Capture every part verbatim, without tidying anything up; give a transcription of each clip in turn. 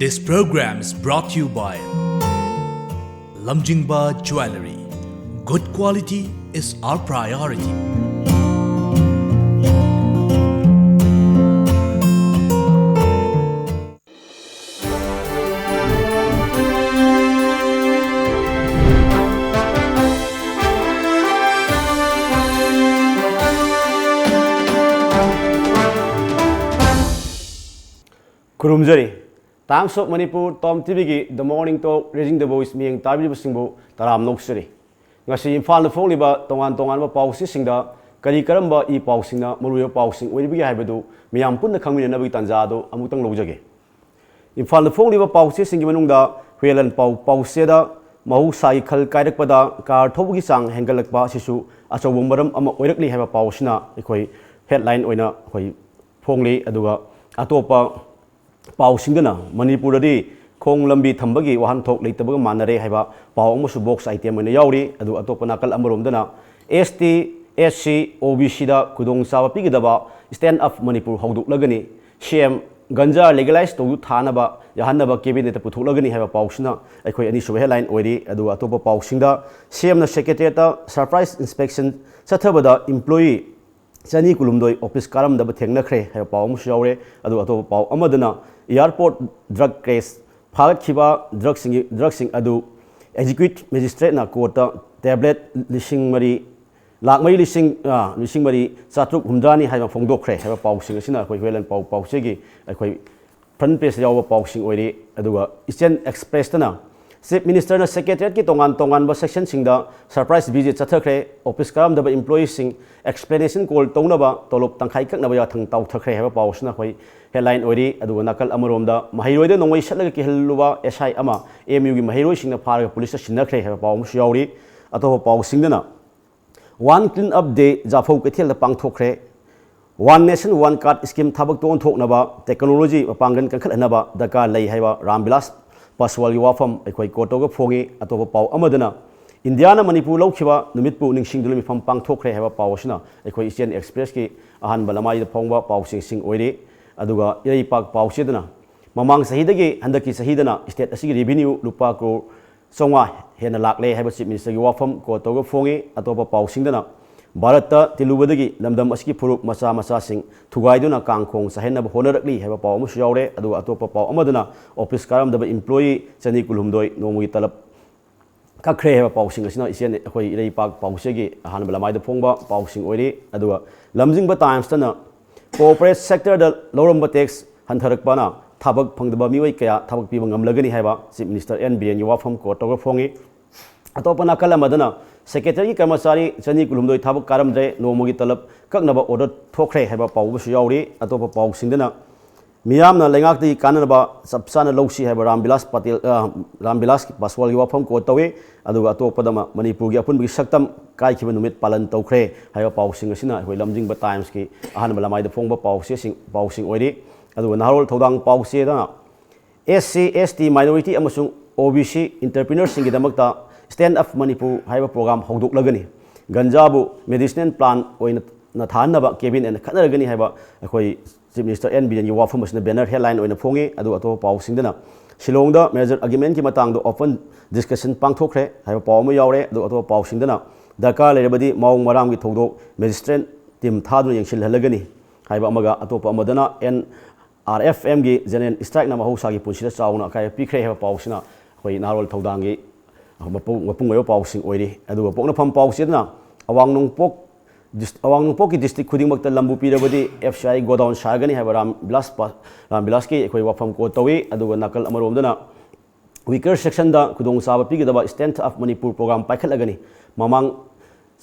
This program is brought to you by Lamjingba Jewellery. Good quality is our priority. ꯈꯨꯔꯨꯝꯖꯔꯤ꯫ Times of Manipur, Tom T ꯚꯤꯒꯤ The Morning Talk, Raising the Voice ꯃꯤꯠꯌꯦꯡ ꯇꯥꯕꯤꯔꯤꯕꯁꯤꯡꯕꯨ ꯇꯔꯥꯝꯅ ꯑꯣꯛꯆꯔꯤ꯫ ꯉꯁꯤ ꯏꯝꯐꯥꯜꯗ ꯐꯣꯡꯂꯤꯕ ꯇꯣꯉꯥꯟ ꯇꯣꯉꯥꯟꯕ ꯄꯥꯎꯆꯦꯁꯤꯡꯗ ꯀꯔꯤ ꯀꯔꯝꯕ ꯏ ꯄꯥꯎꯁꯤꯡꯅ ꯃꯔꯨꯑꯣꯏꯕ ꯄꯥꯎꯁꯤꯡ ꯑꯣꯏꯔꯤꯕꯒꯦ ꯍꯥꯏꯕꯗꯨ ꯃꯤꯌꯥꯝ ꯄꯨꯟꯅ ꯈꯪꯃꯤꯟꯅꯅꯕꯒꯤ ꯇꯥꯟꯖꯥ ꯑꯗꯨ ꯑꯃꯨꯛꯇꯪ ꯂꯧꯖꯒꯦ꯫ ꯏꯝꯐꯥꯜꯗ ꯐꯣꯡꯂꯤꯕ ꯄꯥꯎꯆꯦꯁꯤꯡꯒꯤ ꯃꯅꯨꯡꯗ ꯍꯨꯌꯦꯂꯟ ꯄꯥꯎ ꯄꯥꯎꯆꯦꯗ ꯃꯍꯧꯁꯥꯒꯤ ꯈꯜ ꯀꯥꯏꯔꯛꯄꯗ ꯀꯥꯔ ꯊꯧꯕꯒꯤ ꯆꯥꯡ ꯍꯦꯟꯒꯠꯂꯛꯄ ꯑꯁꯤꯁꯨ ꯑꯆꯧꯕ ꯃꯔꯝ ꯑꯃ ꯑꯣꯏꯔꯛꯂꯤ ꯍꯥꯏꯕ ꯄꯥꯎ ꯑꯁꯤꯅ ꯑꯩꯈꯣꯏ headline ꯑꯣꯏꯅ ꯑꯩꯈꯣꯏ ꯐꯣꯡꯂꯤ꯫ ꯑꯗꯨꯒ ꯑꯇꯣꯞꯄ ꯄꯥꯎꯁꯤꯡꯗꯅ ꯃꯅꯤꯄꯨꯔꯗꯗꯤ ꯈꯣꯡ ꯂꯝꯕꯤ ꯊꯝꯕꯒꯤ ꯋꯥꯍꯟꯊꯣꯛ ꯂꯩꯇꯕꯒ ꯃꯥꯟꯅꯔꯦ ꯍꯥꯏꯕ ꯄꯥꯎ ꯑꯃꯁꯨ box item ꯑꯣꯏꯅ ꯌꯥꯎꯔꯤ꯫ ꯑꯗꯨ ꯑꯇꯣꯞꯄ ꯅꯥꯀꯜ ꯑꯃꯔꯣꯝꯗꯅ ꯑꯦꯁ ꯇꯤ, ꯑꯦꯁ ꯁꯤ, ꯑꯣ ꯕꯤ ꯁꯤꯗ ꯈꯨꯗꯣꯡꯆꯥꯕ ꯄꯤꯒꯗꯕ Stand Up Manipur ꯍꯧꯗꯣꯛꯂꯒꯅꯤ, ꯁꯤ ꯑꯦꯝ ꯒꯟꯖꯥ legalize ꯇꯧꯗꯨ ꯊꯥꯅꯕ ꯌꯥꯍꯟꯅꯕ cabinet ꯄꯨꯊꯣꯛꯂꯒꯅꯤ ꯍꯥꯏꯕ ꯄꯥꯎꯁꯤꯅ ꯑꯩꯈꯣꯏ ꯑꯅꯤꯁꯨꯕ headline ꯑꯣꯏꯔꯤ꯫ ꯑꯗꯨꯒ ꯑꯇꯣꯞꯄ ꯄꯥꯎꯁꯤꯡꯗ ꯁꯤ ꯑꯦꯝꯅ secretariatꯇ surprise inspection ꯆꯠꯊꯕꯗ employee ꯆꯅꯤ ꯀꯨꯟꯍꯨꯝꯗꯣꯏ office ꯀꯥꯔꯝꯗꯕ ꯊꯦꯡꯅꯈ꯭ꯔꯦ ꯍꯥꯏꯕ ꯄꯥꯎ ꯑꯃꯁꯨ ꯌꯥꯎꯔꯦ꯫ ꯑꯗꯨꯒ ꯑꯇꯣꯞꯄ ꯄꯥꯎ ꯑꯃꯗꯅ airport drug case ꯐꯥꯒꯠꯈꯤꯕ drugꯁꯤꯡꯒꯤ, drugꯁꯤꯡ ꯑꯗꯨ executive magistrateꯅ courtꯇ tablet ꯂꯤꯁꯤꯡ ꯃꯔꯤ, ꯂꯥꯈ ꯃꯔꯤ ꯂꯤꯁꯤꯡ, ꯑ, ꯂꯤꯁꯤꯡ ꯃꯔꯤ ꯆꯥꯇ꯭ꯔꯨꯛ ꯍꯨꯝꯗ꯭ꯔꯥꯅꯤ ꯍꯥꯏꯕ ꯐꯣꯡꯗꯣꯛꯈ꯭ꯔꯦ ꯍꯥꯏꯕ ꯄꯥꯎꯁꯤꯡ ꯑꯁꯤꯅ ꯑꯩꯈꯣꯏ ꯍꯨꯌꯦꯂꯟ ꯄꯥꯎ ꯄꯥꯎꯆꯦꯒꯤ ꯑꯩꯈꯣꯏ front pageꯇ ꯌꯥꯎꯕ ꯄꯥꯎꯁꯤꯡ ꯑꯣꯏꯔꯤ꯫ ꯑꯗꯨꯒ Eastern Expressꯇꯅ Chief Ministerꯅ secretariatꯀꯤ ꯇꯣꯉꯥꯟ ꯇꯣꯉꯥꯟꯕ sectionꯁꯤꯡꯗ surprise visit ꯆꯠꯊꯈ꯭ꯔꯦ꯫ Office ꯀꯥꯔꯝꯗꯕ employeeꯁꯤꯡ explanation call ꯇꯧꯅꯕ ꯇꯣꯂꯣꯞ ꯇꯪꯈꯥꯏ ꯀꯛꯅꯕ ꯌꯥꯊꯪ ꯇꯧꯊꯈ꯭ꯔꯦ ꯍꯥꯏꯕ ꯄꯥꯎ ꯑꯁꯤꯅ ꯑꯩꯈꯣꯏ headline ꯑꯣꯏꯔꯤ꯫ ꯑꯗꯨꯒ ꯅꯥꯀꯜ ꯑꯃꯔꯣꯝꯗ ꯃꯍꯩꯔꯣꯏꯗ ꯅꯣꯡꯃꯩ ꯁꯠꯂꯒ ꯀꯤꯍꯜꯂꯨꯕ ꯑꯦꯁ ꯑꯥꯏ ꯑꯃ ꯑꯦꯝ ꯌꯨꯒꯤ ꯃꯍꯩꯔꯣꯏꯁꯤꯡꯅ ꯐꯥꯔꯒ ꯄꯨꯂꯤꯁꯇ ꯁꯤꯟꯅꯈ꯭ꯔꯦ ꯍꯥꯏꯕ ꯄꯥꯎ ꯑꯃꯁꯨ ꯌꯥꯎꯔꯤ꯫ ꯑꯇꯣꯞꯄ ꯄꯥꯎꯁꯤꯡꯗꯅ One Clean Up Day ꯖꯥꯐꯧ ꯀꯩꯊꯦꯜꯗ ꯄꯥꯡꯊꯣꯛꯈ꯭ꯔꯦ꯫ One Nation One Card scheme ꯊꯕꯛꯇ ꯑꯣꯟꯊꯣꯛꯅꯕ technology ꯃꯄꯥꯡꯒꯜ ꯀꯟꯈꯠꯍꯟꯅꯕ ꯗꯔꯀꯥꯔ ꯂꯩ ꯍꯥꯏꯕ ꯔꯥꯝ ꯕꯤꯂꯥꯁ ꯄꯥꯁꯋꯥꯜꯒꯤ ꯋꯥꯐꯝ ꯑꯩꯈꯣꯏ courtꯇꯒ ꯐꯣꯡꯉꯤ꯫ ꯑꯇꯣꯞꯄ ꯄꯥꯎ ꯑꯃꯗꯅ ꯏꯟꯗꯤꯌꯥꯅ ꯃꯅꯤꯄꯨꯔ ꯂꯧꯈꯤꯕ ꯅꯨꯃꯤꯠꯄꯨ ꯅꯤꯡꯁꯤꯡꯗꯨꯅ ꯃꯤꯐꯝ ꯄꯥꯡꯊꯣꯛꯈ꯭ꯔꯦ ꯍꯥꯏꯕ ꯄꯥꯎ ꯑꯁꯤꯅ ꯑꯩꯈꯣꯏ Eastern Expressꯀꯤ ꯑꯍꯥꯟꯕ ꯂꯃꯥꯏꯗ ꯐꯣꯡꯕ ꯄꯥꯎꯁꯤꯡꯁꯤꯡ ꯑꯣꯏꯔꯤ꯫ ꯑꯗꯨꯒ ꯏꯔꯩꯄꯥꯛ ꯄꯥꯎꯆꯦꯗꯅ ꯃꯃꯥꯡ ꯆꯍꯤꯗꯒꯤ ꯍꯟꯗꯛꯀꯤ ꯆꯍꯤꯗꯅ state ꯑꯁꯤꯒꯤ revenue ꯂꯨꯄꯥ ꯀ꯭ꯔꯣꯔ ꯆꯥꯝꯃꯉꯥ ꯍꯦꯟꯅ ꯂꯥꯛꯂꯦ ꯍꯥꯏꯕ Chief Ministerꯒꯤ ꯋꯥꯐꯝ quote ꯇꯧꯔꯒ ꯐꯣꯡꯉꯤ꯫ ꯑꯇꯣꯞꯄ ꯄꯥꯎꯁꯤꯡꯗꯅ ꯚꯥꯔꯠꯇ ꯇꯤꯜꯂꯨꯕꯗꯒꯤ ꯂꯝꯗꯝ ꯑꯁꯤꯒꯤ ꯐꯨꯔꯨꯞ ꯃꯆꯥ ꯃꯆꯥꯁꯤꯡ ꯊꯨꯒꯥꯏꯗꯨꯅ ꯀꯥꯡ ꯈꯣꯡ ꯆꯥꯏꯍꯟꯅꯕ ꯍꯣꯠꯅꯔꯛꯂꯤ ꯍꯥꯏꯕ ꯄꯥꯎ ꯑꯃꯁꯨ ꯌꯥꯎꯔꯦ꯫ ꯑꯗꯨꯒ ꯑꯇꯣꯞꯄ ꯄꯥꯎ ꯑꯃꯗꯅ office ꯀꯥꯔꯝꯗꯕ employee ꯆꯅꯤ ꯀꯨꯟꯍꯨꯝꯗꯣꯏ ꯅꯣꯡꯃꯒꯤ ꯇꯂꯕ ꯀꯛꯈ꯭ꯔꯦ ꯍꯥꯏꯕ ꯄꯥꯎꯁꯤꯡ ꯑꯁꯤꯅ ꯏꯆꯦꯜ ꯑꯩꯈꯣꯏ ꯏꯔꯩꯄꯥꯛ ꯄꯥꯎꯆꯦꯒꯤ ꯑꯍꯥꯟꯕ ꯂꯃꯥꯏꯗ ꯐꯣꯡꯕ ꯄꯥꯎꯁꯤꯡ ꯑꯣꯏꯔꯤ꯫ ꯑꯗꯨꯒ ꯂꯝꯖꯤꯡꯕ Timesꯇꯅ corporate sectorꯗ ꯂꯧꯔꯝꯕ tax ꯍꯟꯊꯔꯛꯄꯅ ꯊꯕꯛ ꯐꯪꯗꯕ ꯃꯤꯑꯣꯏ ꯀꯌꯥ ꯊꯕꯛ ꯄꯤꯕ ꯉꯝꯂꯒꯅꯤ ꯍꯥꯏꯕ Chief Minister ꯑꯦꯟ ꯕꯤꯔꯦꯟꯒꯤ ꯋꯥꯐꯝ quote ꯇꯧꯔꯒ ꯐꯣꯡꯉꯤ꯫ ꯑꯇꯣꯞꯄ ꯅꯥꯀꯜ ꯑꯃꯗꯅ Secretary ꯀꯔꯃꯆꯥꯔꯤ ꯆꯅꯤ ꯀꯨꯟꯍꯨꯝꯗꯣꯏ ꯊꯕꯛ ꯀꯥꯔꯝꯗ꯭ꯔꯦ, ꯅꯣꯡꯃꯒꯤ ꯇꯂꯕ ꯀꯛꯅꯕ order ꯊꯣꯛꯈ꯭ꯔꯦ ꯍꯥꯏꯕ ꯄꯥꯎ ꯑꯃꯁꯨ ꯌꯥꯎꯔꯤ꯫ ꯑꯇꯣꯞꯄ ꯄꯥꯎꯁꯤꯡꯗꯅ ꯃꯤꯌꯥꯝꯅ ꯂꯩꯉꯥꯛꯇꯒꯤ ꯀꯥꯟꯅꯅꯕ ꯆꯞ ꯆꯥꯅ ꯂꯧꯁꯤ ꯍꯥꯏꯕ ꯔꯥꯝ ꯕꯤꯂꯥꯁ ꯄꯇꯦꯜ, ꯑ, ꯔꯥꯝ ꯕꯤꯂꯥꯁ ꯄꯥꯁꯋꯥꯜꯒꯤ ꯋꯥꯐꯝ quote ꯇꯧꯏ꯫ ꯑꯗꯨꯒ ꯑꯇꯣꯞꯄꯗ ꯑꯃ, ꯃꯅꯤꯄꯨꯔꯒꯤ ꯑꯄꯨꯟꯕꯒꯤ ꯁꯛꯇꯝ ꯀꯥꯏꯈꯤꯕ ꯅꯨꯃꯤꯠ ꯄꯥꯂꯟ ꯇꯧꯈ꯭ꯔꯦ ꯍꯥꯏꯕ ꯄꯥꯎꯁꯤꯡ ꯑꯁꯤꯅ ꯑꯩꯈꯣꯏ ꯂꯝꯖꯤꯡꯕ Timesꯀꯤ ꯑꯍꯥꯟꯕ ꯂꯃꯥꯏꯗ ꯐꯣꯡꯕ ꯄꯥꯎꯆꯦꯁꯤꯡ, ꯄꯥꯎꯁꯤꯡ ꯑꯣꯏꯔꯤ꯫ ꯑꯗꯨꯒ ꯅꯍꯥꯔꯣꯜ ꯊꯧꯗꯥꯡ ꯄꯥꯎꯆꯦꯗꯅ S C, S T, minority ꯑꯃꯁꯨꯡ O B C entrepreneurꯁꯤꯡꯒꯤꯗꯃꯛꯇ Stand Up Manipur ꯍꯥꯏꯕ program ꯍꯧꯗꯣꯛꯂꯒꯅꯤ꯫ ꯒꯟꯖꯥꯕꯨ medicinal plant ꯑꯣꯏꯅ ꯊꯥꯍꯟꯅꯕ cabinet ꯈꯟꯅꯔꯒꯅꯤ ꯍꯥꯏꯕ ꯑꯩꯈꯣꯏ Chief Minister ꯑꯦꯟ ꯕꯤꯔꯦꯟꯒꯤ ꯋꯥꯐꯝ ꯑꯁꯤꯅ banner headline ꯑꯣꯏꯅ ꯐꯣꯡꯉꯤ꯫ ꯑꯗꯨ ꯑꯇꯣꯞꯄ ꯄꯥꯎꯁꯤꯡꯗꯅ ꯁꯤꯂꯣꯡꯗ merger agreementꯀꯤ ꯃꯇꯥꯡꯗ open discussion ꯄꯥꯡꯊꯣꯛꯈ꯭ꯔꯦ ꯍꯥꯏꯕ ꯄꯥꯎ ꯑꯃ ꯌꯥꯎꯔꯦ꯫ ꯑꯗꯨ ꯑꯇꯣꯞꯄ ꯄꯥꯎꯁꯤꯡꯗꯅ ꯗꯔꯀꯥꯔ ꯂꯩꯔꯕꯗꯤ ꯃꯑꯣꯡ ꯃꯔꯥꯡꯒꯤ ꯊꯧꯗꯣꯛ magistrate team ꯊꯥꯗꯨꯅ ꯌꯦꯡꯁꯤꯜꯍꯜꯂꯒꯅꯤ ꯍꯥꯏꯕ ꯑꯃꯒ, ꯑꯇꯣꯞꯄ ꯑꯃꯗꯅ N R F Mꯒꯤ general strikeꯅ ꯃꯍꯧꯁꯥꯒꯤ ꯄꯨꯟꯁꯤꯗ ꯆꯥꯎꯅ ꯑꯀꯥꯏꯕ ꯄꯤꯈ꯭ꯔꯦ ꯍꯥꯏꯕ ꯄꯥꯎꯁꯤꯅ ꯑꯩꯈꯣꯏ ꯅꯍꯥꯔꯣꯜ ꯊꯧꯗꯥꯡꯒꯤ ꯃꯄꯨꯡ, ꯃꯄꯨꯡ ꯑꯣꯏꯕ ꯄꯥꯎꯁꯤꯡ ꯑꯣꯏꯔꯤ꯫ ꯑꯗꯨꯒ ꯄꯣꯛꯅꯐꯝ ꯄꯥꯎꯆꯦꯗꯅ ꯑꯋꯥꯡ ꯅꯣꯡꯄꯣꯛ ꯗꯤꯁ-, ꯑꯋꯥꯡ ꯅꯣꯡꯄꯣꯛꯀꯤ district ꯈꯨꯗꯤꯡꯃꯛꯇ ꯂꯝꯕꯨ ꯄꯤꯔꯕꯗꯤ F C I godown ꯁꯥꯒꯅꯤ ꯍꯥꯏꯕ ꯔꯥꯝ ꯕꯤꯂꯥꯁ ꯄꯥ-, ꯔꯥꯝ ꯕꯤꯂꯥꯁꯀꯤ ꯑꯩꯈꯣꯏ ꯋꯥꯐꯝ quote ꯇꯧꯏ꯫ ꯑꯗꯨꯒ ꯅꯥꯀꯜ ꯑꯃꯔꯣꯝꯗꯅ weaker sectionꯗ ꯈꯨꯗꯣꯡꯆꯥꯕ ꯄꯤꯒꯗꯕ Stand Up Manipur program ꯄꯥꯏꯈꯠꯂꯒꯅꯤ꯫ ꯃꯃꯥꯡ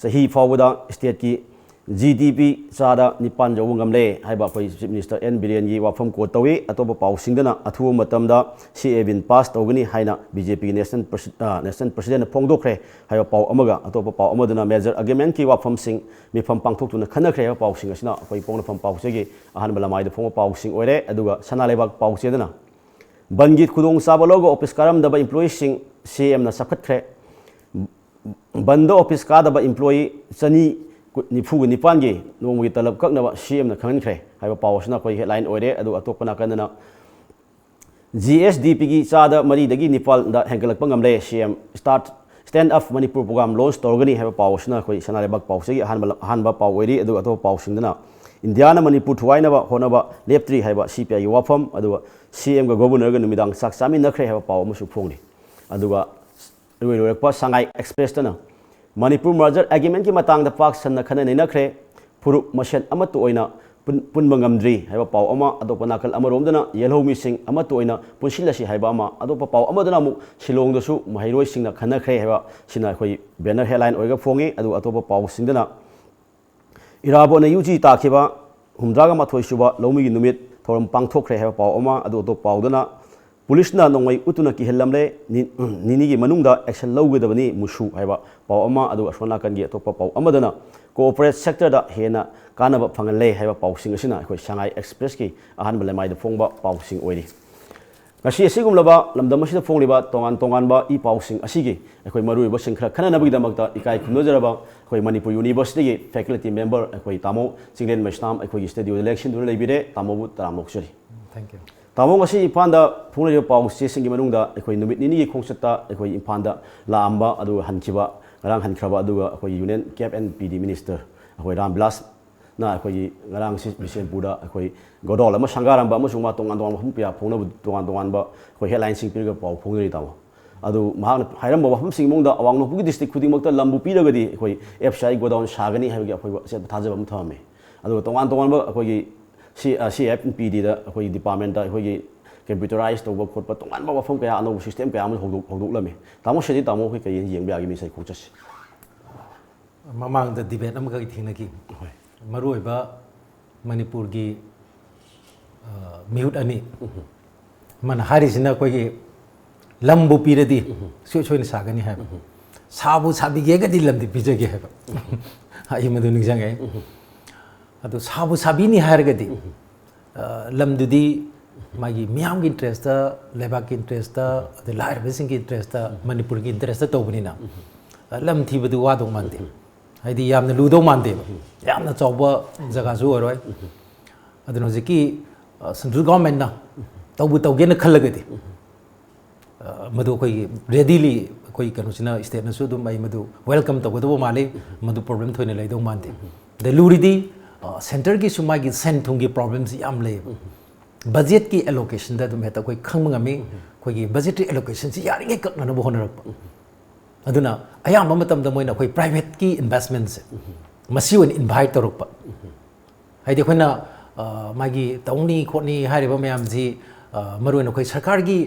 ꯆꯍꯤ ꯐꯥꯎꯕꯗ stateꯀꯤ G D P ꯆꯥꯗ ꯅꯤꯄꯥꯟ ꯌꯧꯕ ꯉꯝꯂꯦ ꯍꯥꯏꯕ ꯑꯩꯈꯣꯏ Chief Minister ꯑꯦꯟ ꯕꯤꯔꯦꯟꯒꯤ ꯋꯥꯐꯝ quote ꯇꯧꯏ꯫ ꯑꯇꯣꯞꯄ ꯄꯥꯎꯁꯤꯡꯗꯅ ꯑꯊꯨꯕ ꯃꯇꯝꯗ C A Bill pass ꯇꯧꯒꯅꯤ ꯍꯥꯏꯅ B J Pꯒꯤ national presi-, ꯑ, national presidentꯅ ꯐꯣꯡꯗꯣꯛꯈ꯭ꯔꯦ ꯍꯥꯏꯕ ꯄꯥꯎ ꯑꯃꯒ, ꯑꯇꯣꯞꯄ ꯄꯥꯎ ꯑꯃꯗꯅ merger agreementꯀꯤ ꯋꯥꯐꯝꯁꯤꯡ ꯃꯤꯐꯝ ꯄꯥꯡꯊꯣꯛꯇꯨꯅ ꯈꯟꯅꯈ꯭ꯔꯦ ꯍꯥꯏꯕ ꯄꯥꯎꯁꯤꯡ ꯑꯁꯤꯅ ꯑꯩꯈꯣꯏ ꯄꯣꯛꯅꯐꯝ ꯄꯥꯎꯆꯦꯒꯤ ꯑꯍꯥꯟꯕ ꯂꯃꯥꯏꯗ ꯐꯣꯡꯕ ꯄꯥꯎꯁꯤꯡ ꯑꯣꯏꯔꯦ꯫ ꯑꯗꯨꯒ ꯁꯅꯥ ꯂꯩꯕꯥꯛ ꯄꯥꯎꯆꯦꯗꯅ ꯕꯟꯒꯤ ꯈꯨꯗꯣꯡꯆꯥꯕ ꯂꯧꯔꯒ office ꯀꯥꯔꯝꯗꯕ employeeꯁꯤꯡ C Mꯅ ꯆꯞꯈꯠꯈ꯭ꯔꯦ꯫ ꯕꯟꯗ office ꯀꯥꯗꯕ employee ꯆꯅꯤ ꯅꯤꯐꯨꯒ ꯅꯤꯄꯥꯟꯒꯤ ꯅꯣꯡꯃꯒꯤ ꯇꯂꯕ ꯀꯛꯅꯕ C Mꯅ ꯈꯪꯍꯟꯈ꯭ꯔꯦ ꯍꯥꯏꯕ ꯄꯥꯎ ꯑꯁꯤꯅ ꯑꯩꯈꯣꯏ headline ꯑꯣꯏꯔꯦ꯫ ꯑꯗꯨꯒ ꯑꯇꯣꯞꯄ ꯅꯥꯀꯟꯗꯅ ꯖꯤ ꯑꯦꯁ ꯗꯤ ꯄꯤꯒꯤ ꯆꯥꯗ ꯃꯔꯤꯗꯒꯤ ꯅꯤꯄꯥꯜꯗ ꯍꯦꯟꯒꯠꯂꯛꯄ ꯉꯝꯂꯦ꯫ C M start, stand up Manipur program ꯂꯣꯟꯆ ꯇꯧꯔꯒꯅꯤ ꯍꯥꯏꯕ ꯄꯥꯎ ꯑꯁꯤꯅ ꯑꯩꯈꯣꯏ ꯁꯅꯥ ꯂꯩꯕꯥꯛ ꯄꯥꯎꯆꯦꯒꯤ ꯑꯍꯥꯟꯕ, ꯑꯍꯥꯟꯕ ꯄꯥꯎ ꯑꯣꯏꯔꯤ꯫ ꯑꯗꯨꯒ ꯑꯇꯣꯞꯄ ꯄꯥꯎꯁꯤꯡꯗꯅ ꯏꯟꯗꯤꯌꯥꯅ ꯃꯅꯤꯄꯨꯔ ꯊꯨꯒꯥꯏꯅꯕ ꯍꯣꯠꯅꯕ ꯂꯦꯞꯇ꯭ꯔꯤ ꯍꯥꯏꯕ ꯁꯤ ꯄꯤ ꯑꯥꯏꯒꯤ ꯋꯥꯐꯝ, ꯑꯗꯨꯒ ꯁꯤ ꯑꯦꯝꯒ ꯒꯣꯕꯔꯅꯔꯒ ꯅꯨꯃꯤꯗꯥꯡ ꯆꯥꯛ ꯆꯥꯃꯤꯟꯅꯈ꯭ꯔꯦ ꯍꯥꯏꯕ ꯄꯥꯎ ꯑꯃꯁꯨ ꯐꯣꯡꯂꯤ꯫ ꯑꯗꯨꯒ ꯏꯔꯣꯏ ꯂꯣꯏꯔꯛꯄ ꯁꯉꯥꯏ ꯑꯦꯛꯁꯄ꯭ꯔꯦꯁꯇꯅ ꯃꯅꯤꯄꯨꯔ ꯃꯔꯖꯔ ꯑꯦꯒ꯭ꯔꯤꯃꯦꯟꯒꯤ ꯃꯇꯥꯡꯗ ꯄꯥꯛ ꯁꯟꯅ ꯈꯟꯅ ꯅꯩꯅꯈ꯭ꯔꯦ꯫ ꯐꯨꯔꯨꯞ ꯃꯁꯦꯟ ꯑꯃꯠꯇ ꯑꯣꯏꯅ ꯄꯨꯟ-, ꯄꯨꯟꯕ ꯉꯝꯗ꯭ꯔꯤ ꯍꯥꯏꯕ ꯄꯥꯎ ꯑꯃ, ꯑꯇꯣꯞꯄ ꯅꯥꯀꯜ ꯑꯃꯔꯣꯝꯗꯅ ꯌꯦꯜꯍꯧꯃꯤꯁꯤꯡ ꯑꯃꯠꯇ ꯑꯣꯏꯅ ꯄꯨꯟꯁꯤꯜꯂꯁꯤ ꯍꯥꯏꯕ ꯑꯃ, ꯑꯇꯣꯞꯄ ꯄꯥꯎ ꯑꯃꯗꯅ ꯑꯃꯨꯛ ꯁꯤꯂꯣꯡꯗꯁꯨ ꯃꯍꯩꯔꯣꯏꯁꯤꯡꯅ ꯈꯟꯅꯈ꯭ꯔꯦ ꯍꯥꯏꯕ ꯁꯤꯅ ꯑꯩꯈꯣꯏ ꯕꯦꯅꯔ ꯍꯦꯗꯂꯥꯏꯟ ꯑꯣꯏꯔꯒ ꯐꯣꯡꯉꯤ꯫ ꯑꯗꯨꯒ ꯑꯇꯣꯞꯄ ꯄꯥꯎꯁꯤꯡꯗꯅ ꯏꯔꯥꯕꯣꯠꯅ ꯌꯨ ꯖꯤ ꯇꯥꯈꯤꯕ ꯍꯨꯝꯗ꯭ꯔꯥꯒ ꯃꯥꯊꯣꯏ ꯁꯨꯕ ꯂꯧꯃꯤꯒꯤ ꯅꯨꯃꯤꯠ ꯊꯧꯔꯝ ꯄꯥꯡꯊꯣꯛꯈ꯭ꯔꯦ ꯍꯥꯏꯕ ꯄꯥꯎ ꯑꯃ, ꯑꯗꯨ ꯑꯇꯣꯞꯄ ꯄꯥꯎꯗꯅ ꯄꯨꯂꯤꯁꯅ ꯅꯣꯡꯃꯩ ꯎꯠꯇꯨꯅ ꯀꯤꯍꯜꯂꯝꯂꯦ, ꯅꯤ-, ꯅꯤꯅꯤꯒꯤ ꯃꯅꯨꯡꯗ ꯑꯦꯛꯁꯟ ꯂꯧꯒꯗꯕꯅꯤ ꯃꯨꯁꯨ ꯍꯥꯏꯕ ꯄꯥꯎ ꯑꯃ, ꯑꯗꯨꯒ ꯑꯁꯣꯝ ꯅꯥꯀꯟꯒꯤ ꯑꯇꯣꯞꯄ ꯄꯥꯎ ꯑꯃꯗꯅ ꯀꯣꯑꯣꯄꯔꯦꯠ ꯁꯦꯛꯇꯔꯗ ꯍꯦꯟꯅ ꯀꯥꯟꯅꯕ ꯐꯪꯍꯜꯂꯦ ꯍꯥꯏꯕ ꯄꯥꯎꯁꯤꯡ ꯑꯁꯤꯅ ꯑꯩꯈꯣꯏ ꯁꯉꯥꯏ ꯑꯦꯛꯁꯄ꯭ꯔꯦꯁꯀꯤ ꯑꯍꯥꯟꯕ ꯂꯩꯃꯥꯏꯗ ꯐꯣꯡꯕ ꯄꯥꯎꯁꯤꯡ ꯑꯣꯏꯔꯤ꯫ ꯉꯁꯤ ꯑꯁꯤꯒꯨꯝꯂꯕ ꯂꯝꯗꯝ ꯑꯁꯤꯗ ꯐꯣꯡꯂꯤꯕ ꯇꯣꯉꯥꯟ ꯇꯣꯉꯥꯟꯕ ꯏ ꯄꯥꯎꯁꯤꯡ ꯑꯁꯤꯒꯤ ꯑꯩꯈꯣꯏ ꯃꯔꯨꯑꯣꯏꯕꯁꯤꯡ ꯈꯔ ꯈꯟꯅꯅꯕꯒꯤꯗꯃꯛꯇ ꯏꯀꯥꯏ ꯈꯨꯝꯅꯖꯔꯕ ꯑꯩꯈꯣꯏ ꯃꯅꯤꯄꯨꯔ ꯌꯨꯅꯤꯚꯔꯁꯤꯇꯤꯒꯤ ꯐꯦꯀꯜꯇꯤ ꯃꯦꯝꯕꯔ ꯑꯩꯈꯣꯏ ꯇꯥꯃꯣ ꯆꯤꯡꯂꯦꯟ ꯃꯩꯁꯅꯥꯝ ꯑꯩꯈꯣꯏꯒꯤ ꯁ꯭ꯇꯨꯗꯤꯑꯣꯗ ꯂꯦꯡꯁꯤꯟꯗꯨꯅ ꯂꯩꯕꯤꯔꯦ꯫ ꯇꯥꯃꯣꯕꯨ ꯇꯔꯥꯝꯅ ꯑꯣꯛꯆꯔꯤ꯫ Thank you. ꯇꯥꯃꯣ, ꯉꯁꯤ ꯏꯝꯐꯥꯜꯗ ꯐꯣꯡꯂꯤꯕ ꯄꯥꯎ ꯆꯦꯁꯤꯡꯒꯤ ꯃꯅꯨꯡꯗ ꯑꯩꯈꯣꯏ ꯅꯨꯃꯤꯠ ꯅꯤꯅꯤꯒꯤ ꯈꯣꯡꯆꯠꯇ ꯑꯩꯈꯣꯏ ꯏꯝꯐꯥꯜꯗ ꯂꯥꯛꯑꯝꯕ ꯑꯗꯨꯒ ꯍꯟꯈꯤꯕ, ꯉꯔꯥꯡ ꯍꯟꯈ꯭ꯔꯕ, ꯑꯗꯨꯒ ꯑꯩꯈꯣꯏ ꯌꯨꯅꯤꯌꯟ ꯀꯦꯞ ꯑꯦꯟ ꯄꯤ ꯗꯤ ꯃꯤꯅꯤꯁꯇꯔ ꯑꯩꯈꯣꯏ ꯔꯥꯝ ꯕꯤꯂꯥꯁꯅ ꯑꯩꯈꯣꯏꯒꯤ ꯉꯔꯥꯡꯁꯤ ꯕꯤꯁꯦꯝꯄꯨꯔꯗ ꯑꯩꯈꯣꯏ ꯒꯣꯗꯥꯎꯟ ꯑꯃ ꯁꯪꯒꯥꯔꯝꯕ ꯑꯃꯁꯨꯡ ꯃꯥ ꯇꯣꯉꯥꯟ ꯇꯣꯉꯥꯟꯕ ꯃꯐꯝ ꯀꯌꯥ ꯐꯣꯡꯅꯕ ꯇꯣꯉꯥꯟ ꯇꯣꯉꯥꯟꯕ ꯑꯩꯈꯣꯏ ꯍꯦꯗꯂꯥꯏꯟꯁꯤꯡ ꯄꯤꯔꯒ ꯄꯥꯎ ꯐꯣꯡꯅꯔꯤ, ꯇꯥꯃꯣ꯫ ꯑꯗꯨ ꯃꯍꯥꯛꯅ ꯍꯥꯏꯔꯝꯕ ꯋꯥꯐꯝꯁꯤꯡꯒꯤ ꯃꯅꯨꯡꯗ ꯑꯋꯥꯡ ꯅꯣꯡꯄꯣꯛꯀꯤ ꯗꯤꯁꯇ꯭ꯔꯤꯛ ꯈꯨꯗꯤꯡꯃꯛꯇ ꯂꯝꯕꯨ ꯄꯤꯔꯒꯗꯤ ꯑꯩꯈꯣꯏ ꯑꯦꯐ ꯁꯤ ꯑꯥꯏ ꯒꯣꯗꯥꯎꯟ ꯁꯥꯒꯅꯤ ꯍꯥꯏꯕꯒꯤ ꯑꯩꯈꯣꯏ ꯑꯆꯦꯠꯄ ꯊꯥꯖꯕ ꯑꯃ ꯊꯝꯃꯝꯃꯤ꯫ ꯑꯗꯨꯒ ꯇꯣꯉꯥꯟ ꯇꯣꯉꯥꯟꯕ ꯑꯩꯈꯣꯏꯒꯤ ꯁꯤ, ꯁꯤ ꯑꯦꯐ ꯄꯤ ꯗꯤꯗ ꯑꯩꯈꯣꯏꯒꯤ ꯗꯤꯄꯥꯔꯠꯃꯦꯟꯇ ꯑꯩꯈꯣꯏꯒꯤ ꯀꯝꯄ꯭ꯌꯨꯇꯔꯥꯏꯁ ꯇꯧꯕ ꯈꯣꯠꯄ ꯇꯣꯉꯥꯟꯕ ꯋꯥꯐꯝ ꯀꯌꯥ, ꯑꯅꯧꯕ ꯁꯤꯁꯇꯦꯝ ꯀꯌꯥ ꯑꯃ ꯍꯧꯗꯣꯛ-, ꯍꯧꯗꯣꯛꯂꯝꯃꯤ꯫ ꯇꯥꯃꯣ, ꯁꯤꯗꯤ ꯇꯥꯃꯣ ꯑꯩꯈꯣꯏ ꯀꯔꯤ ꯌꯦꯡꯕ ꯌꯥꯒꯦ ꯃꯤꯁ ꯑꯩ ꯈꯣꯡꯆꯠꯁꯦ? ꯃꯃꯥꯡꯗ ꯗꯤꯕꯦꯠ ꯑꯃꯈꯛ ꯊꯦꯡꯅꯈꯤ꯫ ꯍꯣꯏ꯫ ꯃꯔꯨꯑꯣꯏꯕ ꯃꯅꯤꯄꯨꯔꯒꯤ, ꯑ, ꯃꯤꯍꯨꯠ ꯑꯅꯤ, ꯑꯃꯅ ꯍꯥꯏꯔꯤꯁꯤꯅ ꯑꯩꯈꯣꯏꯒꯤ ꯂꯝꯕꯨ ꯄꯤꯔꯗꯤ ꯁꯨꯡꯁꯣꯏ ꯁꯣꯏꯅ ꯁꯥꯒꯅꯤ ꯍꯥꯏꯕ, ꯁꯥꯕꯨ ꯁꯥꯕꯤꯒꯦꯒꯗꯤ ꯂꯝꯗꯤ ꯄꯤꯖꯒꯦ ꯍꯥꯏꯕ꯫ ꯑꯩ ꯃꯗꯨ ꯅꯤꯡꯁꯤꯡꯉꯦ꯫ ꯑꯗꯨ ꯁꯥꯕꯨ ꯁꯥꯕꯤꯅꯤ ꯍꯥꯏꯔꯒꯗꯤ, ꯑ, ꯂꯝꯗꯨꯗꯤ ꯃꯥꯒꯤ ꯃꯤꯌꯥꯝꯒꯤ ꯏꯟꯇꯔꯦꯁꯇ, ꯂꯩꯕꯥꯛꯀꯤ ꯏꯟꯇꯔꯦꯁꯇ, ꯑꯗꯩ ꯂꯥꯏꯔꯕꯁꯤꯡꯒꯤ ꯏꯟꯇꯔꯦꯁꯇ, ꯃꯅꯤꯄꯨꯔꯒꯤ ꯏꯟꯇꯔꯦꯁꯇ ꯇꯧꯕꯅꯤꯅ, ꯑ, ꯂꯝ ꯊꯤꯕꯗꯨ ꯋꯥꯗꯧ ꯃꯥꯟꯗꯦ꯫ ꯍꯥꯏꯗꯤ ꯌꯥꯝꯅ ꯂꯨꯗꯧ ꯃꯥꯟꯗꯦꯕ, ꯌꯥꯝꯅ ꯆꯥꯎꯕ ꯖꯒꯥꯁꯨ ꯑꯣꯏꯔꯣꯏ꯫ ꯑꯗꯨꯅ ꯍꯧꯖꯤꯛꯀꯤ, ꯑ, ꯁꯦꯟꯇ꯭ꯔꯦꯜ ꯒꯣꯔꯃꯦꯟꯅ ꯇꯧꯕꯨ ꯇꯧꯒꯦꯅ ꯈꯜꯂꯒꯗꯤ, ꯑ, ꯃꯗꯨ ꯑꯩꯈꯣꯏꯒꯤ readily ꯑꯩꯈꯣꯏ ꯀꯩꯅꯣꯁꯤꯅ, stateꯅꯁꯨ ꯑꯗꯨꯝ ꯑꯩ ꯃꯗꯨ welcome ꯇꯧꯒꯗꯧꯕ ꯃꯥꯜꯂꯤ꯫ ꯃꯗꯨ problem ꯊꯣꯏꯅ ꯂꯩꯗꯧ ꯃꯥꯟꯗꯦ꯫ ꯑꯗꯩ ꯂꯨꯔꯤꯗꯤ, ꯑ, centreꯒꯤꯁꯨ ꯃꯥꯒꯤ ꯁꯦꯟ ꯊꯨꯝꯒꯤ problemꯁꯤ ꯌꯥꯝ ꯂꯩꯌꯦꯕ꯫ Budgetꯀꯤ allocationꯗ ꯑꯗꯨꯝ ꯍꯦꯛꯇ ꯑꯩꯈꯣꯏ ꯈꯪꯕ ꯉꯝꯃꯤ꯫ ꯑꯩꯈꯣꯏꯒꯤ budgetary allocationꯁꯤ ꯌꯥꯔꯤꯉꯩ ꯀꯛꯅꯅꯕ ꯍꯣꯠꯅꯔꯛꯄ꯫ ꯑꯗꯨꯅ ꯑꯌꯥꯝꯕ ꯃꯇꯝꯗ ꯃꯣꯏꯅ ꯑꯩꯈꯣꯏ privateꯀꯤ investmentꯁꯦ, ꯃꯁꯤ ꯑꯣꯏꯅ invite ꯇꯧꯔꯛꯄ꯫ ꯍꯥꯏꯗꯤ ꯑꯩꯈꯣꯏꯅ, ꯑ, ꯃꯥꯒꯤ ꯇꯧꯅꯤ ꯈꯣꯠꯅꯤ ꯍꯥꯏꯔꯤꯕ ꯃꯌꯥꯝꯁꯤ, ꯑ, ꯃꯔꯨꯑꯣꯏꯅ ꯑꯩꯈꯣꯏ ꯁꯔꯀꯥꯔꯒꯤ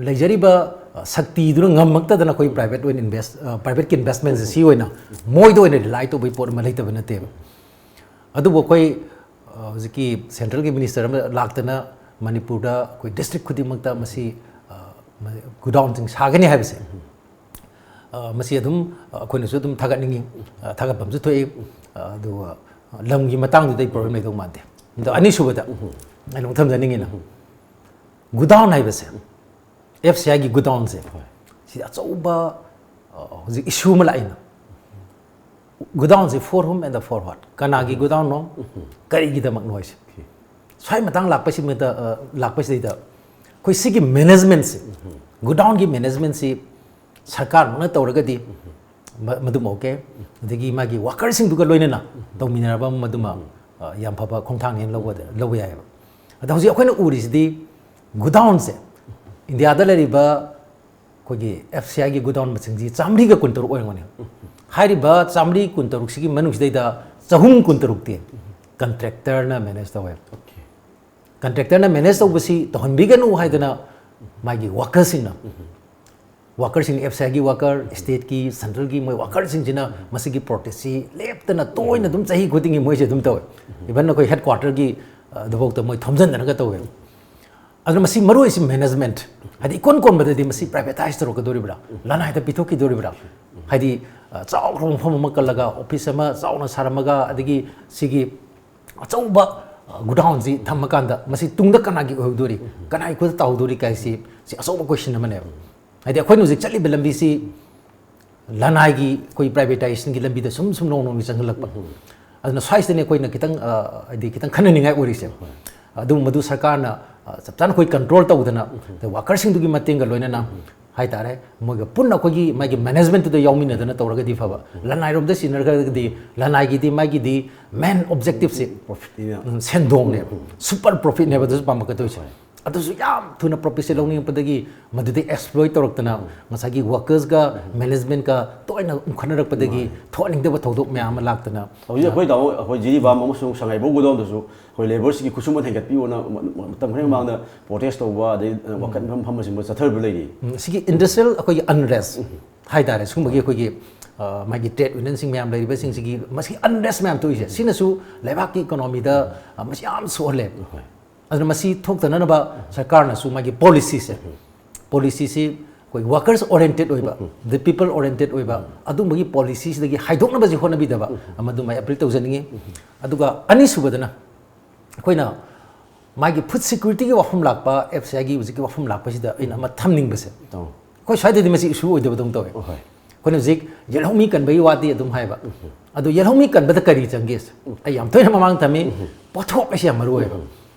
ꯂꯩꯖꯔꯤꯕ, ꯑ, ꯁꯛꯇꯤꯗꯨꯅ ꯉꯝꯃꯛꯇꯗꯅ ꯑꯩꯈꯣꯏ private ꯑꯣꯏꯅ invest, ꯑ, privateꯀꯤ investmentꯁꯦ ꯁꯤ ꯑꯣꯏꯅ ꯃꯣꯏꯗ ꯑꯣꯏꯅ rely ꯇꯧꯕꯒꯤ ꯄꯣꯠ ꯑꯃ ꯂꯩꯇꯕ ꯅꯠꯇꯦꯕ꯫ ꯑꯗꯨꯕꯨ ꯑꯩꯈꯣꯏ, ꯑ, ꯍꯧꯖꯤꯛꯀꯤ centreꯒꯤ minister ꯑꯃ ꯂꯥꯛꯇꯅ ꯃꯅꯤꯄꯨꯔꯗ ꯑꯩꯈꯣꯏ district ꯈꯨꯗꯤꯡꯃꯛꯇ ꯃꯁꯤ, ꯑ, ꯃ-, godownꯁꯤꯡ ꯁꯥꯒꯅꯤ ꯍꯥꯏꯕꯁꯦ, ꯑ, ꯃꯁꯤ ꯑꯗꯨꯝ, ꯑ, ꯑꯩꯈꯣꯏꯅꯁꯨ ꯑꯗꯨꯝ ꯊꯥꯒꯠꯅꯤꯡꯉꯤ, ꯑ, ꯊꯥꯒꯠꯐꯝꯁꯨ ꯊꯣꯛꯏ꯫ ꯑ, ꯑꯗꯨꯒ ꯂꯝꯒꯤ ꯃꯇꯥꯡꯗꯨꯗ ꯑꯩ problem ꯂꯩꯗꯧ ꯃꯥꯟꯗꯦ꯫ ꯑꯗꯣ ꯑꯅꯤꯁꯨꯕꯗ ꯑꯩꯅ ꯑꯃꯨꯛ ꯊꯝꯖꯅꯤꯡꯉꯤꯅ, godown ꯍꯥꯏꯕꯁꯦ, FCIꯒꯤ godownꯁꯦ, ꯁꯤ ꯑꯆꯧꯕ, ꯑ, ꯍꯧꯖꯤꯛ issue ꯑꯃ ꯂꯥꯛꯏꯅ꯫ Godownꯁꯦ for whom and the for what? ꯀꯅꯥꯒꯤ godownꯅꯣ? ꯀꯔꯤꯒꯤꯗꯃꯛꯅꯣ ꯍꯥꯏꯁꯦ? ꯁ꯭ꯋꯥꯏ ꯃꯇꯥꯡ ꯂꯥꯛꯄꯁꯤꯃꯇ, ꯑ, ꯂꯥꯛꯄꯁꯤꯗꯩꯗ ꯑꯩꯈꯣꯏ ꯁꯤꯒꯤ managementꯁꯦ, godownꯒꯤ managementꯁꯤ ꯁꯔꯀꯥꯔꯃꯛꯅ ꯇꯧꯔꯒꯗꯤ ꯃ-, ꯃꯗꯨꯃ okay꯫ ꯑꯗꯒꯤ ꯃꯥꯒꯤ workerꯁꯤꯡꯗꯨꯒ ꯂꯣꯏꯅꯅ ꯇꯧꯃꯤꯟꯅꯔꯕ ꯃꯗꯨꯃ, ꯑ, ꯌꯥꯝ ꯐꯕ ꯈꯣꯡꯊꯥꯡꯅꯦꯅ ꯂꯧꯕꯗ, ꯂꯧꯕ ꯌꯥꯏꯑꯕ꯫ ꯑꯗꯣ ꯍꯧꯖꯤꯛ ꯑꯩꯈꯣꯏꯅ ꯎꯔꯤꯁꯤꯗꯤ godownꯁꯦ, ꯏꯟꯗꯤꯌꯥꯗ ꯂꯩꯔꯤꯕ ꯑꯩꯈꯣꯏꯒꯤ FCIꯒꯤ godown ꯃꯁꯤꯡꯁꯤ ꯆꯥꯃꯔꯤꯒ ꯀꯨꯟꯇꯔꯨꯛ ꯑꯣꯏꯔꯝꯒꯅꯤ꯫ ꯍꯥꯏꯔꯤꯕ ꯆꯥꯃꯔꯤ ꯀꯨꯟꯇꯔꯨꯛꯁꯤꯒꯤ ꯃꯅꯨꯡꯁꯤꯗꯩꯗ ꯆꯍꯨꯝ ꯀꯨꯟꯇꯔꯨꯛꯇꯤ contractorꯅ manage ꯇꯧꯋꯦ꯫ Contractorꯅ manage ꯇꯧꯕꯁꯤ ꯇꯧꯍꯟꯕꯤꯒꯅꯨ ꯍꯥꯏꯗꯅ ꯃꯥꯒꯤ workerꯁꯤꯡꯅ, workerꯁꯤꯡ, FCIꯒꯤ worker, stateꯀꯤ, centralꯒꯤ ꯃꯣꯏ workerꯁꯤꯡꯁꯤꯅ ꯃꯁꯤꯒꯤ protestꯁꯤ ꯂꯦꯞꯇꯅ ꯇꯣꯏꯅ ꯑꯗꯨꯝ ꯆꯍꯤ ꯈꯨꯗꯤꯡꯒꯤ ꯃꯣꯏꯁꯦ ꯑꯗꯨꯝ ꯇꯧꯋꯦ꯫ Even ꯑꯩꯈꯣꯏ headquarterꯒꯤ, ꯑ, ꯑꯗꯨꯐꯥꯎꯗ ꯃꯣꯏ ꯊꯣꯝꯖꯤꯟꯗꯅꯒ ꯇꯧꯋꯦ꯫ ꯑꯗꯨꯅ ꯃꯁꯤ ꯃꯔꯨ ꯑꯣꯏꯁꯤ management꯫ ꯍꯥꯏꯗꯤ ꯏꯀꯣꯟ ꯀꯣꯟꯕꯗꯗꯤ ꯃꯁꯤ privatise ꯇꯧꯔꯛꯀꯗꯣꯔꯤꯕ꯭ꯔꯥ? ꯂꯅꯥꯏꯗ ꯄꯤꯊꯣꯛꯈꯤꯗꯣꯔꯤꯕ꯭ꯔꯥ? ꯍꯥꯏꯗꯤ, ꯑ, ꯆꯥꯎꯈ꯭ꯔꯕ ꯃꯐꯝ ꯑꯃ ꯀꯜꯂꯒ, office ꯑꯃ ꯆꯥꯎꯅ ꯁꯥꯔꯝꯃꯒ, ꯑꯗꯒꯤ ꯁꯤꯒꯤ ꯑꯆꯧꯕ, ꯑ, godownꯁꯤ ꯊꯝꯃꯀꯥꯟꯗ ꯃꯁꯤ ꯇꯨꯡꯗ ꯀꯅꯥꯒꯤ ꯑꯣꯏꯍꯧꯗꯣꯔꯤ? ꯀꯅꯥꯒꯤ ꯈꯨꯠꯇ ꯇꯥꯍꯧꯗꯣꯔꯤ ꯀꯥꯏꯁꯤ, ꯁꯤ ꯑꯆꯧꯕ question ꯑꯃꯅꯦꯕ꯫ ꯍꯥꯏꯗꯤ ꯑꯩꯈꯣꯏꯅ ꯍꯧꯖꯤꯛ ꯆꯠꯂꯤꯕ ꯂꯝꯕꯤꯁꯤ ꯂꯅꯥꯏꯒꯤ ꯑꯩꯈꯣꯏ privatisationꯒꯤ ꯂꯝꯕꯤꯗ ꯁꯨꯝ ꯁꯨꯝ ꯅꯣꯡ ꯅꯣꯡꯃꯒꯤ ꯆꯪꯁꯤꯜꯂꯛꯄ꯫ ꯑꯗꯨꯅ ꯁ꯭ꯋꯥꯏꯁꯤꯗꯅꯦ ꯑꯩꯈꯣꯏꯅ ꯈꯤꯇꯪ, ꯑ, ꯍꯥꯏꯗꯤ ꯈꯤꯇꯪ ꯈꯟꯅꯅꯤꯡꯉꯥꯏ ꯑꯣꯏꯔꯤꯁꯦ꯫ ꯑꯗꯨꯒꯨꯝꯕꯗꯨ ꯁꯔꯀꯥꯔꯅ ꯑ, ꯆꯞ ꯆꯥꯅ ꯑꯩꯈꯣꯏ ꯀꯟꯇ꯭ꯔꯣꯜ ꯇꯧꯗꯅ, ꯑꯗꯩ ꯋꯥꯀꯔꯁꯤꯡꯗꯨꯒꯤ ꯃꯇꯦꯡꯒ ꯂꯣꯏꯅꯅ ꯍꯥꯏꯇꯥꯔꯦ, ꯃꯣꯏꯒ ꯄꯨꯟꯅ ꯑꯩꯈꯣꯏꯒꯤ ꯃꯥꯒꯤ ꯃꯦꯅꯦꯖꯃꯦꯟꯠꯇꯨꯗ ꯌꯥꯎꯃꯤꯟꯅꯗꯅ ꯇꯧꯔꯒꯗꯤ ꯐꯕ꯫ ꯂꯅꯥꯏꯔꯣꯝꯗ ꯁꯤꯟꯅꯔꯒꯗꯤ, ꯂꯅꯥꯏꯒꯤꯗꯤ ꯃꯥꯒꯤꯗꯤ ꯃꯦꯟ ꯑꯣꯕꯖꯦꯛꯇꯤꯞꯁꯦ ꯄ꯭ꯔꯣꯐꯤꯠꯅꯤꯅ ꯁꯦꯟꯗꯣꯡꯅꯦꯕ, ꯁꯨꯄꯔ ꯄ꯭ꯔꯣꯐꯤꯠꯅꯦꯕ ꯑꯗꯨꯁꯨ ꯄꯥꯝꯃꯛꯀꯗꯣꯏꯁꯦ꯫ ꯑꯗꯨꯁꯨ ꯌꯥꯝ ꯊꯨꯅ ꯄ꯭ꯔꯣꯐꯤꯠꯁꯦ ꯂꯧꯅꯤꯡꯉꯛꯄꯗꯒꯤ ꯃꯗꯨꯗꯩ ꯑꯦꯛꯁꯄ꯭ꯂꯣꯏꯠ ꯇꯧꯔꯛꯇꯅ, ꯉꯁꯥꯏꯒꯤ ꯋꯥꯀꯔꯁꯀ ꯃꯦꯅꯦꯖꯃꯦꯟꯠꯀ ꯇꯣꯏꯅ ꯎꯝꯈꯠꯅꯔꯛꯄꯗꯒꯤ ꯊꯣꯛꯍꯟꯅꯤꯡꯗꯕ ꯊꯧꯗꯣꯛ ꯃꯌꯥꯝ ꯑꯃ ꯂꯥꯛꯇꯅ, ꯍꯧꯖꯤꯛ ꯑꯩꯈꯣꯏ ꯇꯥꯃꯣ, ꯑꯩꯈꯣꯏ ꯖꯤꯔꯤꯕꯥꯝ ꯑꯃꯁꯨꯡ ꯁꯉꯥꯏꯄ꯭ꯔꯧ ꯒꯣꯗꯥꯎꯟꯗꯁꯨ ꯑꯩꯈꯣꯏ ꯂꯦꯕꯔꯁꯤꯡꯒꯤ ꯈꯨꯠꯁꯨꯃꯟ ꯍꯦꯟꯒꯠꯄꯤꯌꯣꯅ ꯃ-, ꯃ-, ꯃꯇꯝ ꯈꯔꯒꯤ ꯃꯃꯥꯡꯗ ꯄ꯭ꯔꯣꯇꯦꯁ ꯇꯧꯕ, ꯑꯗꯩ ꯋꯥꯀꯠ ꯃꯐꯝ ꯐꯝꯕꯁꯤꯡꯕ ꯆꯠꯊꯔꯤꯕ ꯂꯩꯔꯤ꯫ ꯎꯝ, ꯁꯤꯒꯤ ꯏꯟꯗꯁꯇ꯭ꯔꯤꯌꯦꯜ ꯑꯩꯈꯣꯏꯒꯤ ꯑꯟꯔꯦꯁ ꯍꯥꯏꯇꯥꯔꯦ, ꯁꯤꯒꯨꯝꯕꯒꯤ ꯑꯩꯈꯣꯏꯒꯤ ꯑ, ꯃꯥꯒꯤ ꯇ꯭ꯔꯦꯗ ꯌꯨꯅꯤꯌꯟꯁꯤꯡ ꯃꯌꯥꯝ ꯂꯩꯔꯤꯕꯁꯤꯡꯁꯤꯒꯤ ꯃꯁꯤ ꯑꯟꯔꯦꯁ ꯃꯌꯥꯝ ꯊꯣꯛꯏꯁꯦ, ꯁꯤꯅꯁꯨ ꯂꯩꯕꯥꯛꯀꯤ ꯏꯀꯣꯅꯣꯃꯤꯗ ꯑ, ꯃꯁꯤ ꯌꯥꯝ ꯁꯣꯛꯍꯜꯂꯦ꯫ ꯑꯗꯨꯅ ꯃꯁꯤ ꯊꯣꯛꯇꯅꯅꯕ ꯁꯔꯀꯥꯔꯅꯁꯨ ꯃꯥꯒꯤ ꯄꯣꯂꯤꯁꯤꯁꯦ, ꯄꯣꯂꯤꯁꯤꯁꯤ ꯑꯩꯈꯣꯏ ꯋꯥꯀꯔꯁ ꯑꯣꯔꯤꯌꯦꯟꯇꯦꯗ ꯑꯣꯏꯕ, ꯗ ꯄꯤꯄꯜ ꯑꯣꯔꯤꯌꯦꯟꯇꯦꯗ ꯑꯣꯏꯕ, ꯑꯗꯨꯝꯕꯒꯤ ꯄꯣꯂꯤꯁꯤꯁꯤꯗꯒꯤ ꯍꯥꯏꯗꯣꯛꯅꯕꯁꯤ ꯍꯣꯠꯅꯕꯤꯗꯕ ꯑꯃꯗꯨꯃ ꯑꯩ ꯑꯄꯤꯜ ꯇꯧꯖꯅꯤꯡꯉꯤ꯫ ꯑꯗꯨꯒ ꯑꯅꯤꯁꯨꯕꯗꯅ ꯑꯩꯈꯣꯏꯅ ꯃꯥꯒꯤ ꯐꯨꯗ ꯁꯦꯀ꯭ꯌꯨꯔꯤꯇꯤꯒꯤ ꯋꯥꯐꯝ ꯂꯥꯛꯄ, ꯑꯦꯐ ꯁꯤ ꯑꯥꯏꯒꯤ ꯍꯧꯖꯤꯛꯀꯤ ꯋꯥꯐꯝ ꯂꯥꯛꯄꯁꯤꯗ ꯑꯩꯅ ꯑꯃ ꯊꯝꯅꯤꯡꯕꯁꯦ, ꯑꯧ꯫ ꯑꯩꯈꯣꯏ ꯁ꯭ꯋꯥꯏꯗꯗꯤ ꯃꯁꯤ ꯏꯁꯨ ꯑꯣꯏꯗꯕꯗꯧꯅ ꯇꯧꯋꯦ꯫ ꯍꯣꯏ꯫ ꯑꯩꯈꯣꯏꯅ ꯍꯧꯖꯤꯛ ꯌꯦꯜꯍꯧꯃꯤ ꯀꯟꯕꯒꯤ ꯋꯥꯗꯤ ꯑꯗꯨꯝ ꯍꯥꯏꯕ, ꯑꯗꯣ ꯌꯦꯜꯍꯧꯃꯤ ꯀꯟꯕꯗ ꯀꯔꯤ ꯆꯪꯒꯦ? ꯑꯩ ꯌꯥꯝ ꯇꯣꯏꯅ ꯃꯃꯥꯡ ꯊꯝꯃꯤ, ꯄꯣꯠꯊꯣꯛ ꯑꯁꯤ ꯌꯥꯝ ꯃꯔꯨ ꯑꯣꯏꯌꯦꯕ꯫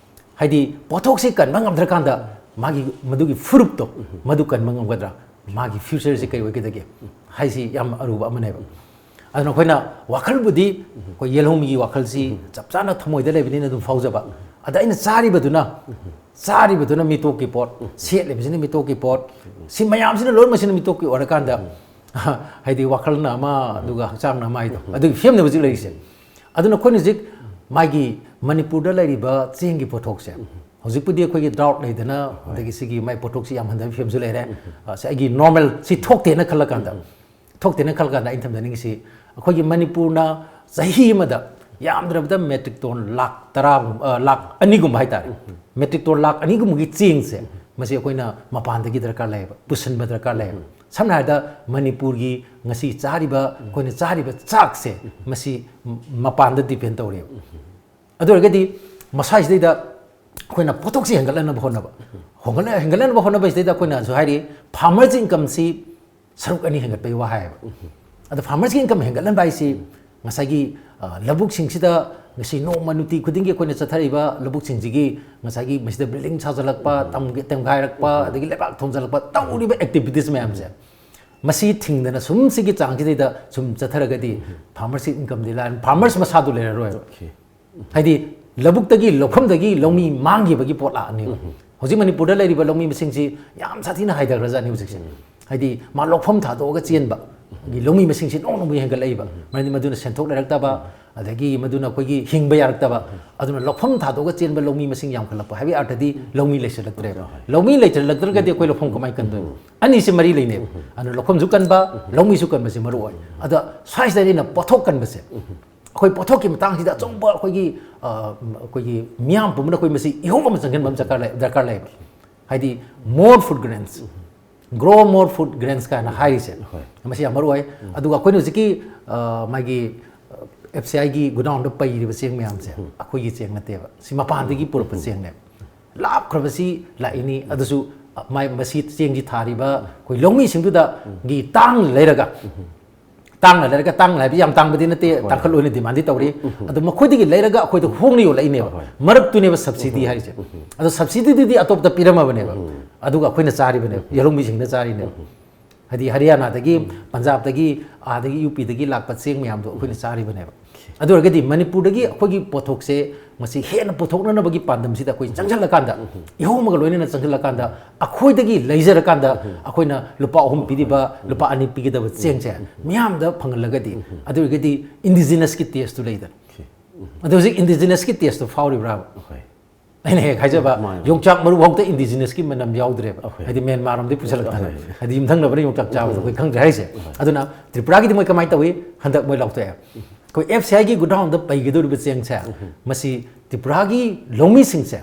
ꯍꯥꯏꯗꯤ ꯄꯣꯠꯊꯣꯛꯁꯤ ꯀꯟꯕ ꯉꯝꯗ꯭ꯔꯀꯥꯟꯗ ꯃꯥꯒꯤ ꯃꯗꯨꯒꯤ ꯐꯨꯔꯨꯞꯇꯣ ꯃꯗꯨ ꯀꯟꯕ ꯉꯝꯒꯗ꯭ꯔꯥ? ꯃꯥꯒꯤ ꯐ꯭ꯌꯨꯆꯔꯁꯤ ꯀꯩ ꯑꯣꯏꯒꯗꯒꯦ ꯍꯥꯏꯁꯤ ꯌꯥꯝ ꯑꯔꯨꯕ ꯑꯃꯅꯦꯕ꯫ ꯑꯗꯨꯅ ꯑꯩꯈꯣꯏꯅ ꯋꯥꯈꯜꯕꯨꯗꯤ, ꯑꯩꯈꯣꯏ ꯌꯦꯜꯍꯧꯃꯤꯒꯤ ꯋꯥꯈꯜꯁꯤ ꯆꯞ ꯆꯥꯅ ꯊꯃꯣꯏꯗ ꯂꯩꯕꯅꯤꯅ ꯑꯗꯨꯝ ꯐꯥꯎꯖꯕ, ꯑꯗ ꯑꯩꯅ ꯆꯥꯔꯤꯕꯗꯨꯅ, ꯆꯥꯔꯤꯕꯗꯨꯅ ꯃꯤꯇꯣꯞꯀꯤ ꯄꯣꯠ, ꯁꯦꯠꯂꯤꯕꯁꯤꯅ ꯃꯤꯇꯣꯞꯀꯤ ꯄꯣꯠ, ꯁꯤ ꯃꯌꯥꯝꯁꯤꯅ ꯂꯣꯏꯅꯃꯛꯁꯤꯅ ꯃꯤꯇꯣꯞꯀꯤ ꯑꯣꯏꯔꯀꯥꯟꯗ, ꯍꯥꯏꯗꯤ ꯋꯥꯈꯜꯅ ꯑꯃ ꯑꯗꯨꯒ ꯍꯛꯆꯥꯡꯅ ꯑꯃ ꯍꯥꯏꯗꯣ, ꯑꯗꯨꯒꯤ ꯐꯤꯕꯝꯅꯦ ꯍꯧꯖꯤꯛ ꯂꯩꯔꯤꯁꯦ꯫ ꯑꯗꯨꯅ ꯑꯩꯈꯣꯏꯅ ꯍꯧꯖꯤꯛ ꯃꯥꯒꯤ ꯃꯅꯤꯄꯨꯔꯗ ꯂꯩꯔꯤꯕ ꯆꯦꯡꯒꯤ ꯄꯣꯠꯊꯣꯛꯁꯦ, ꯍꯧꯖꯤꯛꯄꯨꯗꯤ ꯑꯩꯈꯣꯏꯒꯤ ꯗ꯭ꯔꯥꯎꯠ ꯂꯩꯗꯅ, ꯑꯗꯒꯤ ꯁꯤꯒꯤ ꯃꯥꯏ ꯄꯣꯠꯊꯣꯛꯁꯤ ꯌꯥꯝ ꯍꯟꯊꯕꯒꯤ ꯐꯤꯕꯝꯁꯨ ꯂꯩꯔꯦ꯫ ꯑ, ꯁꯤ ꯑꯩꯒꯤ ꯅꯣꯔꯃꯦꯜ ꯁꯤ ꯊꯣꯛꯇꯦꯅ ꯈꯜꯂꯀꯥꯟꯗ, ꯊꯣꯛꯇꯦꯅ ꯈꯜꯂꯀꯥꯟꯗ ꯑꯩꯅ ꯊꯝꯖꯅꯤꯡꯉꯤꯁꯤ, ꯑꯩꯈꯣꯏꯒꯤ ꯃꯅꯤꯄꯨꯔꯅ ꯆꯍꯤ ꯑꯃꯗ ꯌꯥꯝꯗ꯭ꯔꯕꯗ ꯃꯦꯇ꯭ꯔꯤꯛ ꯇꯣꯟ ꯂꯥꯛ ꯇꯔꯥꯒꯨꯝ-, ꯑ, ꯂꯥꯛ ꯑꯅꯤꯒꯨꯝꯕ ꯍꯥꯏꯇꯥꯔꯦ, ꯃꯦꯇ꯭ꯔꯤꯛ ꯇꯣꯟ ꯂꯥꯛ ꯑꯅꯤꯒꯨꯝꯕꯒꯤ ꯆꯦꯡꯁꯦ, ꯃꯁꯤ ꯑꯩꯈꯣꯏꯅ ꯃꯄꯥꯟꯗꯒꯤ ꯗꯔꯀꯥꯔ ꯂꯩꯌꯦꯕ, ꯄꯨꯁꯤꯟꯕ ꯗꯔꯀꯥꯔ ꯂꯩꯌꯦꯕ꯫ ꯁꯝꯅ ꯍꯥꯏꯔꯕꯗ ꯃꯅꯤꯄꯨꯔꯒꯤ ꯉꯁꯤ ꯆꯥꯔꯤꯕ, ꯑꯩꯈꯣꯏꯅ ꯆꯥꯔꯤꯕ ꯆꯥꯛꯁꯦ, ꯃꯁꯤ ꯃꯄꯥꯟꯗ ꯗꯤꯄꯦꯟ ꯇꯧꯔꯦꯕ꯫ ꯑꯗꯨ ꯑꯣꯏꯔꯒꯗꯤ ꯃꯁꯥꯁꯤꯗꯩꯗ ꯑꯩꯈꯣꯏꯅ ꯄꯣꯠꯊꯣꯛꯁꯤ ꯍꯦꯟꯒꯠꯂꯛꯅꯕ ꯍꯣꯠꯅꯕ, ꯍꯣꯡꯒꯠꯂ-, ꯍꯦꯟꯒꯠꯂꯛꯅꯕ ꯍꯣꯠꯅꯕꯁꯤꯗꯩꯗ ꯑꯩꯈꯣꯏꯅꯁꯨ ꯍꯥꯏꯔꯤ, ꯐꯥꯔꯃꯔꯁ ꯏꯟꯀꯝꯁꯤ ꯁꯔꯨꯛ ꯑꯅꯤ ꯍꯦꯟꯒꯠꯄꯒꯤ ꯋꯥ ꯍꯥꯏꯌꯦꯕ꯫ ꯑꯗꯣ ꯐꯥꯔꯃꯔꯁꯀꯤ ꯏꯟꯀꯝ ꯍꯦꯟꯒꯠꯍꯟꯕ ꯍꯥꯏꯁꯤ ꯉꯁꯥꯏꯒꯤ ꯑ, ꯂꯧꯕꯨꯛꯁꯤꯡꯁꯤꯗ ꯉꯁꯤ ꯅꯣꯡꯃ ꯅꯨꯡꯇꯤ ꯈꯨꯗꯤꯡꯒꯤ ꯑꯩꯈꯣꯏꯅ ꯆꯠꯊꯔꯤꯕ ꯂꯧꯕꯨꯛꯁꯤꯡꯁꯤꯒꯤ ꯉꯁꯥꯏꯒꯤ ꯃꯁꯤꯗ building ꯁꯥꯖꯜꯂꯛꯄ, ꯇꯝꯒ-, ꯇꯦꯝꯒꯥꯏꯔꯛꯄ, ꯑꯗꯒꯤ ꯂꯩꯕꯥꯛ ꯊꯣꯝꯖꯤꯜꯂꯛꯄ, ꯇꯧꯔꯤꯕ activities ꯃꯌꯥꯝꯁꯦ, ꯃꯁꯤ ꯊꯤꯡꯗꯅ ꯁꯨꯝ ꯁꯤꯒꯤ ꯆꯥꯡꯁꯤꯗꯩꯗ ꯁꯨꯝ ꯆꯠꯊꯔꯒꯗꯤ farmers incomeꯗꯤ ꯂꯥꯏꯔ-, farmers ꯃꯁꯥꯗꯣ ꯂꯩꯔꯔꯣꯏꯕ꯫ ꯍꯥꯏꯗꯤ ꯂꯧꯕꯨꯛꯇꯒꯤ, ꯂꯧꯐꯝꯗꯒꯤ ꯂꯧꯃꯤ ꯃꯥꯡꯈꯤꯕꯒꯤ ꯄꯣꯠ ꯂꯥꯛꯑꯅꯦꯕ꯫ ꯍꯧꯖꯤꯛ ꯃꯅꯤꯄꯨꯔꯗ ꯂꯩꯔꯤꯕ ꯂꯧꯃꯤ ꯃꯁꯤꯡꯁꯤ ꯌꯥꯝ ꯁꯥꯊꯤꯅ ꯍꯟꯊꯈ꯭ꯔꯖꯥꯠꯅꯤ ꯍꯧꯖꯤꯛꯁꯦ꯫ ꯍꯥꯏꯗꯤ ꯃꯥ ꯂꯧꯐꯝ ꯊꯥꯗꯣꯛꯑꯒ ꯆꯦꯟꯕ ꯒꯤ ꯂꯧꯃꯤ ꯃꯁꯤꯡꯁꯤ ꯅꯣꯡ ꯅꯣꯡꯃꯒꯤ ꯍꯦꯟꯒꯠꯂꯛꯏꯕ꯫ ꯃꯔꯝꯗꯤ ꯃꯗꯨꯅ ꯁꯦꯟꯊꯣꯛ ꯂꯩꯔꯛꯇꯕ, ꯑꯗꯒꯤ ꯃꯗꯨꯅ ꯑꯩꯈꯣꯏꯒꯤ ꯍꯤꯡꯕ ꯌꯥꯔꯛꯇꯕ, ꯑꯗꯨꯅ ꯂꯧꯐꯝ ꯊꯥꯗꯣꯛꯑꯒ ꯆꯦꯟꯕ ꯂꯧꯃꯤ ꯃꯁꯤꯡ ꯌꯥꯝꯈꯠꯂꯛꯄ ꯍꯥꯏꯕꯒꯤ ꯑꯥꯔꯊꯗꯤ ꯂꯧꯃꯤ ꯂꯩꯁꯤꯜꯂꯛꯇ꯭ꯔꯦꯕ꯫ ꯂꯧꯃꯤ ꯂꯩꯁꯤꯜꯂꯛꯇ꯭ꯔꯒꯗꯤ ꯑꯩꯈꯣꯏ ꯂꯧꯐꯝ ꯀꯃꯥꯏꯅ ꯀꯟꯗꯣꯏꯅꯣ? ꯑꯅꯤꯁꯤ ꯃꯔꯤ ꯂꯩꯅꯩꯕ꯫ ꯑꯗꯨꯅ ꯂꯧꯐꯝꯁꯨ ꯀꯟꯕ, ꯂꯧꯃꯤꯁꯨ ꯀꯟꯕꯁꯤ ꯃꯔꯨ ꯑꯣꯏ꯫ ꯑꯗ ꯁ꯭ꯋꯥꯏꯁꯤꯗ ꯑꯩꯅ ꯄꯣꯠꯊꯣꯛ ꯀꯟꯕꯁꯦ, ꯑꯩꯈꯣꯏ ꯄꯣꯠꯊꯣꯛꯀꯤ ꯃꯇꯥꯡꯁꯤꯗ ꯑꯆꯧꯕ ꯑꯩꯈꯣꯏꯒꯤ, ꯑ, ꯑꯩꯈꯣꯏꯒꯤ ꯃꯤꯌꯥꯝ ꯄꯨꯝꯕꯅ ꯑꯩꯈꯣꯏ ꯃꯁꯤ ꯏꯍꯧ ꯑꯃ ꯆꯪꯁꯤꯟꯕ ꯑꯃ ꯗꯔꯀꯥꯔ ꯂꯩ, ꯗꯔꯀꯥꯔ ꯂꯩꯌꯦꯕ꯫ ꯍꯥꯏꯗꯤ more food grains, grow more food grains ꯀꯥꯏꯅ ꯍꯥꯏꯔꯤꯁꯦ, ꯍꯣꯏ꯫ ꯃꯁꯤ ꯌꯥꯝ ꯃꯔꯨ ꯑꯣꯏ꯫ ꯑꯗꯨꯒ ꯑꯩꯈꯣꯏꯅ ꯍꯧꯖꯤꯛꯀꯤ, ꯑ, ꯃꯥꯒꯤ, ꯑ, F C Iꯒꯤ ꯒꯨꯗꯥꯎꯟꯗ ꯄꯩꯔꯤꯕ ꯆꯦꯡ ꯃꯌꯥꯝꯁꯦ ꯑꯩꯈꯣꯏꯒꯤ ꯆꯦꯡ ꯅꯠꯇꯦꯕ, ꯁꯤ ꯃꯄꯥꯟꯗꯒꯤ ꯄꯨꯔꯛꯄ ꯆꯦꯡꯅꯦꯕ꯫ ꯂꯥꯞꯈ꯭ꯔꯕꯁꯤ ꯂꯥꯛꯏꯅꯤ, ꯑꯗꯨꯁꯨ, ꯑ, ꯃꯥꯏ-, ꯃꯁꯤ ꯆꯦꯡꯁꯤ ꯊꯥꯔꯤꯕ ꯑꯩꯈꯣꯏ ꯂꯧꯃꯤꯁꯤꯡꯗꯨꯗꯒꯤ ꯇꯥꯡꯅ ꯂꯩꯔꯒ, ꯇꯥꯡꯅ ꯂꯩꯔꯒ, ꯇꯥꯡꯅ ꯍꯥꯏꯕ ꯌꯥꯝ ꯇꯥꯡꯕꯗꯤ ꯅꯠꯇꯦ, ꯍꯣꯏ꯫ ꯇꯥꯡꯈꯠꯂꯣꯏꯅ demandꯗꯤ ꯇꯧꯔꯤ꯫ ꯑꯗꯣ ꯃꯈꯣꯏꯗꯒꯤ ꯂꯩꯔꯒ ꯑꯩꯈꯣꯏꯗ ꯍꯣꯡꯅ ꯌꯣꯜꯂꯛꯏꯅꯦꯕ꯫ ꯍꯣꯏ꯫ ꯃꯔꯛꯇꯨꯅꯦꯕ subsidy ꯍꯥꯏꯔꯤꯁꯦ꯫ ꯑꯗꯣ subsidyꯗꯨꯗꯤ ꯑꯇꯣꯞꯄꯗ ꯄꯤꯔꯝꯃꯕꯅꯦꯕ꯫ ꯑꯗꯨꯒ ꯑꯩꯈꯣꯏꯅ ꯆꯥꯔꯤꯕꯅꯦꯕ, ꯌꯦꯔꯨꯝꯕꯤꯁꯤꯡꯅ ꯆꯥꯔꯤꯅꯦꯕ꯫ ꯍꯥꯏꯗꯤ ꯍꯔꯤꯌꯥꯅꯥꯗꯒꯤ, ꯄꯟꯖꯥꯕꯇꯒꯤ, ꯑꯥꯗꯒꯤ UPꯗꯒꯤ ꯂꯥꯛꯄ ꯆꯦꯡ ꯃꯌꯥꯝꯗꯣ ꯑꯩꯈꯣꯏꯅ ꯆꯥꯔꯤꯕꯅꯦꯕ꯫ ꯑꯗꯨ ꯑꯣꯏꯔꯒꯗꯤ ꯃꯅꯤꯄꯨꯔꯗꯒꯤ ꯑꯩꯈꯣꯏꯒꯤ ꯄꯣꯠꯊꯣꯛꯁꯦ ꯃꯁꯤ ꯍꯦꯟꯅ ꯄꯨꯊꯣꯛꯅꯅꯕꯒꯤ ꯄꯥꯟꯗꯝꯁꯤꯗ ꯑꯩꯈꯣꯏ ꯆꯪꯁꯤꯜꯂꯀꯥꯟꯗ, ꯏꯍꯧ ꯑꯃꯒ ꯂꯣꯏꯅꯅ ꯆꯪꯁꯤꯜꯂꯀꯥꯟꯗ, ꯑꯩꯈꯣꯏꯗꯒꯤ ꯂꯩꯖꯔꯀꯥꯟꯗ, ꯑꯩꯈꯣꯏꯅ ꯂꯨꯄꯥ ꯑꯍꯨꯝ ꯄꯤꯔꯤꯕ, ꯂꯨꯄꯥ ꯑꯅꯤ ꯄꯤꯒꯗꯕ ꯆꯦꯡꯁꯦ ꯃꯤꯌꯥꯝꯗ ꯐꯪꯍꯜꯂꯒꯗꯤ, ꯑꯗꯨ ꯑꯣꯏꯔꯒꯗꯤ indigenousꯅꯒꯤ tasteꯇꯨ ꯂꯩꯗꯅ꯫ ꯑꯗꯣ ꯍꯧꯖꯤꯛ indigenousꯅꯒꯤ tasteꯇꯨ ꯐꯥꯎꯔꯤꯕ꯭ꯔꯥꯕ? ꯍꯣꯏ꯫ ꯑꯩꯅ ꯍꯦꯛ ꯍꯥꯏꯖꯕ, ꯃꯥꯅꯦ꯫ ꯌꯣꯡꯆꯥꯛ ꯃꯔꯨ ꯐꯥꯎꯗ indigenoꯁꯀꯤ ꯃꯅꯝ ꯌꯥꯎꯗ꯭ꯔꯦꯕ꯫ ꯑꯩꯈꯣꯏ꯫ ꯍꯥꯏꯗꯤ ꯃ꯭ꯌꯥꯟꯃꯥꯔ ꯂꯣꯝꯗꯒꯤ ꯄꯨꯁꯜꯂꯛꯇꯅ꯫ ꯍꯣꯏ, ꯍꯣꯏ꯫ ꯍꯥꯏꯗꯤ ꯌꯨꯝꯊꯪꯅꯕꯅ ꯌꯣꯡꯆꯥꯛ ꯆꯥꯕꯗꯣ ꯑꯩꯈꯣꯏ ꯈꯪꯗ꯭ꯔꯦ ꯍꯥꯏꯁꯦ꯫ ꯍꯣꯏ꯫ ꯑꯗꯨꯅ ꯇ꯭ꯔꯤꯄꯨꯔꯥꯒꯤꯗꯤ ꯃꯣꯏ ꯀꯃꯥꯏꯅ ꯇꯧꯏ? ꯍꯟꯗꯛ ꯃꯣꯏ ꯂꯥꯎꯊꯣꯛꯑꯦ꯫ ꯑꯩꯈꯣꯏ F C Iꯒꯤ ꯒꯨꯗꯥꯎꯟꯗ ꯄꯩꯒꯗꯧꯔꯤꯕ ꯆꯦꯡꯁꯦ, ꯃꯁꯤ ꯇ꯭ꯔꯤꯄꯨꯔꯥꯒꯤ ꯂꯧꯃꯤꯁꯤꯡꯁꯦ,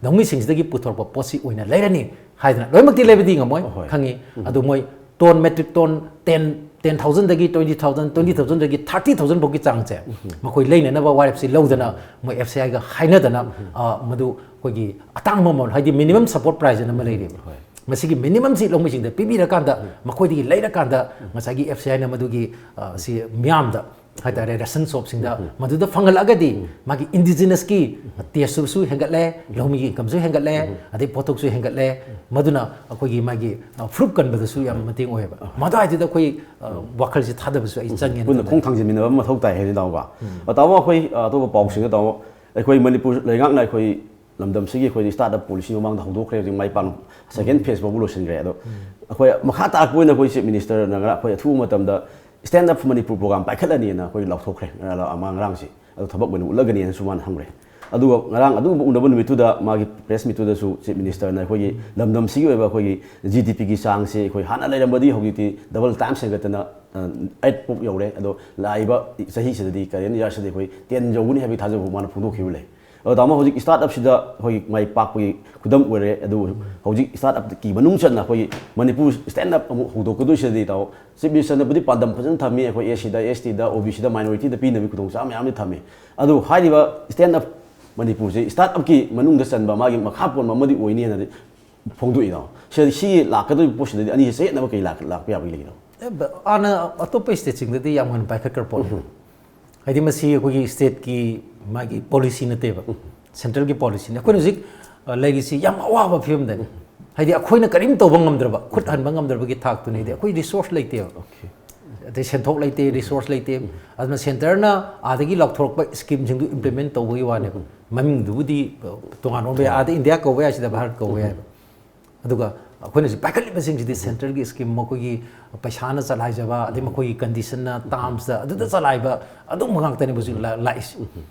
ꯂꯧꯃꯤꯁꯤꯡꯁꯤꯗꯒꯤ ꯄꯨꯊꯣꯔꯛꯄ ꯄꯣꯠꯁꯤ ꯑꯣꯏꯅ ꯂꯩꯔꯅꯤ ꯍꯥꯏꯗꯅ, ꯂꯣꯏꯅꯃꯛꯇꯤ ꯂꯩꯕꯗꯤ ꯉꯝꯃꯣꯏ, ꯍꯣꯏ꯫ ꯈꯪꯉꯤ꯫ ꯑꯗꯨ ꯃꯣꯏ ton, metric ton ten, ten thousandꯗꯒꯤ twenty thousand, twenty thousandꯗꯒꯤ thirty thousand ꯐꯥꯎꯒꯤ ꯆꯥꯡꯁꯦ ꯃꯈꯣꯏ ꯂꯩꯅꯅꯕ ꯋꯥꯔꯦꯞꯁꯤ ꯂꯧꯗꯅ, ꯃꯣꯏ F C Iꯒ ꯍꯥꯏꯅꯗꯅ, ꯑ, ꯃꯗꯨ ꯑꯩꯈꯣꯏꯒꯤ ꯑꯇꯥꯡꯕ ꯃꯃꯜ, ꯍꯥꯏꯗꯤ minimum support price ꯑꯅ ꯑꯃ ꯂꯩꯔꯤꯕ꯫ ꯍꯣꯏ꯫ ꯃꯁꯤꯒꯤ minimumꯁꯤ ꯂꯧꯃꯤꯁꯤꯡꯗ ꯄꯤꯕꯤꯔꯀꯥꯟꯗ, ꯃꯈꯣꯏꯗꯒꯤ ꯂꯩꯔꯀꯥꯟꯗ, ꯉꯁꯥꯏꯒꯤ F C Iꯅ ꯃꯗꯨꯒꯤ, ꯑ, ꯁꯤ ꯃꯤꯌꯥꯝꯗ ꯍꯥꯏꯇꯥꯔꯦ, ꯔꯦꯁꯟ ꯁꯣꯞꯁꯤꯡꯗ ꯃꯗꯨꯗ ꯐꯪꯍꯜꯂꯛꯑꯒꯗꯤ ꯃꯥꯒꯤ ꯏꯟꯗꯤꯖꯤꯅꯁꯀꯤ ꯇꯦꯁꯁꯨ ꯍꯦꯟꯒꯠꯂꯦ, ꯂꯧꯃꯤꯒꯤ ꯏꯟꯀꯝꯁꯨ ꯍꯦꯟꯒꯠꯂꯦ, ꯑꯗꯩ ꯄꯣꯠꯊꯣꯛꯁꯨ ꯍꯦꯟꯒꯠꯂꯦ꯫ ꯃꯗꯨꯅ ꯑꯩꯈꯣꯏꯒꯤ ꯃꯥꯒꯤ ꯐ꯭ꯔꯨꯞ ꯀꯟꯕꯗꯁꯨ ꯌꯥꯝ ꯃꯇꯦꯡ ꯑꯣꯏꯌꯦꯕ꯫ ꯃꯗꯨꯋꯥꯏꯗꯨꯗ ꯑꯩꯈꯣꯏ ꯋꯥꯈꯜꯁꯦ ꯊꯥꯗꯕꯁꯨ ꯑꯩ ꯆꯪꯉꯦꯅ ꯄꯨꯟꯅ ꯈꯣꯡ ꯊꯥꯡꯖꯤꯟꯃꯤꯟꯅꯕ ꯑꯃ ꯃꯊꯧ ꯇꯥꯏ ꯍꯥꯏꯅ ꯇꯥꯃꯣꯀꯣ꯫ ꯇꯥꯃꯣ, ꯑꯩꯈꯣꯏ ꯑꯇꯣꯞꯄ ꯄꯥꯎꯁꯤꯡꯗ ꯇꯥꯃꯣ, ꯑꯩꯈꯣꯏ ꯃꯅꯤꯄꯨꯔ ꯂꯩꯉꯥꯛꯅ ꯑꯩꯈꯣꯏ ꯂꯝꯗꯝꯁꯤꯒꯤ ꯑꯩꯈꯣꯏ ꯁ꯭ꯇꯥꯔꯠ ꯑꯞ ꯄꯣꯂꯤꯁꯤ ꯃꯃꯥꯡꯗ ꯍꯧꯗꯣꯛꯈ꯭ꯔꯦ, ꯍꯧꯖꯤꯛ ꯃꯥꯏ ꯄꯥꯛꯅ ꯁꯦꯀꯦꯟ ꯐꯦꯁ ꯐꯥꯎꯕ ꯂꯣꯏꯁꯤꯟꯈ꯭ꯔꯦ꯫ ꯑꯗꯣ ꯑꯩꯈꯣꯏ ꯃꯈꯥ ꯇꯥꯔꯛꯄ ꯑꯣꯏꯅ ꯑꯩꯈꯣꯏ ꯆꯤꯐ ꯃꯤꯅꯤꯁꯇꯔꯅ ꯉꯔꯥꯡ ꯑꯩꯈꯣꯏ ꯑꯊꯨꯕ ꯃꯇꯝꯗ ꯁ꯭ꯇꯦꯟꯗ ꯑꯞ ꯃꯅꯤꯄꯨꯔ ꯄ꯭ꯔꯣꯒ꯭ꯔꯥꯝ ꯄꯥꯏꯈꯠꯂꯅꯤꯅ ꯑꯩꯈꯣꯏ ꯂꯥꯎꯊꯣꯛꯈ꯭ꯔꯦ ꯉꯔꯥꯡ, ꯃꯥ ꯉꯔꯥꯡꯁꯦ꯫ ꯑꯗꯣ ꯊꯕꯛ ꯑꯣꯏꯅ ꯎꯠꯂꯒꯅꯤꯅꯁꯨ ꯃꯥꯅ ꯍꯪꯈ꯭ꯔꯦ꯫ ꯑꯗꯨꯒ ꯉꯔꯥꯡ ꯑꯗꯨꯒꯨꯝꯕ ꯎꯅꯕ ꯅꯨꯃꯤꯠꯇꯨꯗ ꯃꯥꯒꯤ ꯄ꯭ꯔꯦꯁ ꯃꯤꯠꯇꯨꯗꯁꯨ ꯆꯤꯐ ꯃꯤꯅꯤꯁꯇꯔꯅ ꯑꯩꯈꯣꯏꯒꯤ ꯂꯝꯗꯝꯁꯤꯒꯤ ꯑꯣꯏꯕ ꯑꯩꯈꯣꯏꯒꯤ ꯖꯤ ꯗꯤ ꯄꯤꯒꯤ ꯆꯥꯡꯁꯦ ꯑꯩꯈꯣꯏ ꯍꯥꯟꯅ ꯂꯩꯔꯝꯕꯗꯤ ꯍꯧꯖꯤꯛꯇꯤ ꯗꯕꯜ ꯇꯥꯏꯝꯁ ꯍꯦꯟꯒꯠꯇꯅ ꯑꯩꯠ ꯐꯥꯎ ꯌꯧꯔꯦ꯫ ꯑꯗꯣ ꯂꯥꯛꯏꯕ ꯆꯍꯤꯁꯤꯗꯗꯤ, ꯀꯔꯦꯟ ꯏꯌꯥꯔꯁꯤꯗ ꯑꯩꯈꯣꯏ ꯇꯦꯟ ꯌꯧꯒꯅꯤ ꯍꯥꯏꯕꯒꯤ ꯊꯥꯖꯕ ꯃꯥꯅ ꯐꯣꯡꯗꯣꯛꯈꯤꯕ ꯂꯩ꯫ ꯑꯗꯣ ꯇꯥꯃꯣ, ꯍꯧꯖꯤꯛ ꯁ꯭ꯇꯥꯔꯠ ꯑꯞꯁꯤꯗ ꯑꯩꯈꯣꯏꯒꯤ ꯃꯥꯏ ꯄꯥꯛꯄꯒꯤ ꯈꯨꯗꯝ ꯑꯣꯏꯔꯦ꯫ ꯑꯗꯨꯕꯨ ꯍꯧꯖꯤꯛ ꯁ꯭ꯇꯥꯔꯠ ꯑꯞꯀꯤ ꯃꯅꯨꯡ ꯆꯟꯅ ꯑꯩꯈꯣꯏꯒꯤ ꯃꯅꯤꯄꯨꯔ ꯁ꯭ꯇꯦꯟꯗ ꯑꯞ ꯑꯃꯨꯛ ꯍꯧꯗꯣꯛꯀꯗꯣꯏꯁꯤꯗꯤ ꯇꯥꯃꯣ, ꯆꯤꯐ ꯃꯤꯅꯤꯁꯇꯔꯅꯕꯨꯗꯤ ꯄꯥꯟꯗꯝ ꯐꯖꯅ ꯊꯝꯃꯤ, ꯑꯩꯈꯣꯏ ꯑꯦꯁ ꯁꯤꯗ, ꯑꯦꯁ ꯇꯤꯗ, ꯑꯣ ꯕꯤ ꯁꯤꯗ, ꯃꯥꯏꯅꯣꯔꯤꯇꯤꯗ ꯄꯤꯅꯕꯒꯤ ꯈꯨꯗꯣꯡꯆꯥꯕ ꯃꯌꯥꯝꯗꯤ ꯊꯝꯃꯤ꯫ ꯑꯗꯨ ꯍꯥꯏꯔꯤꯕ ꯁ꯭ꯇꯦꯟꯗ ꯑꯞ ꯃꯅꯤꯄꯨꯔꯁꯦ ꯁ꯭ꯇꯥꯔꯠ ꯑꯞꯀꯤ ꯃꯅꯨꯡꯗ ꯆꯟꯕ, ꯃꯥꯒꯤ ꯃꯈꯥ ꯄꯣꯟꯕ ꯑꯃꯗꯤ ꯑꯣꯏꯅꯤ ꯍꯥꯏꯅꯗꯤ ꯐꯣꯡꯗꯣꯛꯏ ꯇꯥꯃꯣ꯫ ꯁꯤꯗ ꯁꯤꯒꯤ ꯂꯥꯛꯀꯗꯧꯔꯤꯕ ꯄꯣꯠꯁꯤꯗꯗꯤ ꯑꯅꯤꯁꯦ ꯆꯌꯦꯠꯅꯕ ꯀꯩ ꯂꯥꯛ-, ꯂꯥꯛꯄ ꯌꯥꯕꯒꯤ ꯂꯩꯒꯦ ꯇꯥꯃꯣ? ꯑꯦ, ꯕ-, ꯍꯥꯟꯅ ꯑꯇꯣꯞꯄ ꯁ꯭ꯇꯦꯠꯁꯤꯡꯗꯗꯤ ꯌꯥꯝ ꯉꯟꯅ ꯄꯥꯏꯈꯠꯈ꯭ꯔ ꯄꯣꯠꯅꯤ꯫ ꯍꯥꯏꯗꯤ ꯃꯁꯤ ꯑꯩꯈꯣꯏꯒꯤ ꯁ꯭ꯇꯦꯠꯀꯤ ꯃꯥꯒꯤ ꯄꯣꯂꯤꯁꯤ ꯅꯠꯇꯦꯕ, ꯁꯦꯟꯇ꯭ꯔꯦꯜꯒꯤ ꯄꯣꯂꯤꯁꯤꯅꯤ꯫ ꯑꯩꯈꯣꯏꯅ ꯍꯧꯖꯤꯛ, ꯑ, ꯂꯩꯔꯤꯁꯤ ꯌꯥꯝ ꯑꯋꯥꯕ ꯐꯤꯕꯝꯗꯅꯤ꯫ ꯍꯥꯏꯗꯤ ꯑꯩꯈꯣꯏꯅ ꯀꯔꯤꯝ ꯇꯧꯕ ꯉꯝꯗ꯭ꯔꯕ, ꯈꯨꯠ ꯍꯟꯕ ꯉꯝꯗ꯭ꯔꯕꯒꯤ ꯊꯥꯛꯇꯨꯅꯤ꯫ ꯍꯥꯏꯗꯤ ꯑꯩꯈꯣꯏ ꯔꯤꯁꯣꯔꯁ ꯂꯩꯇꯦꯕ꯫ ꯑꯗꯩ ꯁꯦꯟꯊꯣꯛ ꯂꯩꯇꯦ, ꯔꯤꯁꯣꯔꯁ ꯂꯩꯇꯦ꯫ ꯑꯗꯨꯅ ꯁꯦꯟꯇꯔꯅ ꯑꯥꯗꯒꯤ ꯂꯥꯎꯊꯣꯔꯛꯄ ꯁ꯭ꯀꯤꯝꯁꯤꯡꯗꯨ ꯏꯝꯄ꯭ꯂꯤꯃꯦꯟ ꯇꯧꯕꯒꯤ ꯋꯥꯅꯦꯕ꯫ ꯃꯃꯤꯡꯗꯨꯕꯨꯗꯤ, ꯑ, ꯇꯣꯉꯥꯟꯕ ꯑꯣꯏꯕ ꯌꯥꯏ, ꯑꯥꯗ ꯏꯟꯗꯤꯌꯥ ꯀꯧꯕ ꯌꯥꯏ, ꯁꯤꯗ ꯚꯥꯔꯠ ꯀꯧꯕ ꯌꯥꯏꯕ꯫ ꯑꯗꯨꯒ ꯑꯩꯈꯣꯏꯅ ꯍꯧꯖꯤꯛ ꯄꯥꯏꯈꯠꯂꯤꯕꯁꯤꯡꯁꯤꯗꯤ ꯁꯦꯟꯇ꯭ꯔꯦꯜꯒꯤ ꯁ꯭ꯀꯤꯝ, ꯃꯈꯣꯏꯒꯤ ꯄꯩꯁꯥꯅ ꯆꯂꯥꯏꯖꯕ, ꯑꯗꯩ ꯃꯈꯣꯏꯒꯤ ꯀꯟꯗꯤꯁꯟꯅ, ꯇꯥꯔꯝꯁꯇ ꯑꯗꯨꯗ ꯆꯂꯥꯏꯕ ꯑꯗꯨꯝꯕ ꯉꯥꯛꯇꯅꯦꯕ ꯍꯧꯖꯤꯛ ꯂꯥ-, ꯂꯥꯛꯏꯁꯦ꯫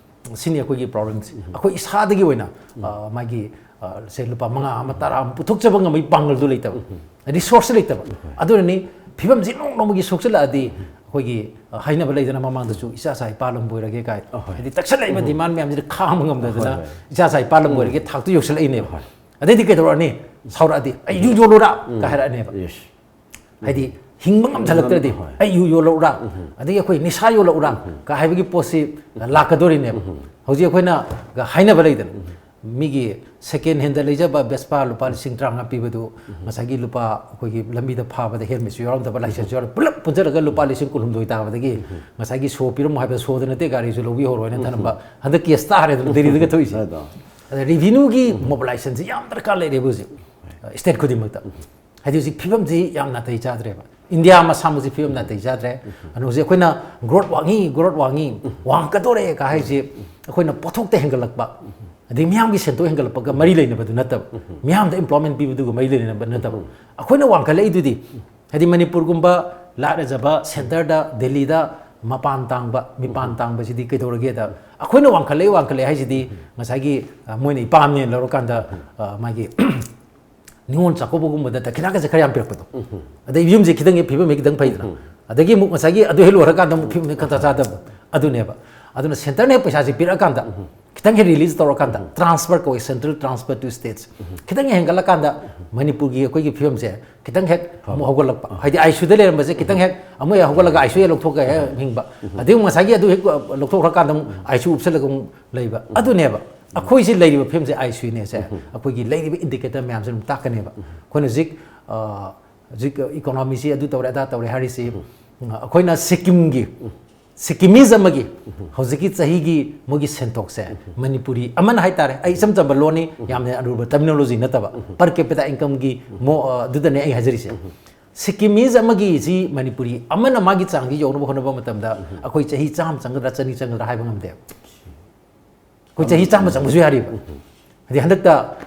ꯁꯤꯅꯤ ꯑꯩꯈꯣꯏꯒꯤ ꯄ꯭ꯔꯣꯕ꯭ꯂꯦꯝꯁꯦ꯫ ꯑꯩꯈꯣꯏ ꯏꯁꯥꯗꯒꯤ ꯑꯣꯏꯅ, ꯑ, ꯃꯥꯒꯤ, ꯑ, ꯁꯦ ꯂꯨꯄꯥ ꯃꯉꯥ ꯑꯃ, ꯇꯔꯥ ꯑꯃ ꯄꯨꯊꯣꯛꯆꯕ ꯉꯝꯕꯒꯤ ꯄꯥꯡꯒꯜꯗꯨ ꯂꯩꯇꯕ, ꯔꯤꯁꯣꯔꯁꯁꯨ ꯂꯩꯇꯕ꯫ ꯑꯗꯨꯅꯅꯤ ꯐꯤꯕꯝꯁꯤ ꯅꯣꯡ ꯅꯣꯡꯃꯒꯤ ꯁꯣꯛꯆꯜꯂꯛꯑꯗꯤ ꯑꯩꯈꯣꯏꯒꯤ, ꯑ, ꯍꯥꯏꯅꯕ ꯂꯩꯗꯅ, ꯃꯃꯥꯡꯗꯁꯨ "ꯏꯆꯥ ꯁꯥꯏ ꯄꯥꯂꯝꯕ ꯑꯣꯏꯔꯒꯦ" ꯀꯥꯏ꯫ ꯑꯍꯣꯏ꯫ ꯍꯥꯏꯗꯤ ꯇꯛꯁꯜꯂꯛꯏꯕ ꯗꯤꯃꯥꯟ ꯃꯌꯥꯝꯁꯤꯗ ꯈꯥꯡꯕ ꯉꯝꯗꯗꯅ ꯍꯣꯏ, ꯍꯣꯏ꯫ "ꯏꯆꯥ ꯁꯥꯏ ꯄꯥꯂꯝꯕ ꯑꯣꯏꯔꯒꯦ" ꯊꯥꯛꯇ ꯌꯧꯁꯜꯂꯛꯏꯅꯦꯕ꯫ ꯍꯣꯏ꯫ ꯑꯗꯩꯗꯤ ꯀꯩꯗꯧꯔꯛꯑꯅꯤ? ꯁꯥꯎꯔꯛꯑꯗꯤ "ꯑꯩ ꯌꯨ ꯌꯣꯜꯂꯨꯔꯥ?" ꯀꯥꯏ ꯍꯥꯏꯔꯛꯑꯅꯦꯕ꯫ ꯌꯦꯁ꯫ ꯍꯥꯏꯗꯤ ꯍꯤꯡꯕ ꯉꯝꯊꯜꯂꯛꯇ꯭ꯔꯗꯤ ꯍꯣꯏ꯫ "ꯑꯩ ꯌꯨ ꯌꯣꯜꯂꯛꯎꯔꯥ?" ꯑꯗꯒꯤ ꯑꯩꯈꯣꯏ "ꯅꯤꯁꯥ ꯌꯣꯜꯂꯛꯎꯔꯥ?" ꯀꯥꯏ ꯍꯥꯏꯕꯒꯤ ꯄꯣꯠꯁꯤ ꯂꯥꯛꯀꯗꯣꯔꯤꯅꯦꯕ꯫ ꯍꯧꯖꯤꯛ ꯑꯩꯈꯣꯏꯅ ꯍꯥꯏꯅꯕ ꯂꯩꯗꯅ, ꯃꯤꯒꯤ second handꯗ ꯂꯩꯖꯕ Vespa ꯂꯨꯄꯥ ꯂꯤꯁꯤꯡ ꯇꯔꯥꯃꯉꯥ ꯄꯤꯕꯗꯨ ꯉꯁꯥꯏꯒꯤ ꯂꯨꯄꯥ, ꯑꯩꯈꯣꯏꯒꯤ ꯂꯝꯕꯤꯗ ꯐꯥꯕꯗ helmetꯁꯨ ꯌꯥꯎꯔꯝꯗꯕ, licenseꯁꯨ ꯌꯥꯎꯔꯝꯗꯕ, ꯄꯨꯂꯞ ꯄꯨꯟꯁꯤꯜꯂꯒ ꯂꯨꯄꯥ ꯂꯤꯁꯤꯡ ꯀꯨꯟꯍꯨꯝꯗꯣꯏ ꯇꯥꯕꯗꯒꯤ ꯉꯁꯥꯏꯒꯤ show ꯄꯤꯔꯝꯃꯣ ꯍꯥꯏꯕꯗ showꯗ ꯅꯠꯇꯦ, ꯒꯥꯔꯤꯁꯨ ꯂꯧꯕꯤꯍꯧꯔꯣꯏꯅ ꯊꯅꯝꯕ ꯍꯟꯗꯛ case ꯇꯥꯔꯦꯗꯅ ꯗꯦꯜꯂꯤꯗꯒ ꯊꯣꯛꯏꯁꯦ꯫ ꯑꯗꯣ꯫ ꯑꯗ revenueꯒꯤ mobilizationꯁꯦ ꯌꯥꯝ ꯗꯔꯀꯥꯔ ꯂꯩꯔꯦꯕ ꯍꯧꯖꯤꯛ, state ꯈꯨꯗꯤꯡꯃꯛꯇ꯫ ꯍꯥꯏꯗꯤ ꯍꯧꯖꯤꯛ ꯐꯤꯕꯝꯁꯤ ꯌꯥꯝ ꯅꯥꯇꯩ ꯆꯥꯗ꯭ꯔꯦꯕ꯫ ꯏꯟꯗꯤꯌꯥ ꯃꯁꯥꯃꯛꯁꯤ ꯐꯤꯕꯝ ꯅꯥꯇꯩ ꯆꯥꯗ꯭ꯔꯦ꯫ ꯑꯗꯨꯅ ꯍꯧꯖꯤꯛ ꯑꯩꯈꯣꯏꯅ growth ꯋꯥꯡꯉꯤ, growth ꯋꯥꯡꯉꯤ, ꯋꯥꯡꯉꯛꯀꯗꯣꯔꯦ ꯀ ꯍꯥꯏꯁꯤ ꯑꯩꯈꯣꯏꯅ ꯄꯣꯠꯊꯣꯛꯇ ꯍꯦꯟꯒꯠꯂꯛꯄ, ꯑꯗꯩ ꯃꯤꯌꯥꯝꯒꯤ ꯁꯦꯟꯊꯣꯛ ꯍꯦꯟꯒꯠꯂꯛꯄꯒ ꯃꯔꯤ ꯂꯩꯅꯕꯗꯨ ꯅꯠꯇꯕ, ꯃꯤꯌꯥꯝꯗ employment ꯄꯤꯕꯗꯨꯒ ꯃꯔꯤ ꯂꯩꯅꯕ ꯅꯠꯇꯕ, ꯑꯩꯈꯣꯏꯅ ꯋꯥꯡꯈꯠꯂꯛꯏꯗꯨꯗꯤ, ꯍꯥꯏꯗꯤ ꯃꯅꯤꯄꯨꯔꯒꯨꯝꯕ ꯂꯥꯏꯔꯖꯕ centreꯗ, ꯗꯦꯜꯂꯤꯗ ꯃꯄꯥꯟ ꯇꯥꯡꯕ, ꯃꯤꯄꯥꯟ ꯇꯥꯡꯕꯁꯤꯗꯤ ꯀꯩꯗꯧꯔꯒꯦꯗ, ꯑꯩꯈꯣꯏꯅ ꯋꯥꯡꯈꯠꯂꯛꯏ, ꯋꯥꯡꯈꯠꯂꯛꯑꯦ ꯍꯥꯏꯁꯤꯗꯤ ꯉꯁꯥꯏꯒꯤ, ꯑ, ꯃꯣꯏꯅ ꯏꯄꯥꯝꯅꯦꯅ ꯂꯧꯔꯀꯥꯟꯗ, ꯑ, ꯃꯥꯒꯤ ꯅꯤꯉꯣꯜ ꯆꯥꯛꯀꯧꯕꯒꯨꯝꯕꯗ ꯗꯈꯤꯅꯥꯒꯁꯦ ꯈꯔ ꯌꯥꯝ ꯄꯤꯔꯛꯄꯗꯣ꯫ ꯑꯗꯩ ꯌꯨꯝꯁꯦ ꯈꯤꯇꯪ ꯍꯦꯛ ꯐꯤꯕꯝ ꯍꯦꯛ ꯈꯤꯇꯪ ꯐꯩꯗꯅ꯫ ꯑꯗꯒꯤ ꯑꯃꯨꯛ ꯉꯁꯥꯏꯒꯤ ꯑꯗꯨ ꯍꯦꯛ ꯂꯣꯏꯔꯀꯥꯟꯗ ꯑꯃꯨꯛ ꯐꯤꯕꯝ ꯍꯦꯛ ꯈꯪꯆꯥ ꯆꯥꯗꯕꯗꯣ꯫ ꯑꯗꯨꯅꯦꯕ꯫ ꯑꯗꯨꯅ centreꯅ ꯍꯦꯛ ꯄꯩꯁꯥꯁꯦ ꯄꯤꯔꯛꯑꯀꯥꯟꯗ, ꯈꯤꯇꯪ ꯍꯦꯛ release ꯇꯧꯔꯀꯥꯟꯗ, transfer ꯀꯧꯏ, central transfer to states꯫ ꯈꯤꯇꯪ ꯍꯦꯛ ꯍꯦꯟꯒꯠꯂꯀꯥꯟꯗ ꯃꯅꯤꯄꯨꯔꯒꯤ ꯑꯩꯈꯣꯏꯒꯤ ꯐꯤꯕꯝꯁꯦ ꯈꯤꯇꯪ ꯍꯦꯛ ꯑꯃꯨꯛ ꯍꯧꯒꯠꯂꯛꯄ꯫ ꯍꯥꯏꯗꯤ ICUꯗ ꯂꯩꯔꯝꯕꯁꯦ ꯈꯤꯇꯪ ꯍꯦꯛ ꯑꯃꯨꯛ ꯍꯦꯛ ꯍꯧꯒꯠꯂꯒ ICU ꯍꯦꯛ ꯂꯧꯊꯣꯛꯑꯒ ꯍꯦꯛ ꯍꯤꯡꯕ꯫ ꯑꯗꯩ ꯑꯃꯨꯛ ꯉꯁꯥꯏꯒꯤ ꯑꯗꯨ ꯍꯦꯛ ꯂꯧꯊꯣꯛꯈ꯭ꯔꯀꯥꯟꯗ ꯑꯃꯨꯛ ICU ꯎꯞꯁꯜꯂꯒ ꯑꯃꯨꯛ ꯂꯩꯕ꯫ ꯑꯗꯨꯅꯦꯕ꯫ ꯑꯩꯈꯣꯏꯁꯤ ꯂꯩꯔꯤꯕ ꯐꯤꯕꯝꯁꯦ ICUꯅꯦꯁꯦ ꯑꯩꯈꯣꯏꯒꯤ ꯂꯩꯔꯤꯕ indicator ꯃꯌꯥꯝꯁꯦ ꯑꯗꯨꯝ ꯇꯥꯛꯀꯅꯦꯕ꯫ ꯑꯩꯈꯣꯏꯅ ꯍꯧꯖꯤꯛ, ꯑ, ꯍꯧꯖꯤꯛ economyꯁꯤ ꯑꯗꯨ ꯇꯧꯔꯦ ꯑꯗꯥ ꯇꯧꯔꯦ ꯍꯥꯏꯔꯤꯁꯤ, ꯑꯩꯈꯣꯏꯅ ꯁꯤꯛꯀꯤꯝꯒꯤ, Sikkimese ꯑꯃꯒꯤ ꯍꯧꯖꯤꯛꯀꯤ ꯆꯍꯤꯒꯤ ꯃꯣꯏꯒꯤ ꯁꯦꯟꯊꯣꯛꯁꯦ, ꯃꯅꯤꯄꯨꯔꯤ ꯑꯃꯅ ꯍꯥꯏꯇꯥꯔꯦ, ꯑꯩ ꯏꯆꯝ ꯆꯝꯕ ꯂꯣꯟꯅꯤ, ꯌꯥꯝꯅ ꯑꯔꯨꯕ terminology ꯅꯠꯇꯕ, per capita incomeꯒꯤ ꯃꯣ-, ꯑ, ꯑꯗꯨꯗꯅꯦ ꯑꯩ ꯍꯥꯏꯖꯔꯤꯁꯦ꯫ Sikkimese ꯑꯃꯒꯤ ꯁꯤ ꯃꯅꯤꯄꯨꯔꯤ ꯑꯃꯅ ꯃꯥꯒꯤ ꯆꯥꯡꯁꯤ ꯌꯧꯅꯕ ꯍꯣꯠꯅꯕ ꯃꯇꯝꯗ ꯑꯩꯈꯣꯏ ꯆꯍꯤ ꯆꯥꯝꯃ ꯆꯪꯒꯗ꯭ꯔꯥ, ꯆꯅꯤ ꯆꯪꯒꯗ꯭ꯔꯥ ꯍꯥꯏꯕ ꯉꯝꯗꯦ꯫ ꯑꯩꯈꯣꯏ ꯆꯍꯤ ꯆꯥꯝꯃ ꯆꯪꯕꯁꯨ ꯌꯥꯔꯤꯕ꯫ ꯍꯥꯏꯗꯤ ꯍꯟꯗꯛꯇ,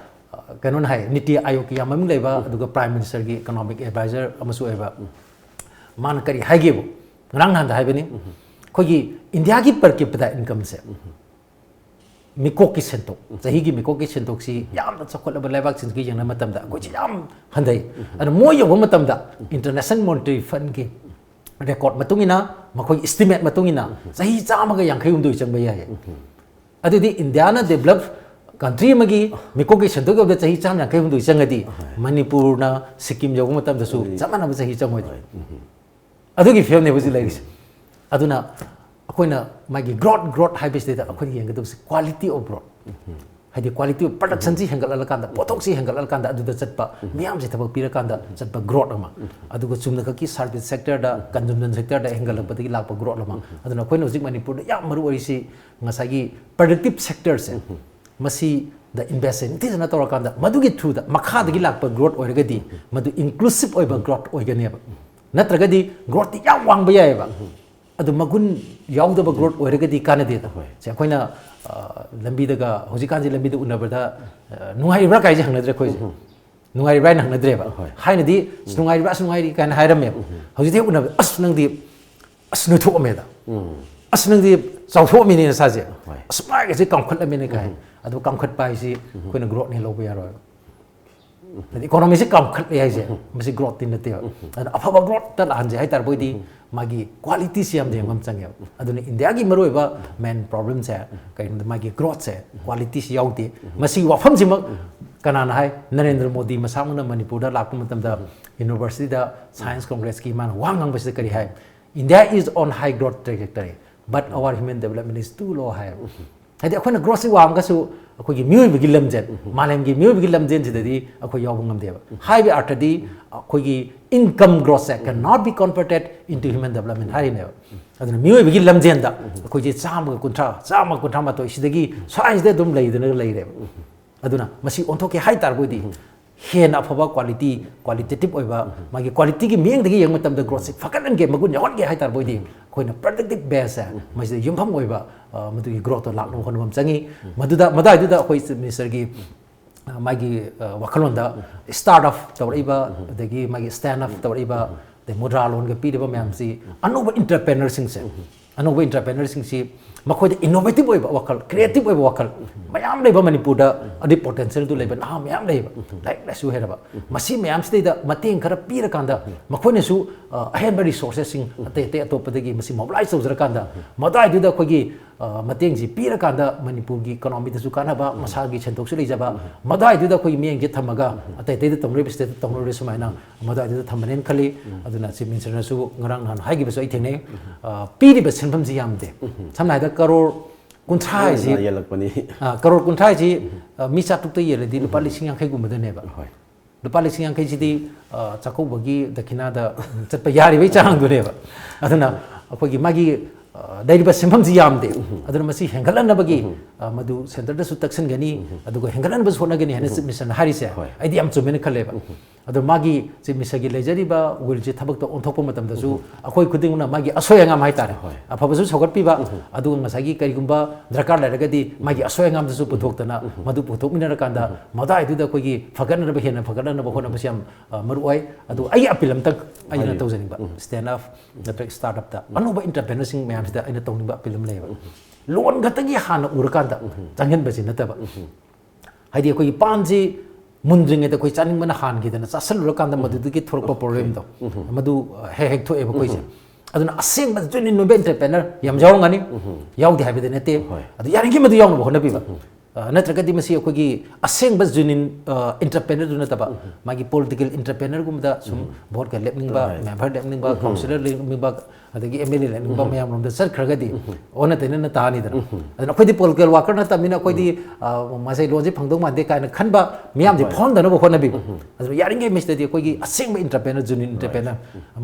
ꯑ, ꯀꯩꯅꯣꯅ ꯍꯥꯏ, ꯅꯤꯇꯤ ꯑꯥꯌꯣꯒꯀꯤ ꯌꯥꯝ ꯃꯃꯤꯡ ꯂꯩꯕ, ꯑꯗꯨꯒ Prime Ministerꯒꯤ economic advisor ꯑꯃꯁꯨ ꯑꯣꯏꯕ, ꯃꯥꯅ ꯀꯔꯤ ꯍꯥꯏꯒꯦꯕꯨ, ꯉꯔꯥꯡ ꯅꯍꯥꯟꯗ ꯍꯥꯏꯕꯅꯤ, ꯑꯩꯈꯣꯏꯒꯤ ꯏꯟꯗꯤꯌꯥꯒꯤ per capita incomeꯁꯦ, ꯃꯤꯀꯣꯛꯀꯤ ꯁꯦꯟꯊꯣꯛ, ꯆꯍꯤꯒꯤ ꯃꯤꯀꯣꯛꯀꯤ ꯁꯦꯟꯊꯣꯛꯁꯤ ꯌꯥꯝꯅ ꯆꯥꯎꯈꯠꯂꯕ ꯂꯩꯕꯥꯛꯁꯤꯡꯁꯤꯒ ꯌꯦꯡꯅꯕ ꯃꯇꯝꯗ ꯑꯩꯈꯣꯏꯁꯤ ꯌꯥꯝ ꯍꯟꯊꯩ꯫ ꯑꯗꯨꯅ ꯃꯣꯏ ꯌꯧꯕ ꯃꯇꯝꯗ International Monetary Fundꯀꯤ record ꯃꯇꯨꯡ ꯏꯟꯅ, ꯃꯈꯣꯏꯒꯤ estimate ꯃꯇꯨꯡ ꯏꯟꯅ, ꯆꯍꯤ ꯆꯥꯝꯃꯒ ꯌꯥꯡꯈꯩ ꯍꯨꯝꯗꯣꯏ ꯆꯪꯕ ꯌꯥꯏ꯫ ꯑꯗꯨꯗꯤ ꯏꯟꯗꯤꯌꯥꯅ develop country ꯑꯃꯒꯤ ꯃꯤꯀꯣꯛꯀꯤ ꯁꯦꯟꯊꯣꯛ ꯌꯧꯕꯗ ꯆꯍꯤ ꯆꯥꯝꯃ ꯌꯥꯡꯈꯩ ꯍꯨꯝꯗꯣꯏ ꯆꯪꯉꯗꯤ, ꯃꯅꯤꯄꯨꯔꯅ ꯁꯤꯛꯀꯤꯝ ꯌꯧꯕ ꯃꯇꯝꯗꯁꯨ ꯆꯞ ꯃꯥꯟꯅꯕ ꯆꯍꯤ ꯆꯪꯉꯣꯏꯗ꯭ꯔꯣ? ꯑꯗꯨꯒꯤ ꯐꯤꯕꯝꯅꯦ ꯍꯧꯖꯤꯛ ꯂꯩꯔꯤꯁꯦ꯫ ꯑꯗꯨꯅ ꯑꯩꯈꯣꯏꯅ ꯃꯥꯒꯤ growth, growth ꯍꯥꯏꯕꯁꯤꯗꯩꯗ ꯑꯩꯈꯣꯏꯅ ꯌꯦꯡꯒꯗꯕꯁꯦ quality of growth꯫ ꯍꯥꯏꯗꯤ quality of production ꯁꯤ ꯍꯦꯟꯒꯠꯍꯜꯂꯀꯥꯟꯗ, ꯄꯣꯠꯊꯣꯛꯁꯤ ꯍꯦꯟꯒꯠꯍꯜꯂꯀꯥꯟꯗ, ꯑꯗꯨꯗ ꯆꯠꯄ, ꯃꯤꯌꯥꯝꯁꯤ ꯊꯕꯛ ꯄꯤꯔꯀꯥꯟꯗ ꯆꯠꯄ growth ꯑꯃ, ꯑꯗꯨꯒ ꯆꯨꯝꯅ ꯈꯛꯀꯤ service sector ꯗ, consumption sector ꯗ ꯍꯦꯟꯒꯠꯂꯛꯄꯗꯒꯤ ꯂꯥꯛꯄ growth ꯑꯃ꯫ ꯑꯗꯨꯅ ꯑꯩꯈꯣꯏꯅ ꯍꯧꯖꯤꯛ ꯃꯅꯤꯄꯨꯔꯗ ꯌꯥꯝ ꯃꯔꯨ ꯑꯣꯏꯔꯤꯁꯤ ꯉꯁꯥꯏꯒꯤ productive sector ꯁꯦ, ꯃꯁꯤꯗ invest ꯁꯦ ꯅꯤꯡꯊꯤꯖꯅ ꯇꯧꯔꯀꯥꯟꯗ ꯃꯗꯨꯒꯤ through ꯗ ꯃꯈꯥꯗꯒꯤ ꯂꯥꯛꯄ growth ꯑꯣꯏꯔꯒꯗꯤ ꯃꯗꯨ inclusive ꯑꯣꯏꯕ growth ꯑꯣꯏꯒꯅꯦꯕ꯫ ꯅꯠꯇ꯭ꯔꯒꯗꯤ growth ꯇꯤ ꯌꯥꯝ ꯋꯥꯡꯕ ꯌꯥꯏꯑꯕ, ꯑꯗꯨ ꯃꯒꯨꯟ ꯌꯥꯎꯗꯕ growth ꯑꯣꯏꯔꯒꯗꯤ ꯀꯥꯟꯅꯗꯦꯗ꯫ ꯁꯦ ꯑꯩꯈꯣꯏꯅ, ꯑ, ꯂꯝꯕꯤꯗꯒ, ꯍꯧꯖꯤꯛꯀꯥꯟꯁꯤ ꯂꯝꯕꯤꯗ ꯎꯅꯕꯗ, ꯑ, "ꯅꯨꯡꯉꯥꯏꯔꯤꯕ꯭ꯔꯥ?" ꯀꯥꯏꯁꯦ ꯍꯪꯅꯗ꯭ꯔꯦ ꯑꯩꯈꯣꯏꯁꯦ꯫ "ꯅꯨꯡꯉꯥꯏꯔꯤꯕ꯭ꯔꯥ?" ꯍꯥꯏꯅ ꯍꯪꯅꯗ꯭ꯔꯦꯕ꯫ ꯍꯣꯏ꯫ ꯊꯥꯏꯅꯗꯤ, "ꯑꯁ, ꯅꯨꯡꯉꯥꯏꯔꯤꯕ꯭ꯔꯥ? ꯑꯁ, ꯅꯨꯡꯉꯥꯏꯔꯤ" ꯀꯥꯏꯅ ꯍꯥꯏꯔꯝꯃꯦꯕ꯫ ꯍꯧꯖꯤꯛꯇꯤ ꯍꯦꯛ ꯎꯅꯕꯗ, "ꯑꯁ, ꯅꯪꯗꯤ, ꯑꯁ, ꯅꯣꯏꯊꯣꯛꯑꯝꯃꯦꯗ꯫ ꯑꯁ, ꯅꯪꯗꯤ ꯆꯥꯎꯊꯣꯛꯑꯝꯃꯤꯅꯦ ꯅꯁꯥꯁꯦ꯫ ꯍꯣꯏ꯫ ꯑꯁ, ꯃꯥꯏꯒꯁꯦ ꯀꯥꯝꯈꯠꯂꯝꯃꯤꯅꯦ" ꯀꯥꯏ꯫ ꯑꯗꯨ ꯀꯥꯝꯈꯠꯄ ꯍꯥꯏꯁꯤ ꯑꯩꯈꯣꯏꯅ growth ꯅꯦ ꯂꯧꯕ ꯌꯥꯔꯣꯏꯕ꯫ ꯍꯥꯏꯗꯤ economy ꯁꯦ ꯀꯥꯝꯈꯠꯂꯦ ꯍꯥꯏꯁꯦ, ꯃꯁꯤ growth ꯇꯤ ꯅꯠꯇꯦꯕ꯫ ꯑꯗꯨꯅ ꯑꯐꯕ growth ꯇ ꯂꯥꯛꯍꯟꯁꯦ ꯍꯥꯏ ꯇꯥꯔꯕꯣꯏꯗꯤ ꯃꯥꯒꯤ quality ꯁꯤ ꯌꯥꯝ ꯌꯦꯡꯕ ꯑꯃ ꯆꯪꯉꯦꯕ꯫ ꯑꯗꯨꯅ ꯏꯟꯗꯤꯌꯥꯒꯤ ꯃꯔꯨꯑꯣꯏꯕ main problem ꯁꯦ ꯀꯔꯤꯒꯤꯅꯣꯗ ꯃꯥꯒꯤ growth ꯁꯦ, quality ꯁꯤ ꯌꯥꯎꯗꯦ꯫ ꯃꯁꯤꯒꯤ ꯋꯥꯐꯝꯁꯤꯃꯛ ꯀꯅꯥꯅ ꯍꯥꯏ? ꯅꯔꯦꯟꯗ꯭ꯔ ꯃꯣꯗꯤ ꯃꯁꯥꯃꯛꯅ ꯃꯅꯤꯄꯨꯔꯗ ꯂꯥꯛꯄ ꯃꯇꯝꯗ university ꯗ science congress ꯀꯤ ꯃꯥꯅ ꯋꯥ ꯉꯥꯡꯕꯁꯤꯗ ꯀꯔꯤ ꯍꯥꯏ? "India is on high growth trajectory, but our human development is too low" ꯍꯥꯏꯌꯦꯕ꯫ ꯍꯥꯏꯗꯤ ꯑꯩꯈꯣꯏꯅ growth ꯁꯤ ꯋꯥꯡꯉꯒꯁꯨ ꯑꯩꯈꯣꯏꯒꯤ ꯃꯤꯑꯣꯏꯕꯒꯤ ꯂꯝꯖꯦꯜ, ꯃꯥꯂꯦꯝꯒꯤ ꯃꯤꯑꯣꯏꯕꯒꯤ ꯂꯝꯖꯦꯜꯁꯤꯗꯗꯤ ꯑꯩꯈꯣꯏ ꯌꯥꯎꯕ ꯉꯝꯗꯦꯕ꯫ ꯍꯥꯏꯕꯒꯤ ꯑꯔꯊꯗꯤ ꯑꯩꯈꯣꯏꯒꯤ income growth say cannot be converted into human development ꯍꯥꯏꯔꯤꯅꯦꯕ꯫ ꯑꯗꯨꯅ ꯃꯤꯑꯣꯏꯕꯒꯤ ꯂꯝꯖꯦꯜꯗ ꯑꯩꯈꯣꯏꯁꯦ ꯆꯥꯝꯃꯒ ꯀꯨꯟꯊ꯭ꯔꯥ, ꯆꯥꯝꯃꯒ ꯀꯨꯟꯊ꯭ꯔꯥ ꯃꯥꯊꯣꯏ ꯁꯤꯗꯒꯤ ꯁ꯭ꯋꯥꯏꯁꯤꯗ ꯑꯗꯨꯝ ꯂꯩꯗꯅ ꯂꯩꯔꯦꯕ꯫ ꯑꯗꯨꯅ ꯃꯁꯤ ꯑꯣꯟꯊꯣꯛꯀꯦ ꯍꯥꯏ ꯇꯥꯔꯕꯣꯏꯗꯤ ꯍꯦꯟꯅ ꯑꯐꯕ quality, qualitative ꯑꯣꯏꯕ, ꯃꯥꯒꯤ quality ꯒꯤ ꯃꯤꯠꯌꯦꯡꯗꯒꯤ ꯌꯦꯡꯕ ꯃꯇꯝꯗ growth ꯁꯤ ꯐꯒꯠꯍꯟꯒꯦ, ꯃꯒꯨꯟ ꯌꯥꯎꯍꯟꯒꯦ ꯍꯥꯏ ꯇꯥꯔꯕꯣꯏꯗꯤ ꯑꯩꯈꯣꯏꯅ productive base ꯁꯦ ꯃꯁꯤꯗ ꯌꯨꯝꯐꯝ ꯑꯣꯏꯕ, ꯑ, ꯃꯗꯨꯒꯤ growth ꯇꯣ ꯂꯥꯛꯅꯕ ꯍꯣꯠꯅꯕ ꯑꯃ ꯆꯪꯉꯤ꯫ ꯃꯗꯨꯗ, ꯃꯗꯥꯏꯗꯨꯗ ꯑꯩꯈꯣꯏ Chief Minister ꯒꯤ, ꯑ, ꯃꯥꯒꯤ, ꯑ, ꯋꯥꯈꯜꯂꯣꯟꯗ start up ꯇꯧꯔꯛꯏꯕ, ꯑꯗꯒꯤ ꯃꯥꯒꯤ stand up ꯇꯧꯔꯛꯏꯕ, ꯑꯗꯩ ꯃꯨꯗ꯭ꯔꯥ loan ꯒ ꯄꯤꯔꯤꯕ ꯃꯌꯥꯝꯁꯤ ꯑꯅꯧꯕ entrepreneur ꯁꯤꯡꯁꯦ, ꯑꯅꯧꯕ entrepreneur ꯁꯤꯡꯁꯤ ꯃꯈꯣꯏꯗ innovative ꯑꯣꯏꯕ ꯋꯥꯈꯜ, creative ꯑꯣꯏꯕ ꯋꯥꯈꯜ ꯃꯌꯥꯝ ꯂꯩꯕ ꯃꯅꯤꯄꯨꯔꯗ, ꯑꯗꯨꯒꯤ potential ꯗꯨ ꯂꯩꯕ ꯅꯍꯥ ꯃꯌꯥꯝ ꯂꯩꯌꯦꯕ, ꯂꯥꯏꯔꯤꯛ ꯂꯥꯏꯁꯨ ꯍꯩꯔꯕ꯫ ꯃꯁꯤ ꯃꯌꯥꯝꯁꯤꯗꯩꯗ ꯃꯇꯦꯡ ꯈꯔ ꯄꯤꯔꯀꯥꯟꯗ ꯃꯈꯣꯏꯅꯁꯨ, ꯑ, ꯑꯍꯦꯟꯕ resources ꯁꯤꯡ ꯑꯇꯩ ꯑꯇꯩ ꯑꯇꯣꯞꯄꯗꯒꯤ ꯃꯁꯤ mobilize ꯇꯧꯖꯔꯀꯥꯟꯗ ꯃꯗꯥꯏꯗꯨꯗ ꯑꯩꯈꯣꯏꯒꯤ, ꯑ, ꯃꯇꯦꯡꯁꯤ ꯄꯤꯔꯀꯥꯟꯗ ꯃꯅꯤꯄꯨꯔꯒꯤ economy ꯗꯁꯨ ꯀꯥꯟꯅꯕ, ꯃꯁꯥꯒꯤ ꯁꯦꯟꯊꯣꯛꯁꯨ ꯂꯩꯖꯕ, ꯃꯗꯥꯏꯗꯨꯗ ꯑꯩꯈꯣꯏꯒꯤ ꯃꯤꯠꯌꯦꯡꯁꯦ ꯊꯝꯃꯒ ꯑꯇꯩ ꯑꯇꯩꯗ ꯇꯧꯅꯔꯤꯕ state ꯇ ꯇꯧꯅꯔꯤꯕ ꯁꯨꯃꯥꯏꯅ ꯃꯗꯥꯏꯗꯨꯗ ꯊꯝꯕꯅꯦꯅ ꯈꯜꯂꯤ꯫ ꯑꯗꯨꯅ Chief Minister ꯅꯁꯨ ꯉꯔꯥꯡ ꯅꯍꯥꯟ ꯍꯥꯏꯈꯤꯕꯁꯨ ꯑꯩ ꯊꯦꯡꯅꯩ꯫ ꯑ, ꯄꯤꯔꯤꯕ ꯁꯦꯟꯐꯝꯁꯤ ꯌꯥꯝꯗꯦ꯫ ꯁꯝꯅ ꯍꯥꯏꯔꯕꯗ ꯀꯔꯣꯔ ꯀꯨꯟꯊ꯭ꯔꯥ ꯍꯥꯏꯁꯤ, ꯌꯦꯜꯂꯛꯄꯅꯤ꯫ ꯑ, ꯀꯔꯣꯔ ꯀꯨꯟꯊ꯭ꯔꯥ ꯍꯥꯏꯁꯤ, ꯑ, ꯃꯤ ꯆꯥꯇ꯭ꯔꯨꯛꯇ ꯌꯦꯜꯂꯗꯤ ꯂꯨꯄꯥ ꯂꯤꯁꯤꯡ ꯌꯥꯡꯈꯩꯒꯨꯝꯕꯗꯅꯦꯕ꯫ ꯍꯣꯏ꯫ ꯂꯨꯄꯥ ꯂꯤꯁꯤꯡ ꯌꯥꯡꯈꯩꯁꯤꯗꯤ, ꯑ, ꯆꯥꯛꯀꯧꯕꯒꯤ ꯗꯈꯤꯅꯥꯗ, ꯎꯝ, ꯆꯠꯄ ꯌꯥꯔꯤꯕꯩ ꯆꯥꯡꯗꯨꯅꯦꯕ꯫ ꯑꯗꯨꯅ ꯑꯩꯈꯣꯏꯒꯤ ꯃꯥꯒꯤ, ꯑ, ꯂꯩꯔꯤꯕ ꯁꯦꯟꯐꯝꯁꯤ ꯌꯥꯝꯗꯦ꯫ ꯑꯗꯨꯅ ꯃꯁꯤ ꯍꯦꯟꯒꯠꯍꯟꯅꯕꯒꯤ, ꯑ, ꯃꯗꯨ ꯁꯦꯟꯇꯔꯗꯁꯨ ꯇꯛꯁꯤꯟꯒꯅꯤ, ꯑꯗꯨꯒ ꯍꯦꯟꯒꯠꯍꯟꯅꯕꯁꯨ ꯍꯣꯠꯅꯒꯅꯤ ꯍꯥꯏꯅ ꯆꯤꯞ ꯃꯤꯅꯤꯁꯇꯔꯅ ꯍꯥꯏꯔꯤꯁꯦ꯫ ꯍꯣꯏ꯫ ꯑꯩꯗꯤ ꯌꯥꯝ ꯆꯨꯝꯃꯦꯅ ꯈꯜꯂꯦꯕ꯫ ꯑꯗꯣ ꯃꯥꯒꯤ ꯆꯤꯞ ꯃꯤꯅꯤꯁꯇꯔꯒꯤ ꯂꯩꯖꯔꯤꯕ ꯋꯤꯜꯁꯦ ꯊꯕꯛꯇ ꯑꯣꯟꯊꯣꯛꯄ ꯃꯇꯝꯗꯁꯨ ꯑꯩꯈꯣꯏ ꯈꯨꯗꯤꯡꯃꯛꯅ ꯃꯥꯒꯤ ꯑꯁꯣꯏ ꯑꯉꯥꯝ ꯍꯥꯏꯇꯥꯔꯦ, ꯍꯣꯏ꯫ ꯑꯐꯕꯁꯨ ꯁꯧꯒꯠꯄꯤꯕ, ꯑꯗꯨꯒ ꯉꯁꯥꯏꯒꯤ ꯀꯔꯤꯒꯨꯝꯕ ꯗꯔꯀꯥꯔ ꯂꯩꯔꯒꯗꯤ ꯃꯥꯒꯤ ꯑꯁꯣꯏ ꯑꯉꯥꯝꯗꯁꯨ ꯄꯨꯊꯣꯛꯇꯅ ꯃꯗꯨ ꯄꯨꯊꯣꯛꯃꯤꯟꯅꯔꯀꯥꯟꯗ ꯃꯗꯥꯏꯗꯨꯗ ꯑꯩꯈꯣꯏꯒꯤ ꯐꯒꯠꯅꯅꯕ, ꯍꯦꯟꯅ ꯐꯒꯠꯅꯅꯕ ꯍꯣꯠꯅꯕꯁꯤ ꯌꯥꯝ, ꯑ, ꯃꯔꯨ ꯑꯣꯏ꯫ ꯑꯗꯨ ꯑꯩꯒꯤ ꯑꯄꯤꯜ ꯑꯝꯇꯪ ꯑꯩꯅ ꯍꯥꯏꯕꯤꯌꯨ꯫ ꯇꯧꯖꯅꯤꯡꯕ ꯁ꯭ꯇꯦꯟ ꯑꯞ ꯅꯠꯇ꯭ꯔꯒ ꯁ꯭ꯇꯥꯔꯠ ꯑꯞꯇ ꯑꯅꯧꯕ ꯏꯟꯇꯔꯄ꯭ꯔꯦꯅꯔꯁꯤꯡ ꯃꯌꯥꯝꯁꯤꯗ ꯑꯩꯅ ꯇꯧꯅꯤꯡꯕ ꯑꯄꯤꯜ ꯑꯃ ꯂꯩꯌꯦꯕ꯫ ꯂꯣꯟ ꯈꯛꯇꯒꯤ ꯍꯥꯟꯅ ꯎꯔꯀꯥꯟꯗ ꯆꯪꯍꯟꯕꯁꯤ ꯅꯠꯇꯕ, ꯍꯥꯏꯗꯤ ꯑꯩꯈꯣꯏꯒꯤ ꯄꯥꯟꯁꯤ ꯃꯨꯟꯗ꯭ꯔꯤꯉꯩꯗ ꯑꯩꯈꯣꯏ ꯆꯥꯅꯤꯡꯕꯅ ꯍꯥꯟꯈꯤꯗꯅ ꯆꯥꯁꯤꯜꯂꯨꯔꯀꯥꯟꯗ ꯃꯗꯨꯗꯒꯤ ꯊꯣꯛꯂꯛꯄ ꯄ꯭ꯔꯣꯕ꯭ꯂꯦꯝꯗꯣ, ꯃꯗꯨ, ꯑ, ꯍꯦꯛ ꯍꯦꯛ ꯊꯣꯛꯑꯦꯕ ꯑꯩꯈꯣꯏꯁꯦ꯫ ꯑꯗꯨꯅ ꯑꯁꯦꯡꯕ ꯖꯦꯅ꯭ꯌꯨꯟ ꯑꯣꯏꯕ ꯏꯟꯇꯔꯄ꯭ꯔꯦꯅꯔ ꯌꯥꯝ ꯌꯥꯎꯔꯝꯒꯅꯤ, ꯌꯥꯎꯗꯦ ꯍꯥꯏꯕꯗꯤ ꯅꯠꯇꯦ꯫ ꯍꯣꯏ꯫ ꯑꯗꯨ ꯌꯥꯔꯤꯉꯩ ꯃꯗꯨ ꯌꯥꯎꯅꯕ ꯍꯣꯠꯅꯕꯤꯕ꯫ ꯑ, ꯅꯠꯇ꯭ꯔꯒꯗꯤ ꯃꯁꯤ ꯑꯩꯈꯣꯏꯒꯤ ꯑꯁꯦꯡꯕ ꯖꯦꯅ꯭ꯌꯨꯟ, ꯑ, ꯏꯟꯇꯔꯄ꯭ꯔꯦꯅꯔꯗꯨ ꯅꯠꯇꯕ, ꯃꯥꯒꯤ ꯄꯣꯂꯤꯇꯤꯀꯦꯜ ꯏꯟꯇꯔꯄ꯭ꯔꯦꯅꯔꯒꯨꯝꯕꯗ ꯁꯨꯝ ꯚꯣꯠꯀ ꯂꯦꯞꯅꯤꯡꯕ, Right. ꯃꯦꯝꯕꯔ ꯂꯦꯞꯅꯤꯡꯕ, ꯀꯥꯎꯟꯁꯤꯂꯔ ꯂꯦꯞꯅꯤꯡꯕ, ꯑꯗꯒꯤ ꯑꯦꯝ ꯑꯦꯜ ꯑꯦ ꯂꯦꯞꯅꯤꯡꯕ ꯃꯌꯥꯝꯔꯣꯝꯗ ꯆꯠꯈ꯭ꯔꯒꯗꯤ ꯑꯣꯟꯅ ꯇꯩꯅꯅ ꯇꯥꯅꯤꯗꯅ꯫ ꯑꯗꯨꯅ ꯑꯩꯈꯣꯏꯗꯤ ꯄꯣꯂꯤꯇꯤꯀꯦꯜ ꯋꯥꯔꯀꯔ ꯅꯠꯇꯕꯅꯤꯅ ꯑꯩꯈꯣꯏꯗꯤ, ꯑ, ꯃꯁꯤ ꯂꯣꯟꯁꯤ ꯐꯪꯗꯧ ꯃꯥꯟꯗꯦ ꯀꯥꯏꯅ ꯈꯟꯕ ꯃꯤꯌꯥꯝꯁꯦ ꯐꯥꯎꯍꯟꯗꯅꯕ ꯍꯣꯠꯅꯕꯤꯕ꯫ ꯑꯗꯨ ꯌꯥꯔꯤꯉꯩ ꯃꯁꯤꯗꯗꯤ ꯑꯩꯈꯣꯏꯒꯤ ꯑꯁꯦꯡꯕ ꯏꯟꯇꯔꯄ꯭ꯔꯦꯅꯔ, ꯖꯦꯅ꯭ꯌꯨꯟ ꯏꯟꯇꯔꯄ꯭ꯔꯦꯅꯔ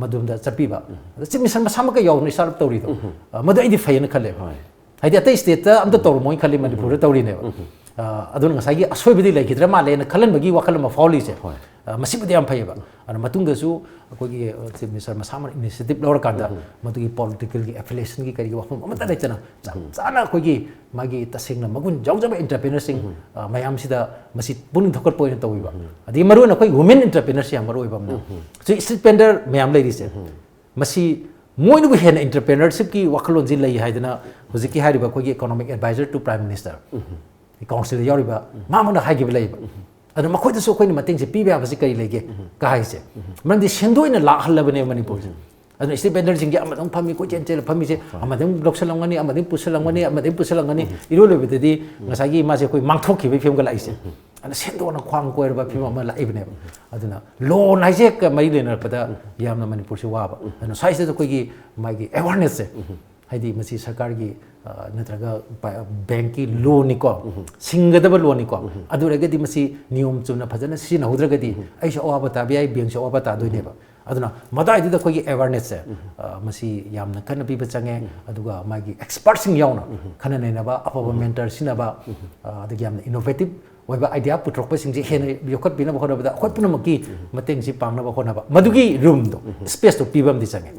ꯃꯗꯨꯝꯗ ꯆꯠꯄꯤꯕ꯫ ꯑꯗ ꯆꯤꯞ ꯃꯤꯅꯤꯁꯇꯔ ꯃꯁꯥꯃꯛꯀ ꯌꯥꯎꯗꯅ ꯁ꯭ꯇꯥꯔꯠ ꯑꯞ ꯇꯧꯔꯤꯗꯣ, ꯑ, ꯃꯗꯨ ꯑꯩꯗꯤ ꯐꯩꯌꯦꯅ ꯈꯜꯂꯦꯕ꯫ ꯍꯣꯏ꯫ ꯍꯥꯏꯗꯤ ꯑꯇꯩ ꯁ꯭ꯇꯦꯠꯇ ꯑꯝꯇ ꯇꯧꯔꯝꯃꯣꯏꯅ ꯈꯜꯂꯤ, ꯃꯅꯤꯄꯨꯔꯗ ꯇꯧꯔꯤꯅꯦꯕ꯫ ꯑ, ꯑꯗꯨꯅ ꯉꯁꯥꯏꯒꯤ ꯑꯁꯣꯏꯕꯗꯤ ꯂꯩꯈꯤꯗ꯭ꯔ ꯃꯥꯜꯂꯦꯅ ꯈꯜꯍꯟꯕꯒꯤ ꯋꯥꯈꯜ ꯑꯃ ꯐꯥꯎꯍꯜꯂꯤꯁꯦ꯫ ꯍꯣꯏ꯫ ꯑ, ꯃꯁꯤꯕꯨꯗꯤ ꯌꯥꯝ ꯐꯩꯌꯦꯕ꯫ ꯑꯗꯨꯅ ꯃꯇꯨꯡꯗꯁꯨ ꯑꯩꯈꯣꯏꯒꯤ, ꯑ, ꯆꯤꯞ ꯃꯤꯅꯤꯁꯇꯔ ꯃꯁꯥꯃꯛꯅ ꯏꯅꯤꯁꯤꯌꯦꯇꯤꯚ ꯂꯧꯔꯀꯥꯟꯗ ꯃꯗꯨꯒꯤ ꯄꯣꯂꯤꯇꯤꯀꯦꯜꯒꯤ ꯑꯦꯐꯤꯂꯤꯌꯦꯁꯟꯒꯤ ꯀꯔꯤꯒꯤ ꯋꯥꯐꯝ ꯑꯃꯠꯇ ꯂꯩꯇꯅ ꯆꯞ ꯆꯥꯅ ꯑꯩꯈꯣꯏꯒꯤ ꯃꯥꯒꯤ ꯇꯁꯦꯡꯅ ꯃꯒꯨꯟ ꯌꯥꯎꯖꯕ ꯏꯟꯇꯔꯄ꯭ꯔꯦꯅꯔꯁꯤꯡ, ꯑ, ꯃꯌꯥꯝꯁꯤꯗ ꯃꯁꯤ ꯄꯨꯛꯅꯤꯡ ꯊꯧꯒꯠꯄ ꯑꯣꯏꯅ ꯇꯧꯕꯤꯕ꯫ ꯑꯗꯒꯤ ꯃꯔꯨꯑꯣꯏꯅ ꯑꯩꯈꯣꯏ ꯋꯨꯃꯦꯟ ꯏꯟꯇꯔꯄ꯭ꯔꯦꯅꯔꯁꯤ ꯌꯥꯝ ꯃꯔꯨ ꯑꯣꯏꯕ ꯑꯃꯅ꯫ ꯍꯧꯖꯤꯛ ꯁ꯭ꯇ꯭ꯔꯤꯠ ꯚꯦꯟꯗꯔ ꯃꯌꯥꯝ ꯂꯩꯔꯤꯁꯦ꯫ ꯃꯁꯤ ꯃꯣꯏꯅꯕꯨ ꯍꯦꯟꯅ ꯏꯟꯇꯔꯄ꯭ꯔꯦꯅꯔꯁꯤꯞꯀꯤ ꯋꯥꯈꯜꯂꯣꯟꯁꯤ ꯂꯩ ꯍꯥꯏꯗꯅ ꯍꯧꯖꯤꯛꯀꯤ ꯍꯥꯏꯔꯤꯕ ꯑꯩꯈꯣꯏꯒꯤ Economic Advisor to Prime Minister, ꯀꯥꯎꯟꯁꯤꯜꯗ ꯌꯥꯎꯔꯤꯕ ꯃꯥꯃꯛꯅ ꯍꯥꯏꯈꯤꯕ ꯂꯩꯌꯦꯕ꯫ ꯑꯗꯨꯅ ꯃꯈꯣꯏꯗꯁꯨ ꯑꯩꯈꯣꯏꯅ ꯃꯇꯦꯡꯁꯦ ꯄꯤꯕ ꯌꯥꯕꯁꯤ ꯀꯔꯤ ꯂꯩꯒꯦ ꯀ ꯍꯥꯏꯁꯦ꯫ ꯃꯔꯝꯗꯤ ꯁꯦꯟꯗꯣꯏꯅ ꯂꯥꯛꯍꯜꯂꯕꯅꯦꯕ ꯃꯅꯤꯄꯨꯔꯁꯦ꯫ ꯑꯗꯨꯅ ꯁ꯭ꯇ꯭ꯔꯤꯠ ꯚꯦꯟꯗꯔꯁꯤꯡꯁꯦ ꯑꯃꯗ ꯑꯃꯨꯛ ꯐꯝꯃꯤ, ꯀꯣꯏꯆꯦꯟ ꯆꯦꯜꯂ ꯐꯝꯃꯤꯁꯦ, ꯑꯃꯗ ꯑꯃꯨꯛ ꯂꯧꯁꯜꯂꯝꯒꯅꯤ, ꯑꯃꯗ ꯑꯃꯨꯛ ꯄꯨꯁꯜꯂꯝꯒꯅꯤ, ꯑꯃꯗ ꯑꯃꯨꯛ ꯄꯨꯁꯜꯂꯝꯒꯅꯤ, ꯏꯔꯣꯏ ꯂꯣꯏꯕꯗꯗꯤ ꯉꯁꯥꯏꯒꯤ ꯃꯥꯁꯦ ꯑꯩꯈꯣꯏ ꯃꯥꯡꯊꯣꯛꯈꯤꯕꯒꯤ ꯐꯤꯕꯝꯒ ꯂꯥꯛꯏꯁꯦ꯫ ꯑꯗꯨꯅ ꯁꯦꯟꯗꯣꯛꯅ ꯈ꯭ꯋꯥꯡ ꯀꯣꯏꯔꯕ ꯐꯤꯕꯝ ꯑꯃ ꯂꯥꯛꯏꯕꯅꯦꯕ꯫ ꯑꯗꯨꯅ ꯂꯣꯟ ꯍꯥꯏꯁꯦ ꯍꯦꯛ ꯃꯔꯤ ꯂꯩꯅꯔꯛꯄꯗ ꯌꯥꯝꯅ ꯃꯅꯤꯄꯨꯔꯁꯤ ꯋꯥꯕ꯫ ꯑꯗꯨꯅ ꯁ꯭ꯋꯥꯏꯁꯤꯗ ꯑꯩꯈꯣꯏꯒꯤ ꯃꯥꯒꯤ ꯑꯦꯋꯥꯔꯅꯦꯁꯁꯦ, ꯍꯥꯏꯗꯤ ꯃꯁꯤ ꯁꯔꯀꯥꯔꯒꯤ ꯑ, ꯅꯠꯇ꯭ꯔꯒ ꯕꯦꯡꯀꯤ ꯂꯣꯟꯅꯤꯀꯣ, ꯁꯤꯡꯒꯗꯕ ꯂꯣꯟꯅꯤꯀꯣ, ꯑꯗꯨ ꯑꯣꯏꯔꯒꯗꯤ ꯃꯁꯤ ꯅꯤꯌꯣꯝ ꯆꯨꯝꯅ ꯐꯖꯅ ꯁꯤꯖꯤꯟꯅꯍꯧꯗ꯭ꯔꯒꯗꯤ ꯑꯩꯁꯨ ꯑꯋꯥꯕ ꯇꯥꯕ ꯌꯥꯏ, ꯕꯦꯡꯁꯨ ꯑꯋꯥꯕ ꯇꯥꯗꯣꯏꯅꯦꯕ꯫ ꯑꯗꯨꯅ ꯃꯇꯥꯏꯗꯨꯗ ꯑꯩꯈꯣꯏꯒꯤ ꯑꯦꯋꯥꯔꯅꯦꯁꯁꯦ, ꯑ, ꯃꯁꯤ ꯌꯥꯝꯅ ꯀꯟꯅ ꯄꯤꯕ ꯆꯪꯉꯦ꯫ ꯑꯗꯨꯒ ꯃꯥꯒꯤ ꯑꯦꯛꯁꯄꯔꯠꯁꯤꯡ ꯌꯥꯎꯅ ꯈꯟꯅ ꯅꯩꯅꯕ, ꯑꯐꯕ ꯃꯦꯟꯇꯔ ꯁꯤꯟꯅꯕ, ꯑ, ꯑꯗꯒꯤ ꯌꯥꯝꯅ ꯏꯅꯣꯚꯦꯇꯤꯞ ꯑꯣꯏꯕ ꯑꯥꯏꯗꯤꯌꯥ ꯄꯨꯊꯣꯔꯛꯄꯁꯤꯡꯁꯦ ꯍꯦꯟꯅ ꯌꯣꯛꯈꯠꯄꯤꯅꯕ ꯍꯣꯠꯅꯕꯗ ꯑꯩꯈꯣꯏ ꯄꯨꯝꯅꯃꯛꯀꯤ ꯃꯇꯦꯡꯁꯤ ꯄꯥꯡꯅꯕ ꯍꯣꯠꯅꯕ, ꯃꯗꯨꯒꯤ ꯔꯨꯝꯗꯣ, ꯁ꯭ꯄꯦꯁꯇꯣ ꯄꯤꯕ ꯑꯃꯗꯤ ꯆꯪꯉꯦ꯫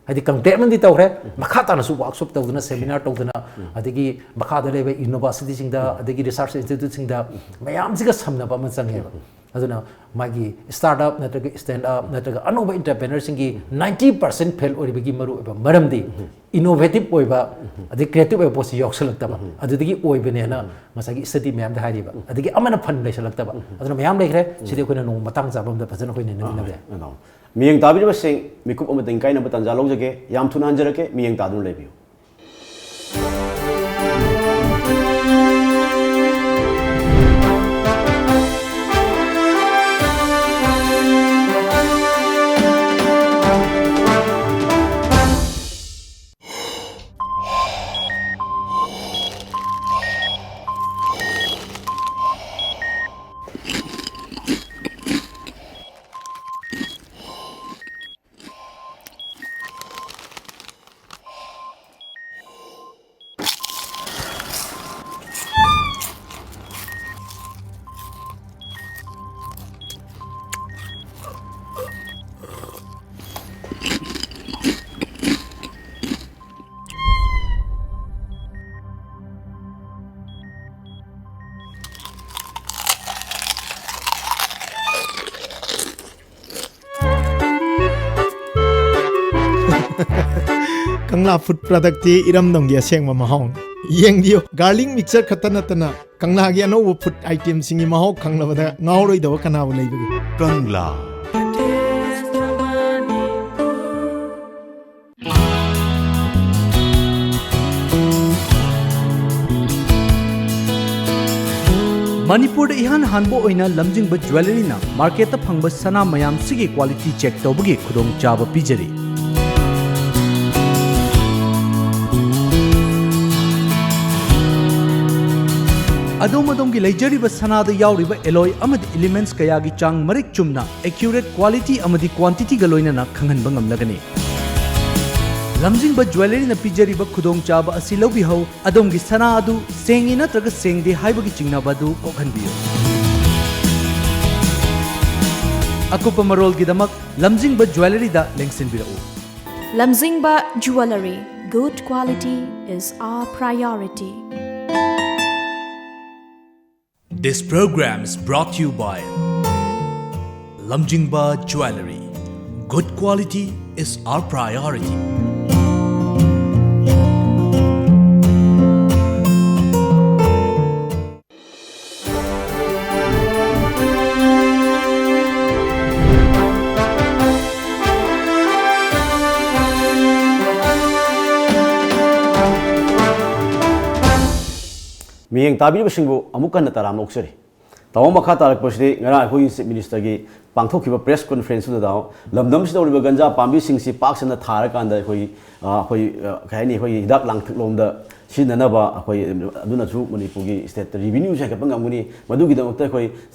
ꯍꯥꯏꯗꯤ ꯀꯟꯇꯦꯛ ꯑꯃꯗꯤ ꯇꯧꯈ꯭ꯔꯦ, ꯃꯈꯥ ꯇꯥꯅꯁꯨ ꯋꯥꯔꯛꯁꯣꯞ ꯇꯧꯗꯅ, ꯁꯦꯃꯤꯅꯥꯔ ꯇꯧꯗꯅ, ꯑꯗꯒꯤ ꯃꯈꯥꯗ ꯂꯩꯕ ꯌꯨꯅꯤꯚꯔꯁꯤꯇꯤꯁꯤꯡꯗ, ꯑꯗꯒꯤ ꯔꯤꯁꯔꯁ ꯏꯟꯁꯇꯤꯇ꯭ꯌꯨꯠꯁꯤꯡꯗ, ꯃꯌꯥꯝꯁꯤꯒ ꯁꯝꯅꯕ ꯑꯃ ꯆꯪꯉꯦꯕ꯫ ꯑꯗꯨꯅ ꯃꯥꯒꯤ ꯁ꯭ꯇꯥꯔꯠ ꯑꯞ ꯅꯠꯇ꯭ꯔꯒ ꯁ꯭ꯇꯦꯟꯗ ꯑꯞ ꯅꯠꯇ꯭ꯔꯒ ꯑꯅꯧꯕ ꯏꯟꯇꯔꯄ꯭ꯔꯦꯅꯔꯁꯤꯡꯒꯤ ꯅꯥꯏꯟꯇꯤ ꯄꯥꯔꯁꯦꯟ ꯐꯦꯜ ꯑꯣꯏꯔꯤꯕꯒꯤ ꯃꯔꯨꯑꯣꯏꯕ ꯃꯔꯝꯗꯤ ꯏꯅꯣꯚꯦꯇꯤꯞ ꯑꯣꯏꯕ, ꯑꯗꯩ ꯀ꯭ꯔꯤꯌꯦꯇꯤꯞ ꯑꯣꯏꯕ ꯄꯣꯠꯁꯤ ꯌꯥꯎꯁꯜꯂꯛꯇꯕ, ꯑꯗꯨꯗꯒꯤ ꯑꯣꯏꯕꯅꯦꯅ ꯉꯁꯥꯏꯒꯤ ꯁ꯭ꯇꯗꯤ ꯃꯌꯥꯝꯗ ꯍꯥꯏꯔꯤꯕ꯫ ꯑꯗꯒꯤ ꯑꯃꯅ ꯐꯟ ꯂꯩꯁꯜꯂꯛꯇꯕ, ꯑꯗꯨꯅ ꯃꯌꯥꯝ ꯂꯩꯈ꯭ꯔꯦ꯫ ꯁꯤꯗꯤ ꯑꯩꯈꯣꯏꯅ ꯅꯣꯡꯃ ꯃꯇꯥꯡ ꯆꯥꯕ ꯑꯃꯗ ꯐꯖꯅ ꯑꯩꯈꯣꯏ ꯅꯩꯅꯃꯤꯟꯅꯕ ꯌꯥꯏ꯫ ꯑꯗꯣ ꯃꯤꯠꯌꯦꯡ ꯇꯥꯕꯤꯔꯤꯕꯁꯤꯡ, ꯃꯤꯀꯨꯞ ꯑꯃꯇꯪ ꯀꯥꯏꯅꯕ ꯇꯥꯟꯖꯥ ꯂꯧꯖꯒꯦ꯫ ꯌꯥꯝ ꯊꯨꯅ ꯍꯟꯖꯔꯛꯀꯦ, ꯃꯤꯠꯌꯦꯡ ꯇꯥꯗꯨꯅ ꯂꯩꯕꯤꯌꯨ꯫ ꯀꯪꯂꯥ ꯐꯨꯗ ꯄ꯭ꯔꯗꯛꯇꯤ ꯏꯔꯝꯗꯝꯒꯤ ꯑꯁꯦꯡꯕ ꯃꯍꯥꯎꯅꯤ꯫ ꯌꯦꯡꯕꯤꯌꯨ, ꯒꯥꯔꯂꯤꯛ ꯃꯤꯛꯆꯔ ꯈꯛꯇ ꯅꯠꯇꯅ ꯀꯪꯂꯥꯒꯤ ꯑꯅꯧꯕ ꯐꯨꯗ ꯑꯥꯏꯇꯦꯝꯁꯤꯡꯒꯤ ꯃꯍꯥꯎ ꯈꯪꯂꯕꯗ ꯉꯥꯎꯔꯣꯏꯗꯕ ꯀꯅꯥꯕꯨ ꯂꯩꯕꯒꯦ? ꯀꯪꯂꯥ꯫ ꯃꯅꯤꯄꯨꯔꯗ ꯏꯍꯥꯟ ꯍꯥꯟꯕ ꯑꯣꯏꯅ ꯂꯝꯖꯤꯡꯕ ꯖ꯭ꯋꯦꯂꯔꯤꯅ ꯃꯥꯔꯀꯦꯠꯇ ꯐꯪꯕ ꯁꯅꯥ ꯃꯌꯥꯝꯁꯤꯒꯤ ꯀ꯭ꯋꯥꯂꯤꯇꯤ ꯆꯦꯛ ꯇꯧꯕꯒꯤ ꯈꯨꯗꯣꯡꯆꯥꯕ ꯄꯤꯖꯔꯤ꯫ ꯑꯗꯣꯝ ꯑꯗꯣꯝꯒꯤ ꯂꯩꯖꯔꯤꯕ ꯁꯅꯥꯗ ꯌꯥꯎꯔꯤꯕ alloy ꯑꯃꯗꯤ elements ꯀꯌꯥꯒꯤ ꯆꯥꯡ ꯃꯔꯤꯛ ꯆꯨꯝꯅ, accurate quality ꯑꯃꯗꯤ quantityꯒ ꯂꯣꯏꯅꯅ ꯈꯪꯍꯟꯕ ꯉꯝꯂꯒꯅꯤ꯫ ꯂꯝꯖꯤꯡꯕ ꯖ꯭ꯋꯦꯂꯔꯤꯅ ꯄꯤꯖꯔꯤꯕ ꯈꯨꯗꯣꯡꯆꯥꯕ ꯑꯁꯤ ꯂꯧꯕꯤꯍꯧ꯫ ꯑꯗꯣꯝꯒꯤ ꯁꯅꯥ ꯑꯗꯨ ꯁꯦꯡꯉꯤ ꯅꯠꯇ꯭ꯔꯒ ꯁꯦꯡꯗꯦ ꯍꯥꯏꯕꯒꯤ ꯆꯤꯡꯅꯕ ꯑꯗꯨ ꯀꯣꯛꯍꯟꯕꯤꯌꯨ꯫ ꯑꯀꯨꯞꯄ ꯃꯔꯣꯜꯒꯤꯗꯃꯛ ꯂꯝꯖꯤꯡꯕ ꯖ꯭ꯋꯦꯂꯔꯤꯗ ꯂꯦꯡꯁꯤꯟꯕꯤꯔꯛꯎ꯫ Lamjingba Jewellery, good quality is our priority. This program is brought to you by Lamjingba Jewellery. Good quality is our priority. ꯃꯤꯠꯌꯦꯡ ꯇꯥꯕꯤꯔꯤꯕꯁꯤꯡꯕꯨ ꯑꯃꯨꯛ ꯍꯟꯅ ꯇꯔꯥꯝꯅ ꯑꯣꯛꯆꯔꯤ꯫ ꯇꯥꯃꯣ, ꯃꯈꯥ ꯇꯥꯔꯛꯄꯁꯤꯗꯤ ꯉꯔꯥꯡ ꯑꯩꯈꯣꯏꯒꯤ Chief Ministerꯒꯤ ꯄꯥꯡꯊꯣꯛꯈꯤꯕ press conferenceꯗꯨꯗ, ꯇꯥꯃꯣ, ꯂꯝꯗꯝꯁꯤꯗ ꯍꯧꯔꯤꯕ ꯒꯟꯖꯥ ꯄꯥꯝꯕꯤꯁꯤꯡꯁꯤ ꯄꯥꯛ ꯁꯟꯅ ꯊꯥꯔꯀꯥꯟꯗ ꯑꯩꯈꯣꯏ, ꯑ, ꯑꯩꯈꯣꯏ, ꯑ, ꯀꯩ ꯍꯥꯏꯅꯤ, ꯑꯩꯈꯣꯏꯒꯤ ꯍꯤꯗꯥꯛ ꯂꯥꯡꯊꯛꯂꯣꯝꯗ ꯁꯤꯖꯤꯟꯅꯅꯕ, ꯑꯩꯈꯣꯏ ꯑꯗꯨꯅꯁꯨ ꯃꯅꯤꯄꯨꯔꯒꯤ stateꯇ revenueꯁꯦ ꯍꯦꯟꯒꯠꯄ ꯉꯝꯒꯅꯤ꯫ ꯃꯗꯨꯒꯤꯗꯃꯛꯇ ꯑꯩꯈꯣꯏ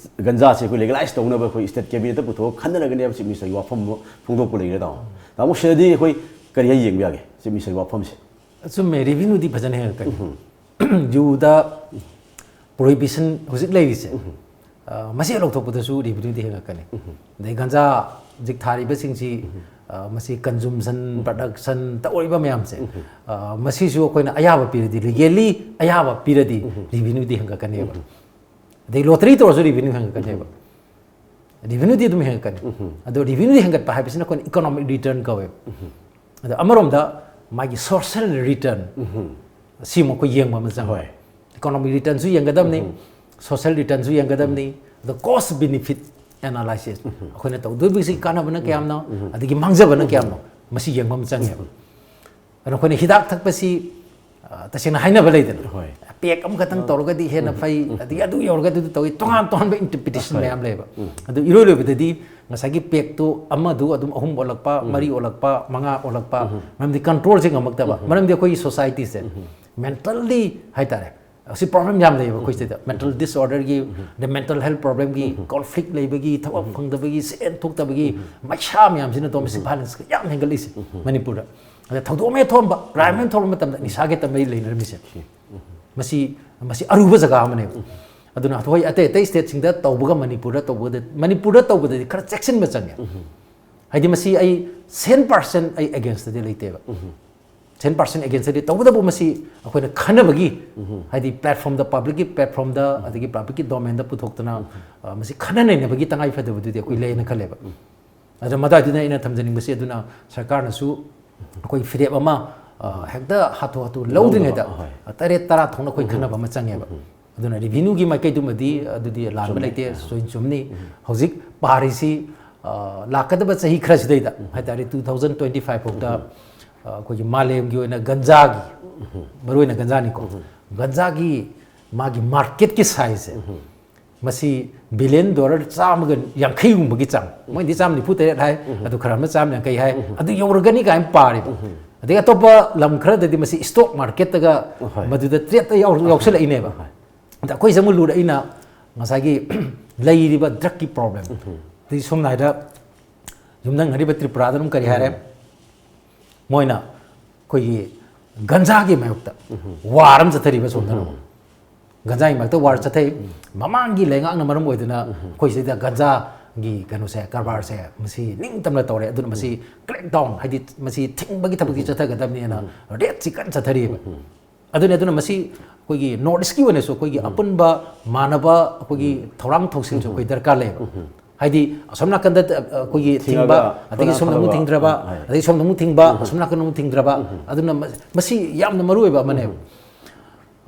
ꯒꯟꯖꯥꯁꯦ ꯑꯩꯈꯣꯏ legalize ꯇꯧꯅꯕ ꯑꯩꯈꯣꯏ state cabinetꯇ ꯄꯨꯊꯣꯛꯑꯒ ꯈꯟꯅꯔꯒꯅꯦꯕ Chief Ministerꯒꯤ ꯋꯥꯐꯝ ꯑꯃ ꯐꯣꯡꯗꯣꯛꯄ ꯂꯩꯈ꯭ꯔꯦ, ꯇꯥꯃꯣ꯫ ꯇꯥꯃꯣ, ꯁꯤꯗꯗꯤ ꯑꯩꯈꯣꯏ ꯀꯔꯤ ꯍꯥꯏꯅ ꯌꯦꯡꯕ ꯌꯥꯒꯦ Chief Ministerꯒꯤ ꯋꯥꯐꯝꯁꯦ? ꯑꯆꯨꯝꯃꯦ, revenueꯗꯤ ꯐꯖꯅ ꯍꯦꯟꯒꯠꯀꯅꯤ꯫ ꯎꯝ꯫ ꯌꯨꯗ prohibition ꯍꯧꯖꯤꯛ ꯂꯩꯔꯤꯁꯦ, ꯎꯝ꯫ ꯑ, ꯃꯁꯤ ꯂꯧꯊꯣꯛꯄꯗꯁꯨ revenueꯗꯤ ꯍꯦꯟꯒꯠꯀꯅꯤ꯫ ꯎꯝ꯫ ꯑꯗꯩ ꯒꯟꯖꯥ ꯍꯧꯖꯤꯛ ꯊꯥꯔꯤꯕꯁꯤꯡꯁꯤ, ꯎꯝ꯫ ꯑ, ꯃꯁꯤ consumption, ꯎꯝ꯫ Production ꯇꯧꯔꯤꯕ ꯃꯌꯥꯝꯁꯦ, ꯎꯝ꯫ ꯑ, ꯃꯁꯤꯁꯨ ꯑꯩꯈꯣꯏꯅ ꯑꯌꯥꯕ ꯄꯤꯔꯗꯤ, legally ꯑꯌꯥꯕ ꯄꯤꯔꯗꯤ, ꯎꯝ꯫ Revenueꯗꯤ ꯍꯦꯟꯒꯠꯀꯅꯦꯕ꯫ ꯎꯝ꯫ ꯑꯗꯩ lottery ꯇꯧꯔꯁꯨ revenue ꯍꯦꯟꯒꯠꯀꯅꯦꯕ꯫ ꯎꯝ꯫ Revenueꯗꯤ ꯑꯗꯨꯝ ꯍꯦꯟꯒꯠꯀꯅꯤ꯫ ꯎꯝ꯫ ꯑꯗꯣ revenueꯗꯤ ꯍꯦꯟꯒꯠꯄ ꯍꯥꯏꯕꯁꯤꯅ ꯑꯩꯈꯣꯏꯅ economic return ꯀꯧꯋꯦꯕ꯫ ꯎꯝ꯫ ꯑꯗꯣ ꯑꯃꯔꯣꯝꯗ ꯃꯥꯒꯤ social return, ꯎꯝ꯫ ꯁꯤꯃ ꯑꯩꯈꯣꯏ ꯌꯦꯡꯕ ꯑꯃ ꯆꯪꯉꯦ꯫ ꯍꯣꯏ꯫ Economic returnꯁꯨ ꯌꯦꯡꯒꯗꯕꯅꯤ, ꯎꯝ꯫ Social returnꯁꯨ ꯌꯦꯡꯒꯗꯕꯅꯤ, ꯎꯝ꯫ ꯑꯗꯣ cost benefit analysis, ꯎꯝ꯫ ꯑꯩꯈꯣꯏꯅ ꯇꯧꯗꯣꯏꯕꯁꯤ ꯀꯥꯟꯅꯕꯅ ꯀꯌꯥꯝꯅꯣ, ꯎꯝ꯫ ꯑꯗꯒꯤ ꯃꯥꯡꯖꯕꯅ ꯎꯝ꯫ ꯀꯌꯥꯝꯅꯣ, ꯃꯁꯤ ꯌꯦꯡꯕ ꯑꯃ ꯆꯪꯉꯦꯕ꯫ ꯎꯝ꯫ ꯑꯗꯨꯅ ꯑꯩꯈꯣꯏꯅ ꯍꯤꯗꯥꯛ ꯊꯛꯄꯁꯤ, ꯑ, ꯇꯁꯦꯡꯅ ꯍꯥꯏꯅꯕ ꯂꯩꯗꯅ, ꯍꯣꯏ꯫ Pack ꯑꯃꯈꯛꯇꯪ ꯇꯧꯔꯒꯗꯤ ꯍꯦꯟꯅ ꯐꯩ, ꯎꯝ꯫ ꯑꯗꯒꯤ ꯑꯗꯨ ꯌꯧꯔꯒꯗꯤ ꯑꯗꯨ ꯇꯧꯏ, ꯇꯣꯉꯥꯟ ꯇꯣꯉꯥꯟꯕ interpretation ꯍꯣꯏ꯫ ꯃꯌꯥꯝ ꯂꯩꯌꯦꯕ꯫ ꯎꯝ꯫ ꯑꯗꯨ ꯏꯔꯣꯏ ꯂꯣꯏꯕꯗꯗꯤ ꯉꯁꯥꯏꯒꯤ packꯇꯨ ꯑꯃꯗꯨ ꯑꯗꯨꯝ ꯑꯍꯨꯝ ꯑꯣꯜꯂꯛꯄ, ꯎꯝ꯫ ꯃꯔꯤ ꯑꯣꯜꯂꯛꯄ, ꯃꯉꯥ ꯑꯣꯜꯂꯛꯄ, ꯎꯝ꯫ ꯃꯔꯝꯗꯤ controlꯁꯦ ꯉꯝꯃꯛꯇꯕ꯫ ꯎꯝ꯫ ꯃꯔꯝꯗꯤ ꯑꯩꯈꯣꯏꯒꯤ societyꯁꯦ ꯎꯝ꯫ Mentally ꯍꯥꯏꯇꯥꯔꯦ, ꯑꯁꯤ ꯄ꯭ꯔꯣꯕ꯭ꯂꯦꯝ ꯌꯥꯝ ꯂꯩꯌꯦꯕ ꯑꯩꯈꯣꯏ ꯁꯤꯗ, ꯃꯦꯟꯇꯦꯜ ꯗꯤꯁꯑꯣꯔꯗꯔꯒꯤ, ꯑꯗꯩ ꯃꯦꯟꯇꯦꯜ ꯍꯦꯜꯊ ꯄ꯭ꯔꯣꯕ꯭ꯂꯦꯝꯒꯤ, ꯀꯣꯟꯐ꯭ꯂꯤꯛ ꯂꯩꯕꯒꯤ, ꯊꯕꯛ ꯐꯪꯗꯕꯒꯤ, ꯁꯦꯟ ꯊꯣꯛꯇꯕꯒꯤ, ꯃꯩꯁꯥ ꯃꯌꯥꯝꯁꯤꯅ ꯗꯣꯃꯦꯁꯇꯤꯛ ꯚꯥꯏꯂꯦꯟꯁ ꯌꯥꯝ ꯍꯦꯟꯒꯠꯂꯤꯁꯦ ꯃꯅꯤꯄꯨꯔꯗ꯫ ꯑꯗ ꯊꯧꯗꯣꯛ ꯑꯃ ꯍꯦꯛ ꯊꯣꯛꯑꯝꯕ, ꯀ꯭ꯔꯥꯏꯝ ꯑꯃ ꯍꯦꯛ ꯊꯣꯛꯂꯛꯄ ꯃꯇꯝꯗ ꯅꯤꯁꯥꯒꯤ ꯍꯦꯛꯇ ꯃꯔꯤ ꯂꯩꯅꯔꯝꯃꯤꯁꯦ꯫ ꯃꯁꯤ, ꯃꯁꯤ ꯑꯔꯨꯕ ꯖꯒꯥ ꯑꯃꯅꯦꯕ꯫ ꯑꯗꯨꯅ ꯍꯣꯏ, ꯑꯇꯩ ꯑꯇꯩ ꯁ꯭ꯇꯦꯠꯁꯤꯡꯗ ꯇꯧꯕꯒ ꯃꯅꯤꯄꯨꯔꯗ ꯇꯧꯕꯗ, ꯃꯅꯤꯄꯨꯔꯗ ꯇꯧꯕꯗꯗꯤ ꯈꯔ ꯆꯦꯛꯁꯤꯟꯕ ꯆꯪꯉꯦ꯫ ꯍꯥꯏꯗꯤ ꯃꯁꯤ ꯑꯩ ꯁꯦꯟ ꯄꯥꯔꯁꯦꯟ ꯑꯩ ꯑꯦꯒꯦꯟꯁꯇꯗꯤ ꯂꯩꯇꯦꯕ꯫ ꯁꯦꯟ ꯄꯥꯔꯁꯦꯟ ꯑꯦꯒꯦꯟꯁꯇꯗꯤ, ꯇꯧꯕꯇꯕꯨ ꯃꯁꯤ ꯑꯩꯈꯣꯏꯅ ꯈꯟꯅꯕꯒꯤ, ꯍꯥꯏꯗꯤ ꯄ꯭ꯂꯦꯠꯐꯣꯝꯗ, ꯄꯕ꯭ꯂꯤꯛꯀꯤ ꯄ꯭ꯂꯦꯠꯐꯣꯝꯗ, ꯑꯗꯒꯤ ꯄꯕ꯭ꯂꯤꯛꯀꯤ ꯗꯣꯃꯦꯟꯗ ꯄꯨꯊꯣꯛꯇꯅ, ꯑ, ꯃꯁꯤ ꯈꯟꯅ ꯅꯩꯅꯕꯒꯤ ꯇꯉꯥꯏ ꯐꯗꯕꯗꯨꯗꯤ ꯑꯩꯈꯣꯏ ꯂꯩꯌꯦꯅ ꯈꯜꯂꯦꯕ꯫ ꯑꯗꯣ ꯃꯗꯨꯋꯥꯏꯗꯨꯅ ꯑꯩꯅ ꯊꯝꯖꯅꯤꯡꯕꯁꯤ, ꯑꯗꯨꯅ ꯁꯔꯀꯥꯔꯅꯁꯨ ꯑꯩꯈꯣꯏ ꯐꯤꯔꯦꯞ ꯑꯃ, ꯑ, ꯍꯦꯛꯇ ꯍꯥꯊꯨ ꯍꯥꯊꯨ ꯂꯧꯗ꯭ꯔꯤꯉꯩꯗ ꯂꯧꯗꯕ, ꯑꯍꯣꯏ꯫ ꯇꯔꯦꯠ ꯇꯔꯥ ꯊꯣꯛꯅ ꯑꯩꯈꯣꯏ ꯈꯟꯅꯕ ꯑꯃ ꯆꯪꯉꯦꯕ꯫ ꯑꯗꯨꯅ ꯔꯦꯚꯤꯅ꯭ꯌꯨꯒꯤ ꯃꯥꯏꯀꯩꯗꯨꯃꯗꯤ ꯑꯗꯨꯗꯤ ꯂꯥꯟꯕ ꯆꯨꯝꯃꯤ꯫ ꯂꯩꯇꯦ, ꯆꯨꯝꯃꯤ, ꯆꯨꯝꯅꯤ꯫ ꯍꯧꯖꯤꯛ ꯄꯥꯔꯤꯁꯤ, ꯑ, ꯂꯥꯛꯀꯗꯕ ꯆꯍꯤ ꯈꯔꯁꯤꯗꯩꯗ ꯍꯥꯏꯇꯥꯔꯦ, ꯇꯨ ꯊꯥꯎꯖꯟ ꯇ꯭ꯋꯦꯟꯇꯤ ꯐꯥꯏꯚ ꯐꯥꯎꯗ, ꯑ, ꯑꯩꯈꯣꯏꯒꯤ ꯃꯥꯂꯦꯝꯒꯤ ꯑꯣꯏꯅ ꯒꯟꯖꯥꯒꯤ, ꯃꯔꯨꯑꯣꯏꯅ ꯒꯟꯖꯥꯅꯤꯀꯣ, ꯒꯟꯖꯥꯒꯤ ꯃꯥꯒꯤ ꯃꯥꯔꯀꯦꯠꯀꯤ ꯁꯥꯏꯖꯁꯦ, ꯃꯁꯤ ꯕꯤꯂꯤꯌꯟ ꯗꯣꯂꯔ ꯆꯥꯝꯃꯒ ꯌꯥꯡꯈꯩꯒꯨꯝꯕꯒꯤ ꯆꯥꯡ, ꯃꯣꯏꯗꯤ ꯆꯥꯝꯃ ꯅꯤꯐꯨ ꯇꯔꯦꯠ ꯍꯥꯏ, ꯑꯗꯨ ꯈꯔ ꯑꯃꯅ ꯆꯥꯝꯃ ꯌꯥꯡꯈꯩ ꯍꯥꯏ, ꯑꯗꯨ ꯌꯧꯔꯒꯅꯤ ꯀꯥꯏꯅ ꯄꯥꯔꯤꯕ꯫ ꯑꯗꯒꯤ ꯑꯇꯣꯞꯄ ꯂꯝ ꯈꯔꯗꯗꯤ ꯃꯁꯤ ꯁ꯭ꯇꯣꯛ ꯃꯥꯔꯀꯦꯠꯇꯒ ꯍꯣꯏ꯫ ꯃꯗꯨꯗ ꯇ꯭ꯔꯦꯠꯇ ꯌꯥꯎ-, ꯌꯥꯎꯁꯜꯂꯛꯏꯅꯦꯕ꯫ ꯑꯗ ꯑꯩꯈꯣꯏ ꯆꯪꯉꯨ ꯂꯨꯔꯛꯏꯅ ꯉꯁꯥꯏꯒꯤ ꯂꯩꯔꯤꯕ ꯗ꯭ꯔꯛꯀꯤ ꯄ꯭ꯔꯣꯕ꯭ꯂꯦꯝ꯫ ꯑꯗꯩ ꯁꯝꯅ ꯍꯥꯏꯔꯕꯗ ꯌꯨꯝꯊꯪꯅꯔꯤꯕ ꯇ꯭ꯔꯤꯄꯨꯔꯥꯗ ꯑꯗꯨꯝ ꯀꯔꯤ ꯍꯥꯏꯔꯦ? ꯃꯣꯏꯅ ꯑꯩꯈꯣꯏꯒꯤ ꯒꯟꯖꯥꯒꯤ ꯃꯥꯌꯣꯛꯇ ꯋꯥꯔ ꯑꯃ ꯆꯠꯊꯔꯤꯕ ꯁꯣꯝꯗꯅ ꯑꯃꯨꯛ꯫ ꯒꯟꯖꯥꯒꯤ ꯃꯥꯌꯣꯛꯇ ꯋꯥꯔ ꯆꯠꯊꯩ꯫ ꯃꯃꯥꯡꯒꯤ ꯂꯩꯉꯥꯛꯅ ꯃꯔꯝ ꯑꯣꯏꯗꯨꯅ ꯑꯩꯈꯣꯏ ꯁꯤꯗ ꯒꯟꯖꯥꯒꯤ ꯀꯩꯅꯣꯁꯦ, ꯀꯔꯕꯥꯔꯁꯦ ꯃꯁꯤ ꯅꯤꯡꯇꯝꯅ ꯇꯧꯔꯦ꯫ ꯑꯗꯨꯅ ꯃꯁꯤ ꯀ꯭ꯔꯦꯛ ꯗꯥꯎꯟ, ꯍꯥꯏꯗꯤ ꯃꯁꯤ ꯊꯤꯡꯕꯒꯤ ꯊꯕꯛꯇꯤ ꯆꯠꯊꯒꯗꯕꯅꯦꯅ ꯔꯦꯠꯁꯤ ꯀꯟꯅ ꯆꯠꯊꯔꯤꯑꯕ꯫ ꯑꯗꯨꯅꯤ, ꯑꯗꯨꯅ ꯃꯁꯤ ꯑꯩꯈꯣꯏꯒꯤ ꯅꯣꯔꯠ ꯏꯁꯀꯤ ꯑꯣꯏꯅꯁꯨ ꯑꯩꯈꯣꯏꯒꯤ ꯑꯄꯨꯟꯕ ꯃꯥꯟꯅꯕ ꯑꯩꯈꯣꯏꯒꯤ ꯊꯧꯔꯥꯡ ꯊꯧꯁꯤꯜꯁꯨ ꯑꯩꯈꯣꯏ ꯗꯔꯀꯥꯔ ꯂꯩꯌꯦꯕ꯫ ꯍꯥꯏꯗꯤ ꯑꯁꯣꯝ ꯅꯥꯀꯟꯗ, ꯑ, ꯑꯩꯈꯣꯏꯒꯤ ꯊꯤꯡꯕ, ꯊꯤꯡꯉꯒ ꯑꯗꯒꯤ ꯑꯁꯣꯝ ꯁꯣꯝꯗ ꯑꯃꯨꯛ ꯅꯥꯀꯟꯗ ꯊꯤꯡꯗ꯭ꯔꯕ, ꯍꯣꯏ꯫ ꯑꯗꯒꯤ ꯁꯣꯝꯗ ꯑꯃꯨꯛ ꯊꯤꯡꯕ, ꯑꯁꯣꯝ ꯅꯥꯀꯟꯗ ꯑꯃꯨꯛ ꯊꯤꯡꯗ꯭ꯔꯕ꯫ ꯑꯗꯨꯅ ꯃ-, ꯃꯁꯤ ꯌꯥꯝꯅ ꯃꯔꯨ ꯑꯣꯏꯕ ꯑꯃꯅꯦꯕ꯫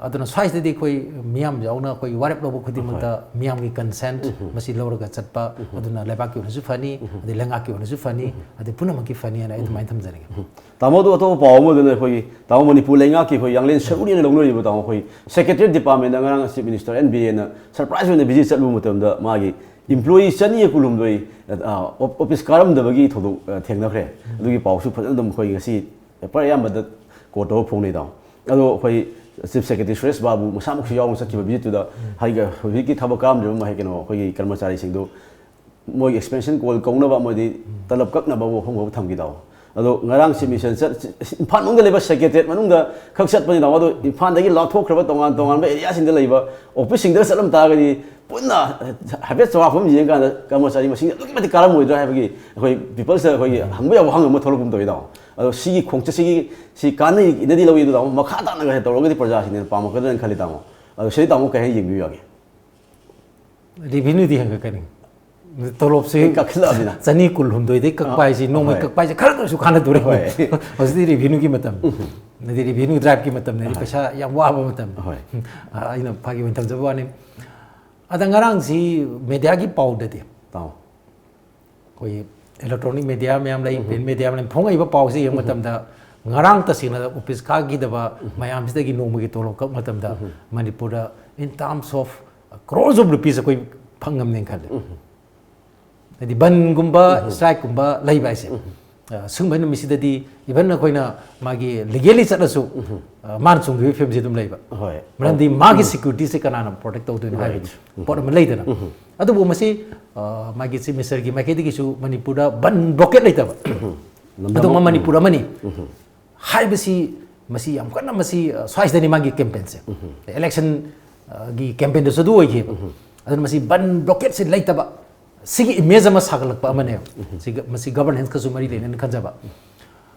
ꯑꯗꯨꯅ ꯁ꯭ꯋꯥꯏꯁꯤꯗꯗꯤ ꯑꯩꯈꯣꯏ ꯃꯤꯌꯥꯝ ꯌꯥꯎꯅ ꯑꯩꯈꯣꯏ ꯋꯥꯔꯦꯞ ꯂꯧꯕ ꯈꯨꯗꯤꯡꯃꯛꯇ ꯃꯤꯌꯥꯝꯒꯤ ꯀꯟꯁꯦꯟꯠ ꯃꯁꯤ ꯂꯧꯔꯒ ꯆꯠꯄ, ꯑꯗꯨꯅ ꯂꯩꯕꯥꯛꯀꯤ ꯑꯣꯏꯅꯁꯨ ꯐꯅꯤ, ꯑꯗꯩ ꯂꯩꯉꯥꯛꯀꯤ ꯑꯣꯏꯅꯁꯨ ꯐꯅꯤ, ꯑꯗꯩ ꯄꯨꯝꯅꯃꯛꯀꯤ ꯐꯅꯤ ꯍꯥꯏꯅ ꯑꯩ ꯑꯗꯨꯃꯥꯏꯅ ꯊꯝꯖꯅꯤꯡꯉꯤ꯫ ꯇꯥꯃꯣꯗꯣ ꯑꯇꯣꯞꯄ ꯄꯥꯎ ꯑꯃꯗꯨꯅ ꯑꯩꯈꯣꯏꯒꯤ ꯇꯥꯃꯣ ꯃꯅꯤꯄꯨꯔ ꯂꯩꯉꯥꯛꯀꯤ ꯑꯩꯈꯣꯏ ꯌꯥꯡꯂꯦꯟ ꯁꯔꯨꯛꯅꯦꯅ ꯂꯧꯅꯔꯤꯕ ꯇꯥꯃꯣ ꯑꯩꯈꯣꯏ ꯁꯦꯀ꯭ꯔꯦꯇꯔꯤꯌꯦꯠ ꯗꯤꯄꯥꯔꯠꯃꯦꯟꯗ ꯉꯔꯥꯡ ꯆꯤꯐ ꯃꯤꯅꯤꯁꯇꯔ ꯑꯦꯟ ꯕꯤꯔꯦꯟꯅ ꯁꯔꯄ꯭ꯔꯥꯏꯖ ꯑꯣꯏꯅ ꯚꯤꯖꯤꯠ ꯆꯠꯂꯨꯕ ꯃꯇꯝꯗ ꯃꯥꯒꯤ ꯏꯝꯄ꯭ꯂꯣꯌꯤ ꯆꯅꯤ ꯀꯨꯟꯍꯨꯝꯗꯣꯏ, ꯑ, ꯑꯣꯞ-, ꯑꯣꯐꯤꯁ ꯀꯥꯔꯝꯗꯕꯒꯤ ꯊꯧꯗꯣꯛ, ꯑ, ꯊꯦꯡꯅꯈ꯭ꯔꯦ꯫ ꯑꯗꯨꯒꯤ ꯄꯥꯎꯁꯨ ꯐꯖꯅ ꯑꯗꯨꯝ ꯑꯩꯈꯣꯏ ꯉꯁꯤ ꯄꯦꯄꯔ ꯑꯌꯥꯝꯕꯗ ꯀꯣꯠ ꯇꯧꯔ ꯐꯣꯡꯅꯩ ꯇꯥꯃꯣ꯫ ꯑꯗꯣ ꯑꯩꯈꯣꯏ ꯆꯤꯐ ꯁꯦꯀ꯭ꯔꯦꯇꯔꯤ ꯁꯨꯔꯦꯁ ꯕꯥꯕꯨ ꯃꯁꯥꯃꯛꯁꯨ ꯌꯥꯎꯅ ꯆꯠꯈꯤꯕ ꯚꯤꯖꯤꯠꯇꯨꯗ ꯍꯥꯏꯒ ꯍꯧꯖꯤꯛꯀꯤ ꯊꯕꯛ ꯀꯔꯝꯗ꯭ꯔꯤꯕ ꯃꯍꯩ ꯀꯩꯅꯣ ꯑꯩꯈꯣꯏꯒꯤ ꯀꯔꯃꯆꯥꯔꯤꯁꯤꯡꯗꯨ ꯃꯣꯏꯒꯤ ꯑꯦꯛꯁꯄꯦꯟꯁꯟ ꯀꯣꯜ ꯀꯧꯅꯕ ꯑꯃꯗꯤ ꯇꯂꯕ ꯀꯛꯅꯕ ꯋꯥꯐꯝ ꯈꯔ ꯊꯝꯈꯤ ꯇꯥꯃꯣ꯫ ꯑꯗꯣ ꯉꯔꯥꯡ ꯆꯤꯐ ꯃꯤꯅꯤꯁꯇꯔ ꯆꯠ-, ꯏꯝꯐꯥꯜ ꯃꯅꯨꯡꯗ ꯂꯩꯕ ꯁꯦꯀ꯭ꯔꯦꯇꯔꯤꯌꯦꯠ ꯃꯅꯨꯡꯗ ꯈꯛ ꯆꯠꯄꯅꯤ ꯇꯥꯃꯣ꯫ ꯑꯗꯣ ꯏꯝꯐꯥꯜꯗꯒꯤ ꯂꯥꯞꯊꯣꯛꯈ꯭ꯔꯕ ꯇꯣꯉꯥꯟ ꯇꯣꯉꯥꯟꯕ ꯑꯦꯔꯤꯌꯥꯁꯤꯡꯗ ꯂꯩꯕ ꯑꯣꯐꯤꯁꯁꯤꯡꯗ ꯆꯠꯂꯝ ꯇꯥꯔꯒꯗꯤ ꯄꯨꯟꯅ ꯍꯥꯏꯐꯦꯠ ꯆꯥꯎꯔꯥꯛꯄ ꯑꯃ ꯌꯦꯡꯀꯥꯟꯗ ꯀꯔꯃꯆꯥꯔꯤ ꯃꯁꯤꯡ ꯑꯗꯨꯛꯀꯤ ꯃꯇꯤꯛ ꯀꯥꯔꯝꯃꯣꯏꯗ꯭ꯔꯥ ꯍꯥꯏꯕꯒꯤ ꯑꯩꯈꯣꯏ ꯄꯤꯄꯜꯁꯇ ꯑꯩꯈꯣꯏꯒꯤ ꯍꯪꯕ ꯌꯥꯕ ꯋꯥꯍꯪ ꯑꯃ ꯊꯣꯛꯂꯛꯄ ꯇꯧꯏ ꯇꯥꯃꯣ꯫ ꯑꯗꯣ ꯁꯤꯒꯤ ꯈꯣꯡꯆꯠꯁꯤꯒꯤ ꯁꯤ ꯀꯥꯟꯅꯩ ꯏꯅꯗꯤ ꯂꯧꯏ ꯑꯗꯨ ꯇꯥꯃꯣ, ꯃꯈꯥ ꯇꯥꯅꯒ ꯍꯦꯟꯅ ꯇꯧꯔꯒꯗꯤ ꯄ꯭ꯔꯖꯥꯁꯤꯡꯅ ꯄꯥꯝꯃꯛꯀꯗ꯭ꯔꯥꯅ ꯈꯜꯂꯤ ꯇꯥꯃꯣ꯫ ꯑꯗꯣ ꯁꯤꯗꯤ ꯇꯥꯃꯣ ꯀꯩ ꯍꯥꯏꯅ ꯌꯦꯡꯕꯤꯌꯨ ꯌꯥꯒꯦ? ꯔꯦꯚꯤꯅ꯭ꯌꯨꯗꯤ ꯍꯦꯟꯒꯠꯀꯅꯤ꯫ ꯇꯣꯂꯣꯞꯁꯤ ꯀꯛꯈꯠꯂꯛꯑꯕꯅꯤꯅ꯫ ꯆꯅꯤ ꯀꯨꯟꯍꯨꯝꯗꯣꯏꯗꯩ ꯀꯛꯄ ꯑꯥ, ꯍꯥꯏꯁꯤ, ꯅꯣꯡꯃꯩ ꯍꯣꯏ꯫ ꯀꯛꯄ ꯍꯥꯏꯁꯤ ꯈꯔꯗ ꯑꯣꯏꯔꯁꯨ ꯀꯥꯟꯅꯗꯣꯔꯦ꯫ ꯍꯣꯏ꯫ ꯍꯧꯖꯤꯛꯇꯤ ꯔꯦꯚꯤꯅ꯭ꯌꯨꯒꯤ ꯃꯇꯝ, ꯑꯗꯩ ꯔꯦꯚꯤꯅ꯭ꯌꯨ ꯗ꯭ꯔꯥꯏꯚꯀꯤ ꯃꯇꯝꯅꯤ, ꯍꯥꯏꯗꯤ ꯍꯣꯏ꯫ ꯄꯩꯁꯥ ꯌꯥꯝ ꯋꯥꯕ ꯃꯇꯝ꯫ ꯍꯣꯏ꯫ ꯑ, ꯑꯩꯅ ꯐꯥꯒꯤ ꯑꯣꯏꯅ ꯊꯝꯖꯕ ꯋꯥꯅꯤ꯫ ꯑꯗ ꯉꯔꯥꯡꯁꯤ ꯃꯦꯗꯤꯌꯥꯒꯤ ꯄꯥꯎꯗꯗꯤ, ꯇꯥꯃꯣ꯫ ꯑꯩꯈꯣꯏꯒꯤ ꯏꯂꯦꯛꯇ꯭ꯔꯣꯅꯤꯛ ꯃꯦꯗꯤꯌꯥ ꯃꯌꯥꯝ ꯂꯩ, ꯄ꯭ꯔꯤꯟ ꯃꯦꯗꯤꯌꯥ ꯃꯌꯥꯝ ꯂꯩ, ꯐꯣꯡꯉꯛꯏꯕ ꯄꯥꯎꯁꯤ ꯌꯦꯡꯕ ꯃꯇꯝꯗ ꯉꯔꯥꯡ ꯇꯁꯦꯡꯅ ꯑꯣꯐꯤꯁ ꯀꯥꯈꯤꯗꯕ ꯃꯌꯥꯝꯁꯤꯗꯒꯤ ꯅꯣꯡꯃꯒꯤ ꯇꯣꯂꯣꯞ ꯀꯛꯄ ꯃꯇꯝꯗ ꯃꯅꯤꯄꯨꯔꯗ in terms of crores of rupees ꯑꯩꯈꯣꯏ ꯐꯪꯉꯝꯅꯦꯅ ꯈꯜꯂꯦ꯫ ꯍꯥꯏꯗꯤ ꯕꯟꯒꯨꯝꯕ ꯁ꯭ꯇ꯭ꯔꯥꯏꯛꯀꯨꯝꯕ ꯂꯩꯕ ꯍꯥꯏꯁꯦ, ꯑ, ꯁꯨꯝꯕ ꯅꯨꯃꯤꯠꯁꯤꯗꯗꯤ ꯏꯚꯟ ꯑꯩꯈꯣꯏꯅ ꯃꯥꯒꯤ ꯂꯤꯒꯦꯂꯤ ꯆꯠꯂꯁꯨ, ꯑ, ꯃꯥꯅ ꯆꯣꯡꯗꯣꯏꯕ ꯐꯤꯕꯝꯁꯤ ꯑꯗꯨꯝ ꯂꯩꯕ꯫ ꯍꯣꯏ꯫ ꯃꯔꯝꯗꯤ ꯃꯥꯒꯤ ꯁꯦꯀ꯭ꯌꯨꯔꯤꯇꯤꯁꯦ ꯀꯅꯥꯅ ꯄ꯭ꯔꯣꯇꯦꯛ ꯇꯧꯗꯣꯏꯅꯣ ꯍꯥꯏꯕꯒꯤ ꯄꯣꯠ ꯑꯃ ꯂꯩꯗꯅ꯫ ꯑꯗꯨꯕꯨ ꯃꯁꯤ, ꯑ, ꯃꯥꯒꯤ ꯆꯤꯐ ꯃꯤꯅꯤꯁꯇꯔꯒꯤ ꯃꯥꯏꯀꯩꯗꯒꯤꯁꯨ ꯃꯅꯤꯄꯨꯔꯗ ꯕꯟ ꯕ꯭ꯂꯣꯀꯦꯠ ꯂꯩꯇꯕ, ꯑꯗꯨꯃ ꯃꯅꯤꯄꯨꯔ ꯑꯃꯅꯤ ꯍꯥꯏꯕꯁꯤ, ꯃꯁꯤ ꯌꯥꯝ ꯀꯟꯅ ꯃꯁꯤ, ꯑ, ꯁ꯭ꯋꯥꯏꯁꯤꯗꯅꯤ ꯃꯥꯒꯤ ꯀꯦꯝꯄꯦꯟꯁꯦ꯫ ꯏꯂꯦꯛꯁꯟ, ꯑ, ꯒꯤ ꯀꯦꯝꯄꯦꯟꯗꯁꯨ ꯑꯗꯨ ꯑꯣꯏꯈꯤ꯫ ꯑꯗꯨꯅ ꯃꯁꯤ ꯕꯟ ꯕ꯭ꯂꯣꯀꯦꯠꯁꯤ ꯂꯩꯇꯕ, ꯁꯤꯒꯤ ꯏꯃꯦꯖ ꯑꯃ ꯁꯥꯒꯠꯂꯛꯄ ꯑꯃꯅꯦꯕ꯫ ꯁꯤꯒ, ꯃꯁꯤ ꯒꯚꯔꯅꯦꯟꯁꯀꯁꯨ ꯃꯔꯤ ꯂꯩꯅꯅ ꯈꯟꯖꯕ꯫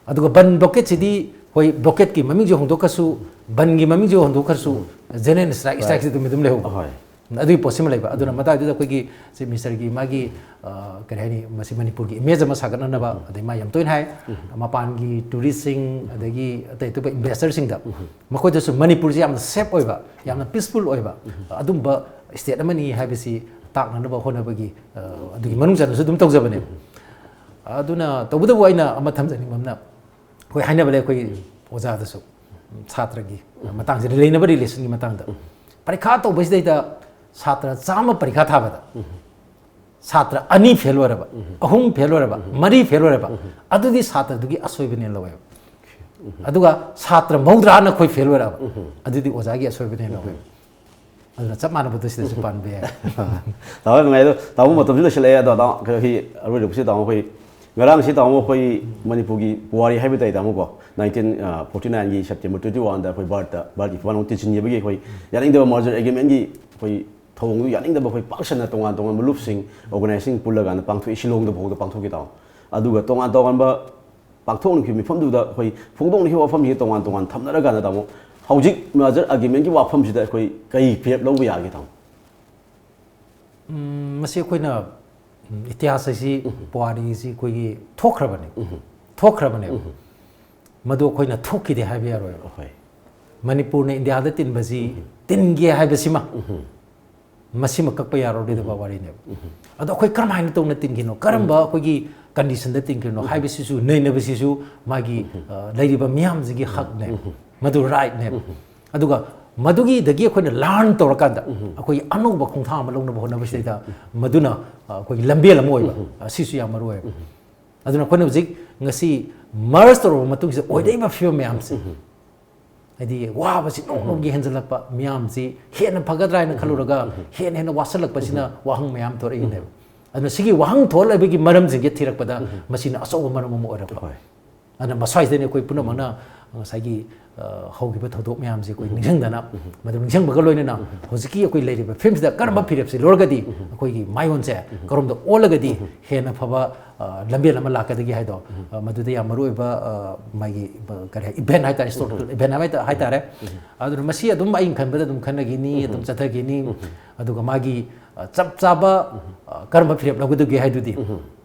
ꯑꯗꯨꯒ ꯕꯟ ꯕ꯭ꯂꯣꯀꯦꯠꯁꯤꯗꯤ, ꯍꯣꯏ, ꯕ꯭ꯂꯣꯀꯦꯠꯀꯤ ꯃꯃꯤꯡꯁꯦ ꯍꯣꯡꯗꯣꯛꯈ꯭ꯔꯁꯨ, ꯕꯟꯒꯤ ꯃꯃꯤꯡꯁꯦ ꯍꯣꯡꯗꯣꯛꯈ꯭ꯔꯁꯨ, ꯖꯦꯅꯔꯦꯜ ꯁ꯭ꯇ꯭ꯔꯥꯏꯛ, ꯁ꯭ꯇ꯭ꯔꯥꯏꯛꯁꯤ ꯑꯗꯨꯝ, ꯑꯗꯨꯝ ꯂꯩꯍꯧꯕ꯫ ꯍꯣꯏ꯫ ꯑꯗꯨꯒꯤ ꯄꯣꯠꯁꯤꯃ ꯂꯩꯕ꯫ ꯑꯗꯨꯅ ꯃꯇꯥꯡꯗꯨꯗ ꯑꯩꯈꯣꯏꯒꯤ ꯆꯤꯐ ꯃꯤꯅꯤꯁꯇꯔꯒꯤ ꯃꯥꯒꯤ, ꯑ, ꯀꯔꯤ ꯍꯥꯏꯅꯤ, ꯃꯁꯤ ꯃꯅꯤꯄꯨꯔꯒꯤ ꯏꯃꯦꯖ ꯑꯃ ꯁꯥꯒꯠꯅꯅꯕ, ꯑꯗꯩ ꯃꯥ ꯌꯥꯝ ꯇꯣꯏꯅ ꯍꯥꯏ, ꯃꯄꯥꯟꯒꯤ ꯇꯨꯔꯤꯁꯁꯤꯡ, ꯑꯗꯒꯤ ꯑꯇꯩ ꯑꯇꯣꯞꯄ ꯏꯟꯚꯦꯁꯇꯔꯁꯤꯡꯗ, ꯃꯈꯣꯏꯗꯁꯨ ꯃꯅꯤꯄꯨꯔꯁꯤ ꯌꯥꯝꯅ ꯁꯦꯐ ꯑꯣꯏꯕ, ꯌꯥꯝꯅ ꯄꯤꯁꯐꯨꯜ ꯑꯣꯏꯕ, ꯑꯗꯨꯝꯕ ꯁ꯭ꯇꯦꯠ ꯑꯃꯅꯤ ꯍꯥꯏꯕꯁꯤ ꯇꯥꯛꯅꯅꯕ ꯍꯣꯠꯅꯕꯒꯤ, ꯑ, ꯑꯗꯨꯒꯤ ꯃꯅꯨꯡ ꯆꯟꯅꯁꯨ ꯑꯗꯨꯝ ꯇꯧꯖꯕꯅꯦ꯫ ꯑꯗꯨꯅ ꯇꯧꯕꯇꯕꯨ ꯑꯩꯅ ꯑꯃ ꯊꯝꯖꯅꯤꯡꯕ ꯑꯃꯅ, ꯑꯩꯈꯣꯏ ꯍꯥꯏꯅꯕ ꯂꯩ, ꯑꯩꯈꯣꯏꯒꯤ ꯑꯣꯖꯥꯗꯁꯨ, ꯁꯥꯇ꯭ꯔꯒꯤ ꯃꯇꯥꯡꯁꯤꯗ ꯂꯩꯅꯕ ꯔꯤꯂꯦꯁꯟꯒꯤ ꯃꯇꯥꯡꯗ꯫ ꯄꯔꯤꯈꯥ ꯇꯧꯕꯁꯤꯗꯩꯗ ꯁꯥꯇ꯭ꯔ ꯆꯥꯝꯃ ꯄꯔꯤꯈꯥ ꯊꯥꯕꯗ ꯁꯥꯇ꯭ꯔ ꯑꯅꯤ ꯐꯦꯜ ꯑꯣꯏꯔꯕ, ꯑꯍꯨꯝ ꯐꯦꯜ ꯑꯣꯏꯔꯕ, ꯃꯔꯤ ꯐꯦꯜ ꯑꯣꯏꯔꯕ, ꯑꯗꯨꯗꯤ ꯁꯥꯇ꯭ꯔꯗꯨꯒꯤ ꯑꯁꯣꯏꯕꯅꯦꯅ ꯂꯧꯋꯦꯕ꯫ ꯑꯗꯨꯒ ꯁꯥꯇ꯭ꯔ ꯃꯧꯗ꯭ꯔꯥꯅ ꯑꯩꯈꯣꯏ ꯐꯦꯜ ꯑꯣꯏꯔꯛꯑꯕ, ꯑꯗꯨꯗꯤ ꯑꯣꯖꯥꯒꯤ ꯑꯁꯣꯏꯕꯅꯦꯅ ꯑꯩꯈꯣꯏ꯫ ꯑꯗꯨꯅ ꯆꯞ ꯃꯥꯟꯅꯕꯗꯨ ꯁꯤꯗꯁꯨ ꯄꯥꯟꯕ ꯌꯥꯏ꯫ ꯇꯥꯃꯣ ꯅꯨꯡꯉꯥꯏ ꯑꯗꯣ, ꯇꯥꯃꯣ ꯃꯇꯝꯁꯨ ꯂꯣꯏꯁꯤꯜꯂꯛꯑꯦ꯫ ꯑꯗꯣ ꯇꯥꯃꯣ, ꯑꯩꯈꯣꯏ ꯑꯔꯣꯏꯕꯁꯤ ꯇꯥꯃꯣ, ꯑꯩꯈꯣꯏ ꯉꯔꯥꯡꯁꯤ ꯇꯥꯃꯣ, ꯑꯩꯈꯣꯏ ꯃꯅꯤꯄꯨꯔꯒꯤ ꯄꯨꯋꯥꯔꯤ ꯍꯥꯏꯕ ꯇꯥꯏ ꯇꯥꯃꯣꯀꯣ, ꯅꯥꯏꯟꯇꯤꯟ ꯐꯣꯔꯇꯤ ꯅꯥꯏꯟꯒꯤ ꯁꯦꯞꯇꯦꯝꯕꯔ ꯇ꯭ꯋꯦꯟꯇꯤ ꯋꯥꯟꯗ ꯑꯩꯈꯣꯏ ꯚꯥꯔꯠꯇ, ꯚꯥꯔꯠꯀꯤ ꯐꯨꯕꯥꯜ ꯂꯝ ꯇꯤꯟꯁꯤꯟꯈꯤꯕꯒꯤ ꯑꯩꯈꯣꯏ ꯌꯥꯅꯤꯡꯗꯕ ꯃꯔꯖꯔ ꯑꯦꯒ꯭ꯔꯤꯃꯦꯟꯒꯤ ꯑꯩꯈꯣꯏ ꯊꯧꯑꯣꯡꯗꯨ ꯌꯥꯅꯤꯡꯗꯕ ꯑꯩꯈꯣꯏ ꯄꯥꯛ ꯁꯟꯅ ꯇꯣꯉꯥꯟ ꯇꯣꯉꯥꯟꯕ ꯂꯨꯞꯁꯤꯡ, ꯑꯣꯔꯒꯅꯥꯏꯖꯁꯤꯡ ꯄꯨꯜꯂꯀꯥꯟꯗ ꯄꯥꯡꯊꯣꯛꯏ, ꯁꯤꯂꯣꯡꯗ ꯐꯥꯎꯗ ꯄꯥꯡꯊꯣꯛꯈꯤ ꯇꯥꯃꯣ꯫ ꯑꯗꯨꯒ ꯇꯣꯉꯥꯟ ꯇꯣꯉꯥꯟꯕ ꯄꯥꯡꯊꯣꯛꯅꯈꯤꯕ ꯃꯤꯐꯝꯗꯨꯗ ꯑꯩꯈꯣꯏ ꯐꯣꯡꯗꯣꯛꯅꯈꯤꯕ ꯋꯥꯐꯝꯁꯤꯡ ꯇꯣꯉꯥꯟ ꯇꯣꯉꯥꯟ ꯊꯝꯅꯔꯀꯥꯟꯗ ꯇꯥꯃꯣ, ꯍꯧꯖꯤꯛ ꯃꯔꯖꯔ ꯑꯦꯒ꯭ꯔꯤꯃꯦꯟꯒꯤ ꯋꯥꯐꯝꯁꯤꯗ ꯑꯩꯈꯣꯏ ꯀꯔꯤ ꯐꯤꯔꯦꯞ ꯂꯧꯕ ꯌꯥꯒꯦ ꯇꯥꯃꯣ? ꯎꯝ, ꯃꯁꯤ ꯑꯩꯈꯣꯏꯅ, ꯎꯝ, ꯏꯇꯤꯍꯥꯁ ꯍꯥꯏꯁꯤ, ꯄꯨꯋꯥꯔꯤꯁꯤ ꯑꯩꯈꯣꯏꯒꯤ ꯊꯣꯛꯈ꯭ꯔꯕꯅꯤ, ꯊꯣꯛꯈ꯭ꯔꯕꯅꯦꯕ꯫ ꯃꯗꯨ ꯑꯩꯈꯣꯏꯅ ꯊꯣꯛꯈꯤꯗꯦ ꯍꯥꯏꯕ ꯌꯥꯔꯣꯏꯕ꯫ ꯍꯣꯏ꯫ ꯃꯅꯤꯄꯨꯔꯅ ꯏꯟꯗꯤꯌꯥꯗ ꯇꯤꯟꯕꯁꯤ ꯇꯤꯟꯒꯦ ꯍꯥꯏꯕꯁꯤꯃ, ꯃꯁꯤꯃ ꯀꯛꯄ ꯌꯥꯔꯣꯏꯗꯕ ꯋꯥꯔꯤꯅꯦꯕ꯫ ꯑꯗꯣ ꯑꯩꯈꯣꯏ ꯀꯔꯝ ꯍꯥꯏꯅ ꯇꯧꯅ ꯇꯤꯟꯈꯤꯅꯣ, ꯀꯔꯝꯕ ꯑꯩꯈꯣꯏꯒꯤ ꯀꯟꯗꯤꯁꯟꯗ ꯇꯤꯟꯈꯤꯅꯣ ꯍꯥꯏꯕꯁꯤꯁꯨ ꯅꯩꯅꯕꯁꯤꯁꯨ ꯃꯥꯒꯤ, ꯑ, ꯂꯩꯔꯤꯕ ꯃꯤꯌꯥꯝꯁꯤꯒꯤ ꯍꯛꯅꯦ, ꯃꯗꯨ ꯔꯥꯏꯠꯅꯦꯕ꯫ ꯑꯗꯨꯒ ꯃꯗꯨꯒꯤꯗꯒꯤ ꯑꯩꯈꯣꯏꯅ ꯂꯔꯟ ꯇꯧꯔꯀꯥꯟꯗ ꯑꯩꯈꯣꯏꯒꯤ ꯑꯅꯧꯕ ꯈꯣꯡꯊꯥꯡ ꯑꯃ ꯂꯧꯅꯕ ꯍꯣꯠꯅꯕꯁꯤꯗꯩꯗ ꯃꯗꯨꯅ, ꯑ, ꯑꯩꯈꯣꯏꯒꯤ ꯂꯝꯕꯦꯜ ꯑꯃ ꯑꯣꯏꯕ, ꯑ, ꯁꯤꯁꯨ ꯌꯥꯝ ꯃꯔꯨ ꯑꯣꯏꯌꯦꯕ꯫ ꯑꯗꯨꯅ ꯑꯩꯈꯣꯏꯅ ꯍꯧꯖꯤꯛ ꯉꯁꯤ ꯃꯔꯖ ꯇꯧꯔꯕ ꯃꯇꯨꯡꯁꯤꯗ ꯑꯣꯏꯔꯛꯏꯕ ꯐꯤꯕꯝ ꯃꯌꯥꯝꯁꯦ, ꯍꯥꯏꯗꯤ ꯋꯥꯕꯁꯤ ꯅꯣꯡ ꯅꯣꯡꯒꯤ ꯍꯦꯟꯖꯜꯂꯛꯄ, ꯃꯤꯌꯥꯝꯁꯤ ꯍꯦꯟꯅ ꯐꯒꯗ꯭ꯔꯥ ꯍꯥꯏꯅ ꯈꯜꯂꯨꯔꯒ ꯍꯦꯟꯅ ꯍꯦꯟꯅ ꯋꯥꯁꯜꯂꯛꯄꯁꯤꯅ ꯋꯥꯍꯪ ꯃꯌꯥꯝ ꯊꯣꯔꯛꯏꯅꯦꯕ꯫ ꯑꯗꯨꯅ ꯁꯤꯒꯤ ꯋꯥꯍꯪ ꯊꯣꯛꯍꯜꯂꯛꯄꯒꯤ ꯃꯔꯝꯁꯤꯡꯁꯦ ꯊꯤꯔꯛꯄꯗ ꯃꯁꯤꯅ ꯑꯆꯧꯕ ꯃꯔꯝ ꯑꯃ ꯑꯣꯏꯔꯛꯄ꯫ ꯍꯣꯏ꯫ ꯑꯗꯨꯅ ꯃꯁ꯭ꯋꯥꯏꯁꯤꯗꯅꯤ ꯑꯩꯈꯣꯏ ꯄꯨꯝꯅꯃꯛꯅ ꯉꯁꯥꯏꯒꯤ, ꯑ, ꯍꯧꯈꯤꯕ ꯊꯧꯗꯣꯛ ꯃꯌꯥꯝꯁꯦ ꯑꯩꯈꯣꯏ ꯅꯤꯡꯁꯤꯡꯗꯅ, ꯃꯗꯨ ꯅꯤꯡꯁꯤꯡꯕꯒ ꯂꯣꯏꯅꯅ ꯍꯧꯖꯤꯛꯀꯤ ꯑꯩꯈꯣꯏ ꯂꯩꯔꯤꯕ ꯐꯤꯕꯝꯁꯤꯗ ꯀꯔꯝꯕ ꯐꯤꯔꯦꯞꯁꯦ ꯂꯧꯔꯒꯗꯤ ꯑꯩꯈꯣꯏꯒꯤ ꯃꯥꯏꯌꯣꯟꯁꯦ ꯀꯔꯣꯝꯗ ꯑꯣꯜꯂꯒꯗꯤ ꯍꯦꯟꯅ ꯐꯕ, ꯑ, ꯂꯝꯕꯦꯜ ꯑꯃ ꯂꯥꯛꯀꯗꯒꯦ ꯍꯥꯏꯗꯣ, ꯑ, ꯃꯗꯨꯗ ꯌꯥꯝ ꯃꯔꯨ ꯑꯣꯏꯕ, ꯑ, ꯃꯥꯒꯤ, ꯑ, ꯀꯔꯤ ꯍꯥꯏ, ꯏꯚꯦꯟ ꯍꯥꯏꯇꯥꯔꯦ, ꯍꯤꯁꯇꯣꯔꯤꯀꯦꯜ ꯏꯚꯦꯟ ꯍꯥꯏꯕ ꯍꯥꯏꯇꯥꯔꯦ꯫ ꯑꯗꯨꯅ ꯃꯁꯤ ꯑꯗꯨꯝ ꯑꯩꯅ ꯈꯟꯕꯗ ꯑꯗꯨꯝ ꯈꯟꯅꯈꯤꯅꯤ, ꯑꯗꯨꯝ ꯆꯠꯊꯈꯤꯅꯤ꯫ ꯑꯗꯨꯒ ꯃꯥꯒꯤ, ꯑ, ꯆꯞ ꯆꯥꯕ, ꯑ, ꯀꯔꯝꯕ ꯐꯤꯔꯦꯞ ꯂꯧꯒꯗꯒꯦ ꯍꯥꯏꯗꯨꯗꯤ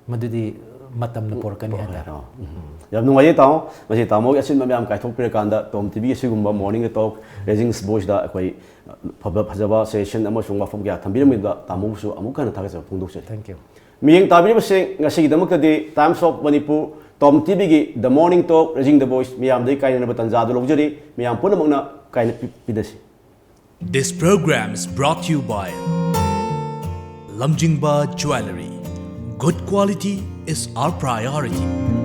ꯃꯗꯨꯗꯤ ꯃꯇꯝꯅ ꯄꯨꯔꯛꯀꯅꯤ ꯍꯥꯏꯇꯥꯔꯦ꯫ ꯑꯣ, ꯎꯝ꯫ ꯌꯥꯝ ꯅꯨꯡꯉꯥꯏꯖꯩ ꯇꯥꯃꯣ꯫ ꯃꯁꯤ ꯇꯥꯃꯣꯒꯤ ꯑꯁꯤꯟꯕ ꯃꯌꯥꯝ ꯀꯥꯏꯊꯣꯛꯄꯤꯔꯀꯥꯟꯗ ꯇꯣꯝ ꯇꯤꯚꯤꯒꯤ ꯑꯁꯤꯒꯨꯝꯕ Morning Talk, Raising Voiceꯗ ꯑꯩꯈꯣꯏ ꯐꯕ ꯐꯖꯕ ꯁꯖꯦꯁꯟ ꯑꯃꯁꯨꯡ ꯋꯥꯐꯝ ꯀꯌꯥ ꯊꯝꯕꯤꯔꯝꯃꯤꯕ ꯇꯥꯃꯣꯕꯨꯁꯨ ꯑꯃꯨꯛ ꯍꯟꯅ ꯊꯥꯒꯠꯆꯕ ꯐꯣꯡꯗꯣꯛꯆꯔꯤ꯫ Thank you. ꯃꯤꯠꯌꯦꯡ ꯇꯥꯕꯤꯔꯤꯕꯁꯤꯡ, ꯉꯁꯤꯒꯤꯗꯃꯛꯇꯗꯤ Times of Manipur, Tom ꯇꯤꯚꯤꯒꯤ The Morning Talk, Raising the Voice ꯃꯤꯌꯥꯝꯗꯒꯤ ꯀꯥꯏꯅꯅꯕ ꯇꯟꯖꯥ ꯑꯗꯨ ꯂꯧꯖꯔꯤ꯫ ꯃꯤꯌꯥꯝ ꯄꯨꯝꯅꯃꯛꯅ ꯀꯥꯏꯅ ꯄꯤ-, ꯄꯤꯅꯁꯤ꯫ This program is brought to you by Lamjingba Jewelry. Good quality is our priority.